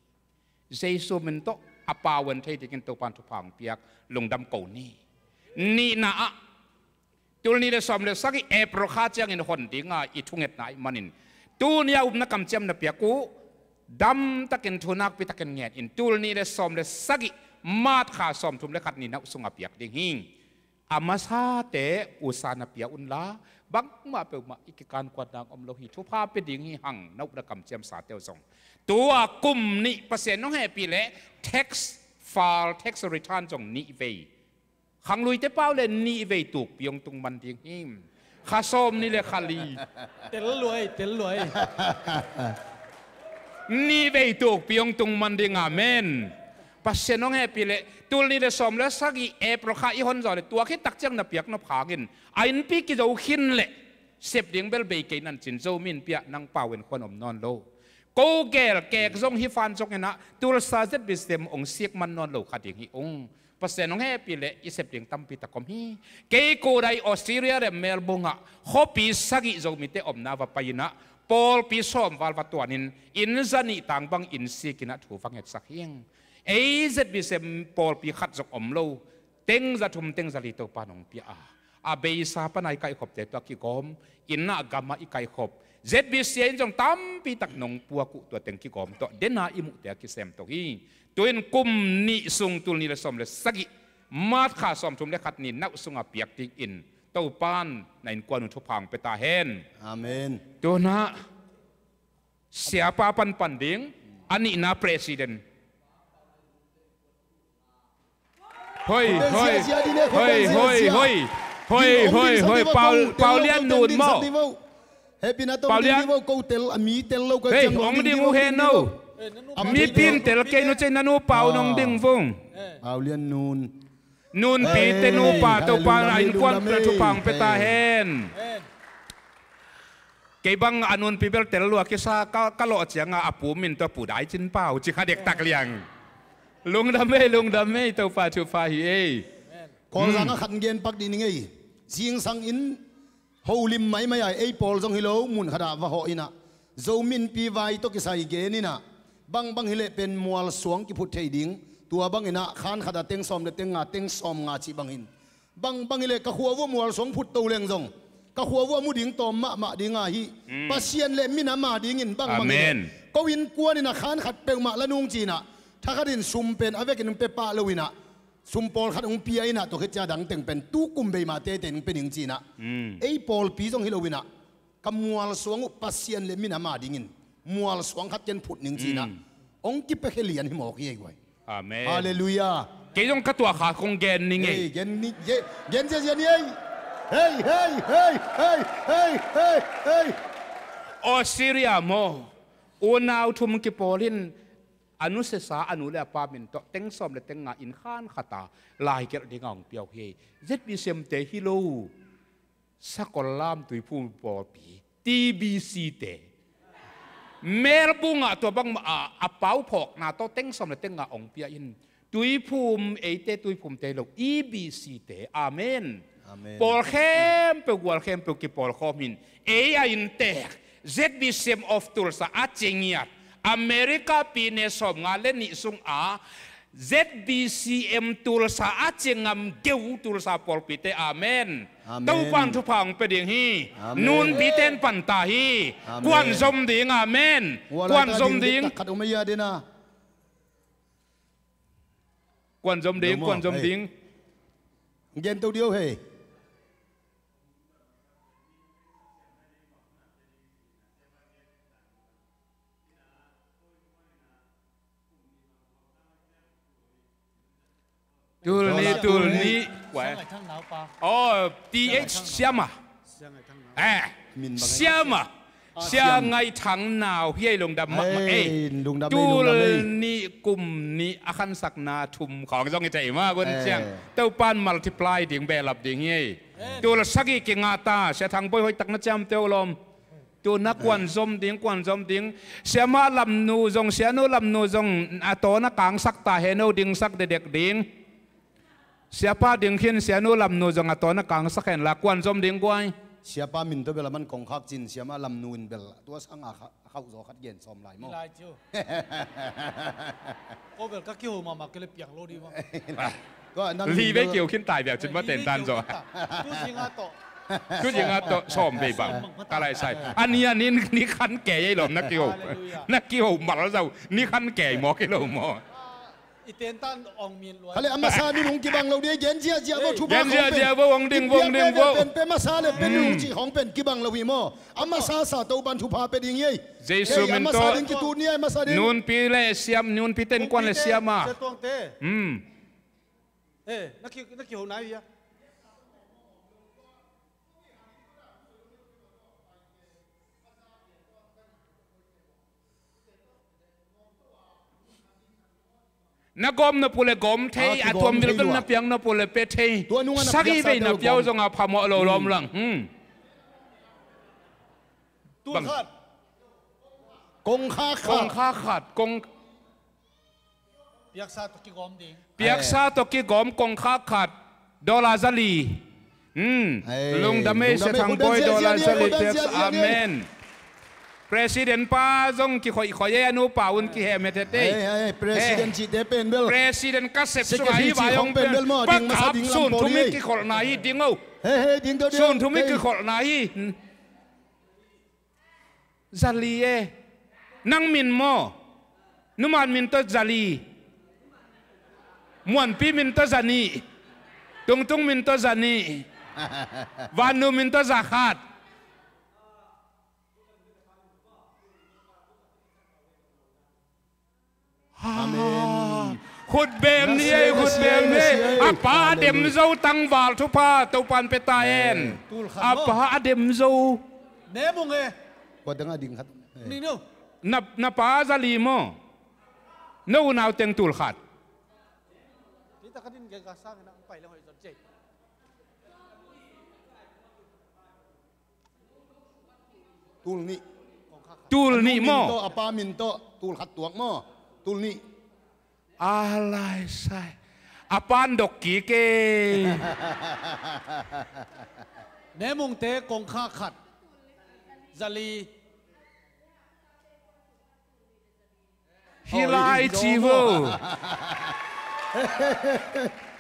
Jesu min tawh a pauan thei dingin Topan thupha hong piak, lungdam ko ni. Nihna ah, tul nih le sawm le sagih April kha ciangin hon dinga i thungetna ahih manin, tuni a upna kamciamna piak uh damtakin thu nakpi takin ngen in, tul nih le sawm le sagih March kha sawmthum le khat ni nauh sungah piak ding hi. A masate usa na pia unla, bangmah peuhmah i kikankuan nang om lo hi. Thupha pia ding hi hang, na upna kamciamsate uh zong. Tua kum nih Pasian hong hehpih leh tax file, tax return zong nih vei. Khangluite pau le nih vei tukpi hong tung man ding hi. Kha sawm nih le kha li. Tel luai, tel luai. Nih vei tukpi hong tung man ding, amen. Pasian hong hehpih leh tul nih le sawm le sagih April kha i hon zaw leh tua khit tak ciang na piak nop khak in, a innpi kizo khin leh sep ding bel bei kei nan cin, Zomi Innpi ah nang pau en khuan om nawn lo. Ko gel kek zong hi fan zong inah Tulsa Z B C M hong sik man nawn lo kha ding hi ung. Pasian hong hehpih leh i sep ding tampi tak om hi. Kei kudai Australia le Melbourne ah khuapi sagih Zomite omna va pai inah pawlpi sawm val va tuanin inn za nih tang bang inn sik inah thu va ngetsak hi ing. Ei Z B C M pawlpi khat zong om lo. Teng za thum teng za li Topa nong pia a, a beisa pana i kaihkhopte tua kigawm, inn ah gam ah i kaihkhop, Z B C A in zong tampi tak nong puak uh, tua teng kigawm tawh dena i muhte a kisem to hi. Tu-in kum nih sung tul nih le sawm le sagih, March kha sawm thum le khat ni nauh sungah piak dingin Topan na innkuan uh thupha hong pia ta hen. Amen. Tunah siapa panpan ding, a nihna president. Hoi, hoi, hoi, hoi, hoi, hoi, hoi, hoi, Pau, Pau Lian Nun maw? Pau Lian. Hei, hong ding uh hen no. Mipin tel kei nu cei na nu Pau nong ding vung. Pau Lian Nun. Nunpi te nupa Topa na innkuan thupha hong pia ta hen. Kei bang a nunpi bel tel lua kisa ka, ka lawh cianga a pu min tua Pu Dai Cin Pau ci kha dektak liang. Lungdam ei, lungdam ei, Topa thupha hi ei. Kawlzang a khat gen pak dih ning ei. Zingsang in holim maimai a ei pawl zong hi lo mun khatah va hawh inah Zomi innpi vai tawh kisai gen inah bangbang hileh pen mualsuang kiphut thei ding. Tua bang inah khan khatah teng sawm le teng nga, teng sawm nga cih bangin bangbang hileh ka khua vua mualsuang phut to leng zong ka khua vua mu ding tawm mahmah ding a hi. Pasian le minam a dingin bangbang hileh ko innkuan inah khan khat peuhmah la nung ci inah thakhatin sum pen a vekin pia pah lo inah sum pawlkhat hong pia inah tua khit cia dang teng pen tu kum bei mah tete hong pia ning ci inah ei pawlpi zong hi lo inah ka mualsuang uh Pasian le minam a dingin mualsuang khat ken phut ning ci inah hong kipiakhia lian hi mawk hi ei guai. Amen. Halleluiah. Kei zong ka tuah kha kong gen ning ei. Gen ziazia ni ei. Hei, hei, hei, hei, hei, hei, hei. Australia maw, unau thum kipawl in a nusiasa a nu le a pa min tawh teng sawm le teng nga inn khan khata lai gelh dinga hong pia uh hi. Z B C M te hi lo. Sakol lam tuiphum pawlpi, T B C te. Melbourne ah tua bangmah a, a pau phawkna tawh teng sawm le teng nga hong pia in tuiphum, eite tuiphum te lo, E B C te. Amen. Amen. Pawl khempeuh, gual khempeuh kipawlkhawm in ei a inntek Z B C M of Tulsa a cingiat America pine sawm nga le nih sung a Z B C M Tulsa a cingam geu Tulsa pawlpite. Amen. Amen. Topan thupha hong pia ding hi. Amen. Nunpite in panta hi. Amen. Kuan zom ding. Amen. Kuan zom ding. Kuan zom ding, kuan zom ding. Gen to dio hei. Tul nih, tul nih. Aw, T H Siama. Eh, Siama. Sia Ngaih Thang nau hi ei, lungdam mahmah ei. Tul nih kum nih a khansakna thum khawng zong i thei mah gun ciang Topan multiply ding, behlap ding hi ei. Tul sagih kingah ta, Sia Thang Bawi hoihtak na ciamteh uh lawm. Tu na kuan zom ding, kuan zom ding. Siamah lamnu zong, sianu lamnu zong a tawn a kangsak ta hen o, dingsak dedek ding. Siapa ding khin, sianu lamnu zong a tawn a kangsak hen la, kuan zom ding guai. Siapa min tawh bel a man kongkhak cin, siamah lamnu in bel tua sanga kha, a khauh zaw khat gen sawm lai maw. Ko bel ka kiho mahmah kei le piang lo dih maw. Li vei kiho khin tai bia cin maw, tentan zaw. Tu zinga tawh. Tu zinga tawh sawm vei bang. Ka lai sai. A ni a ni, ni khan kei ei lawm na kiho. Na kiho mal zaw. Ni khan kei maw, kei lo maw. I tentan ong min luai. Khale a masa nun hong kibang lo dih, gen ziazia vo, thupha khong pen. Gen ziazia vo, hong ding, hong ding vo. Pen pe masa le pen nun hong cih khong pen kibang lo hi maw. A masa sa Topan thupha pe ding hi ei. Jesu min tawh. A masa ding kitut ni ei, a masa ding. Nunpi le siam, nunpi ten kuan le siam a. Sia Tuangte. Hmm. Eh, na ki, na kiho nai hia. Na gawm nop uh le gawm thei, a tuam bilbil na piang nop uh le pia thei. Sagih vei na pia uh zong a phamawh lo lawm lang. Hmm. Tul khat. Kongkhak khat. Kongkhak khat. Kong Piaksa tawh kigawm ding. Piaksa tawh kigawm kongkhak khat. Dollar za li. Hmm. Lungdam ei, Sia Thang Boi, dollar za li piaksa. Amen. President pa zong kikhoihkhoih ei, a nupa un kihem het het ei. President cihte pen bel. President ka sep sungah hi vai hong pen bel maw, ding masa ding lam pawl hi. Sun thum hi kikholhna hi ding o. Sun thum hi kikholhna hi. Za li e. Nang min maw? Numan min tawh za li. Muanpi min tawh za nih. Tungtung min tawh za nih. Vannu min tawh za khat. Amen. Khut beng ni ei, khut beng ni ei. A pa a dem zo tangval thupha Topan pia ta hen. A pa a dem zo. Ne mung e. Kua dang a ding khat. Na, na pa za li maw? No unau teng tul khat. Tul nih. Tul nih maw? A pa min tawh, tul khat tuak maw? Tul nih. A lai sai. A pan dok kik e. Ne mungte kongkhak khat. Za li. Hi lai ci vo.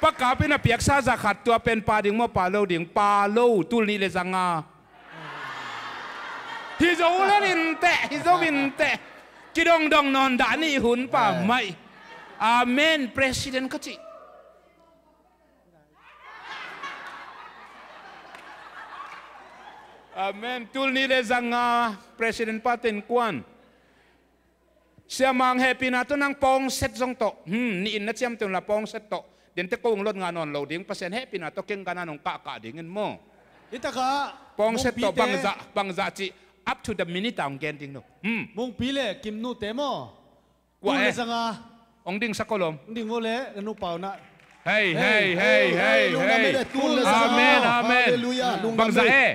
Pa Kap in a piaksa za khat, tua pen pa ding maw, pa lo ding? Pa lo, tul nih le za nga. Hi zo le inteh, hi zo inteh. Kidongdong nawn dah nih hun pa mai. Amen. President ka cih. Amen. Tul nih le za nga, President pa ten kuan. Siamang hehpihna tawh nang pawngset zong tawh. Hmm, nih in na ciamteh unla pawngset tawh. Dente ko hong lot ngah nawn lo ding, Pasian hehpihna tawh keng gana nong kahkah dingin maw? Hitakah pawngset tawh bangzah, bangzah cih up to the minute a hong gen ding no. Hmm. Mungpi le Kimnute maw? Kua e? Tul le za nga. Hong ding sa kolom. Hong ding vo le, na nupa unah. Hei, hei, hei, hei, hei. Amen, amen. Bangzah e?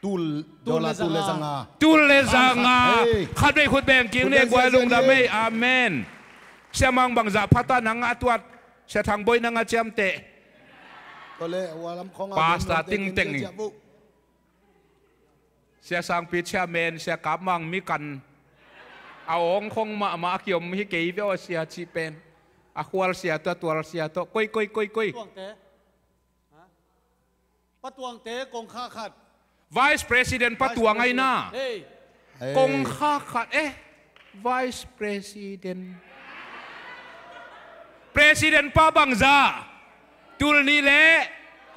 Tul, dollar tul le za nga. Tul le za nga. Khat vei khut beng kik ni e guai, lungdam ei. Amen. Siamang bangzah pha ta, nang a tuat. Sia Thang Boi nang a ciamteh. Pastor tingteng hi. Sia Sangpi chairman, Sia Kap Mang mi kan. A awng khong mahmah a kiom hi kei ve aw sia cih pen. A khual sia tawh, a tual sia tawh. Koi, koi, koi, koi. Pa Tuangte, kongkhak khat. Vice President Pa Tuang ahi na. Kongkhak khat, eh. Vice President. President pa bangzah? Tul nih le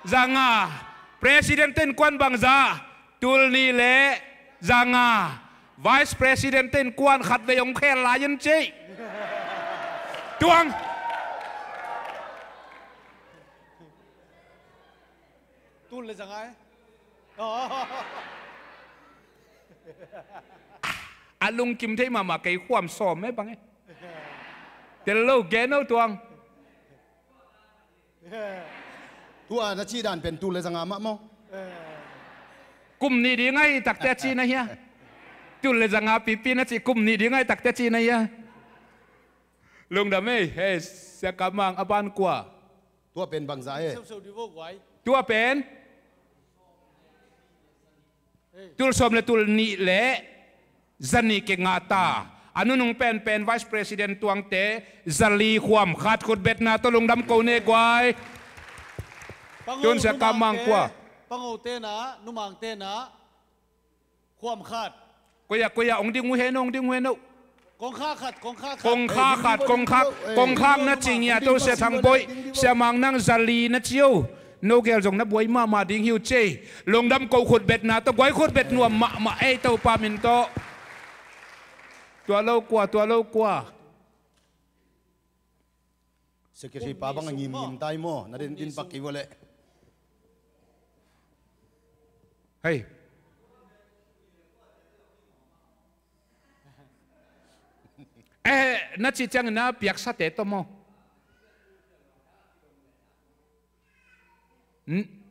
za nga. President te innkuan bangzah? Tul nih le za nga. Vice President te innkuan khat vei hong khel lai in cei. Tuang. Tul le za nga e. A lungkim thei mahmah kei khuam sawm e bang e. Tel lo gen o Tuang. Tua na cih dan pen tul le za nga mah maw? Kum nih ding ahi takte a cih na hia? Tul le za nga pipi na cih kum nih ding ahi takte a cih na hia? Lungdam ei, hei, Sia Kap Mang, a ban kua? Tua pen bangzah e? Tua pen? Tul sawm le tul nih le za nih kingah ta. A nunung penpen Vice President Tuangte za li khuam khat, khutbetna tawh lungdam ko ne guai. Tun Sia Kap Mang kua? Pango tena, numang tena. Khuam khat. Koia, koia, hong ding uh hen, hong ding uh hen. Kongkhak khat, kongkhak khat. Kongkhak khat, kongkhak, kongkhak na ci ngiat o Sia Thang Boi, Sia Mang nang za li na ci o. No gel zong na buai mahmah ding hi uh cei. Lungdam ko khutbetna tawh, guai khutbet nuam mahmah ei Topa min tawh. Tua lo kua, tua lo kua? Secretary pa bang a ngimngim tai maw? Na din din pak kei ua leh. Hei. Eh, na ci ciangin na piaksate tawh maw?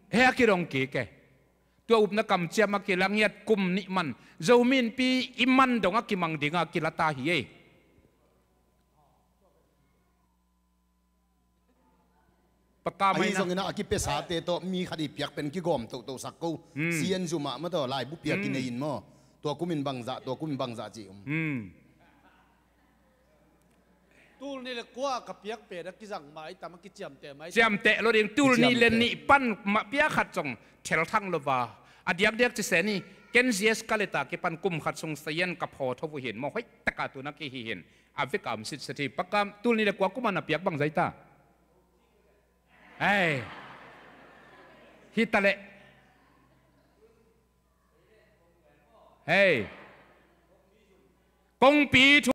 He a kidong kik e. Tua upna kamciam a kila ngiat kum nih man Zomi Innpi i man dong a kimang dinga kila ta hi ei. Pakam ahi maina zongin a kipiasate tawh mi khat i piak pen kigawm tohtohsak ko. Hmm. C N Zuma maw tawh laibu piak kinei in maw? Tua kumin bangzah, tua kumin bangzah ci um. Hmm. Tul nih le kua ka piak pen a kizang mai tam a kiciamteh mai tam. Ciamteh lo ding, tul nih le nih pan mah piak khat zong thelthang lo va. A diakdiak ci se ni, ken G S ka leta kipan kum khat sung sayan ka phaw tho uh hin maw, hoih taka tuna kihi hin. A vek a om sitset hi. Pakam, tul nih le kua kuman a piak bang zai ta. Hei. Hi ta leh. Hei. Kongpi thu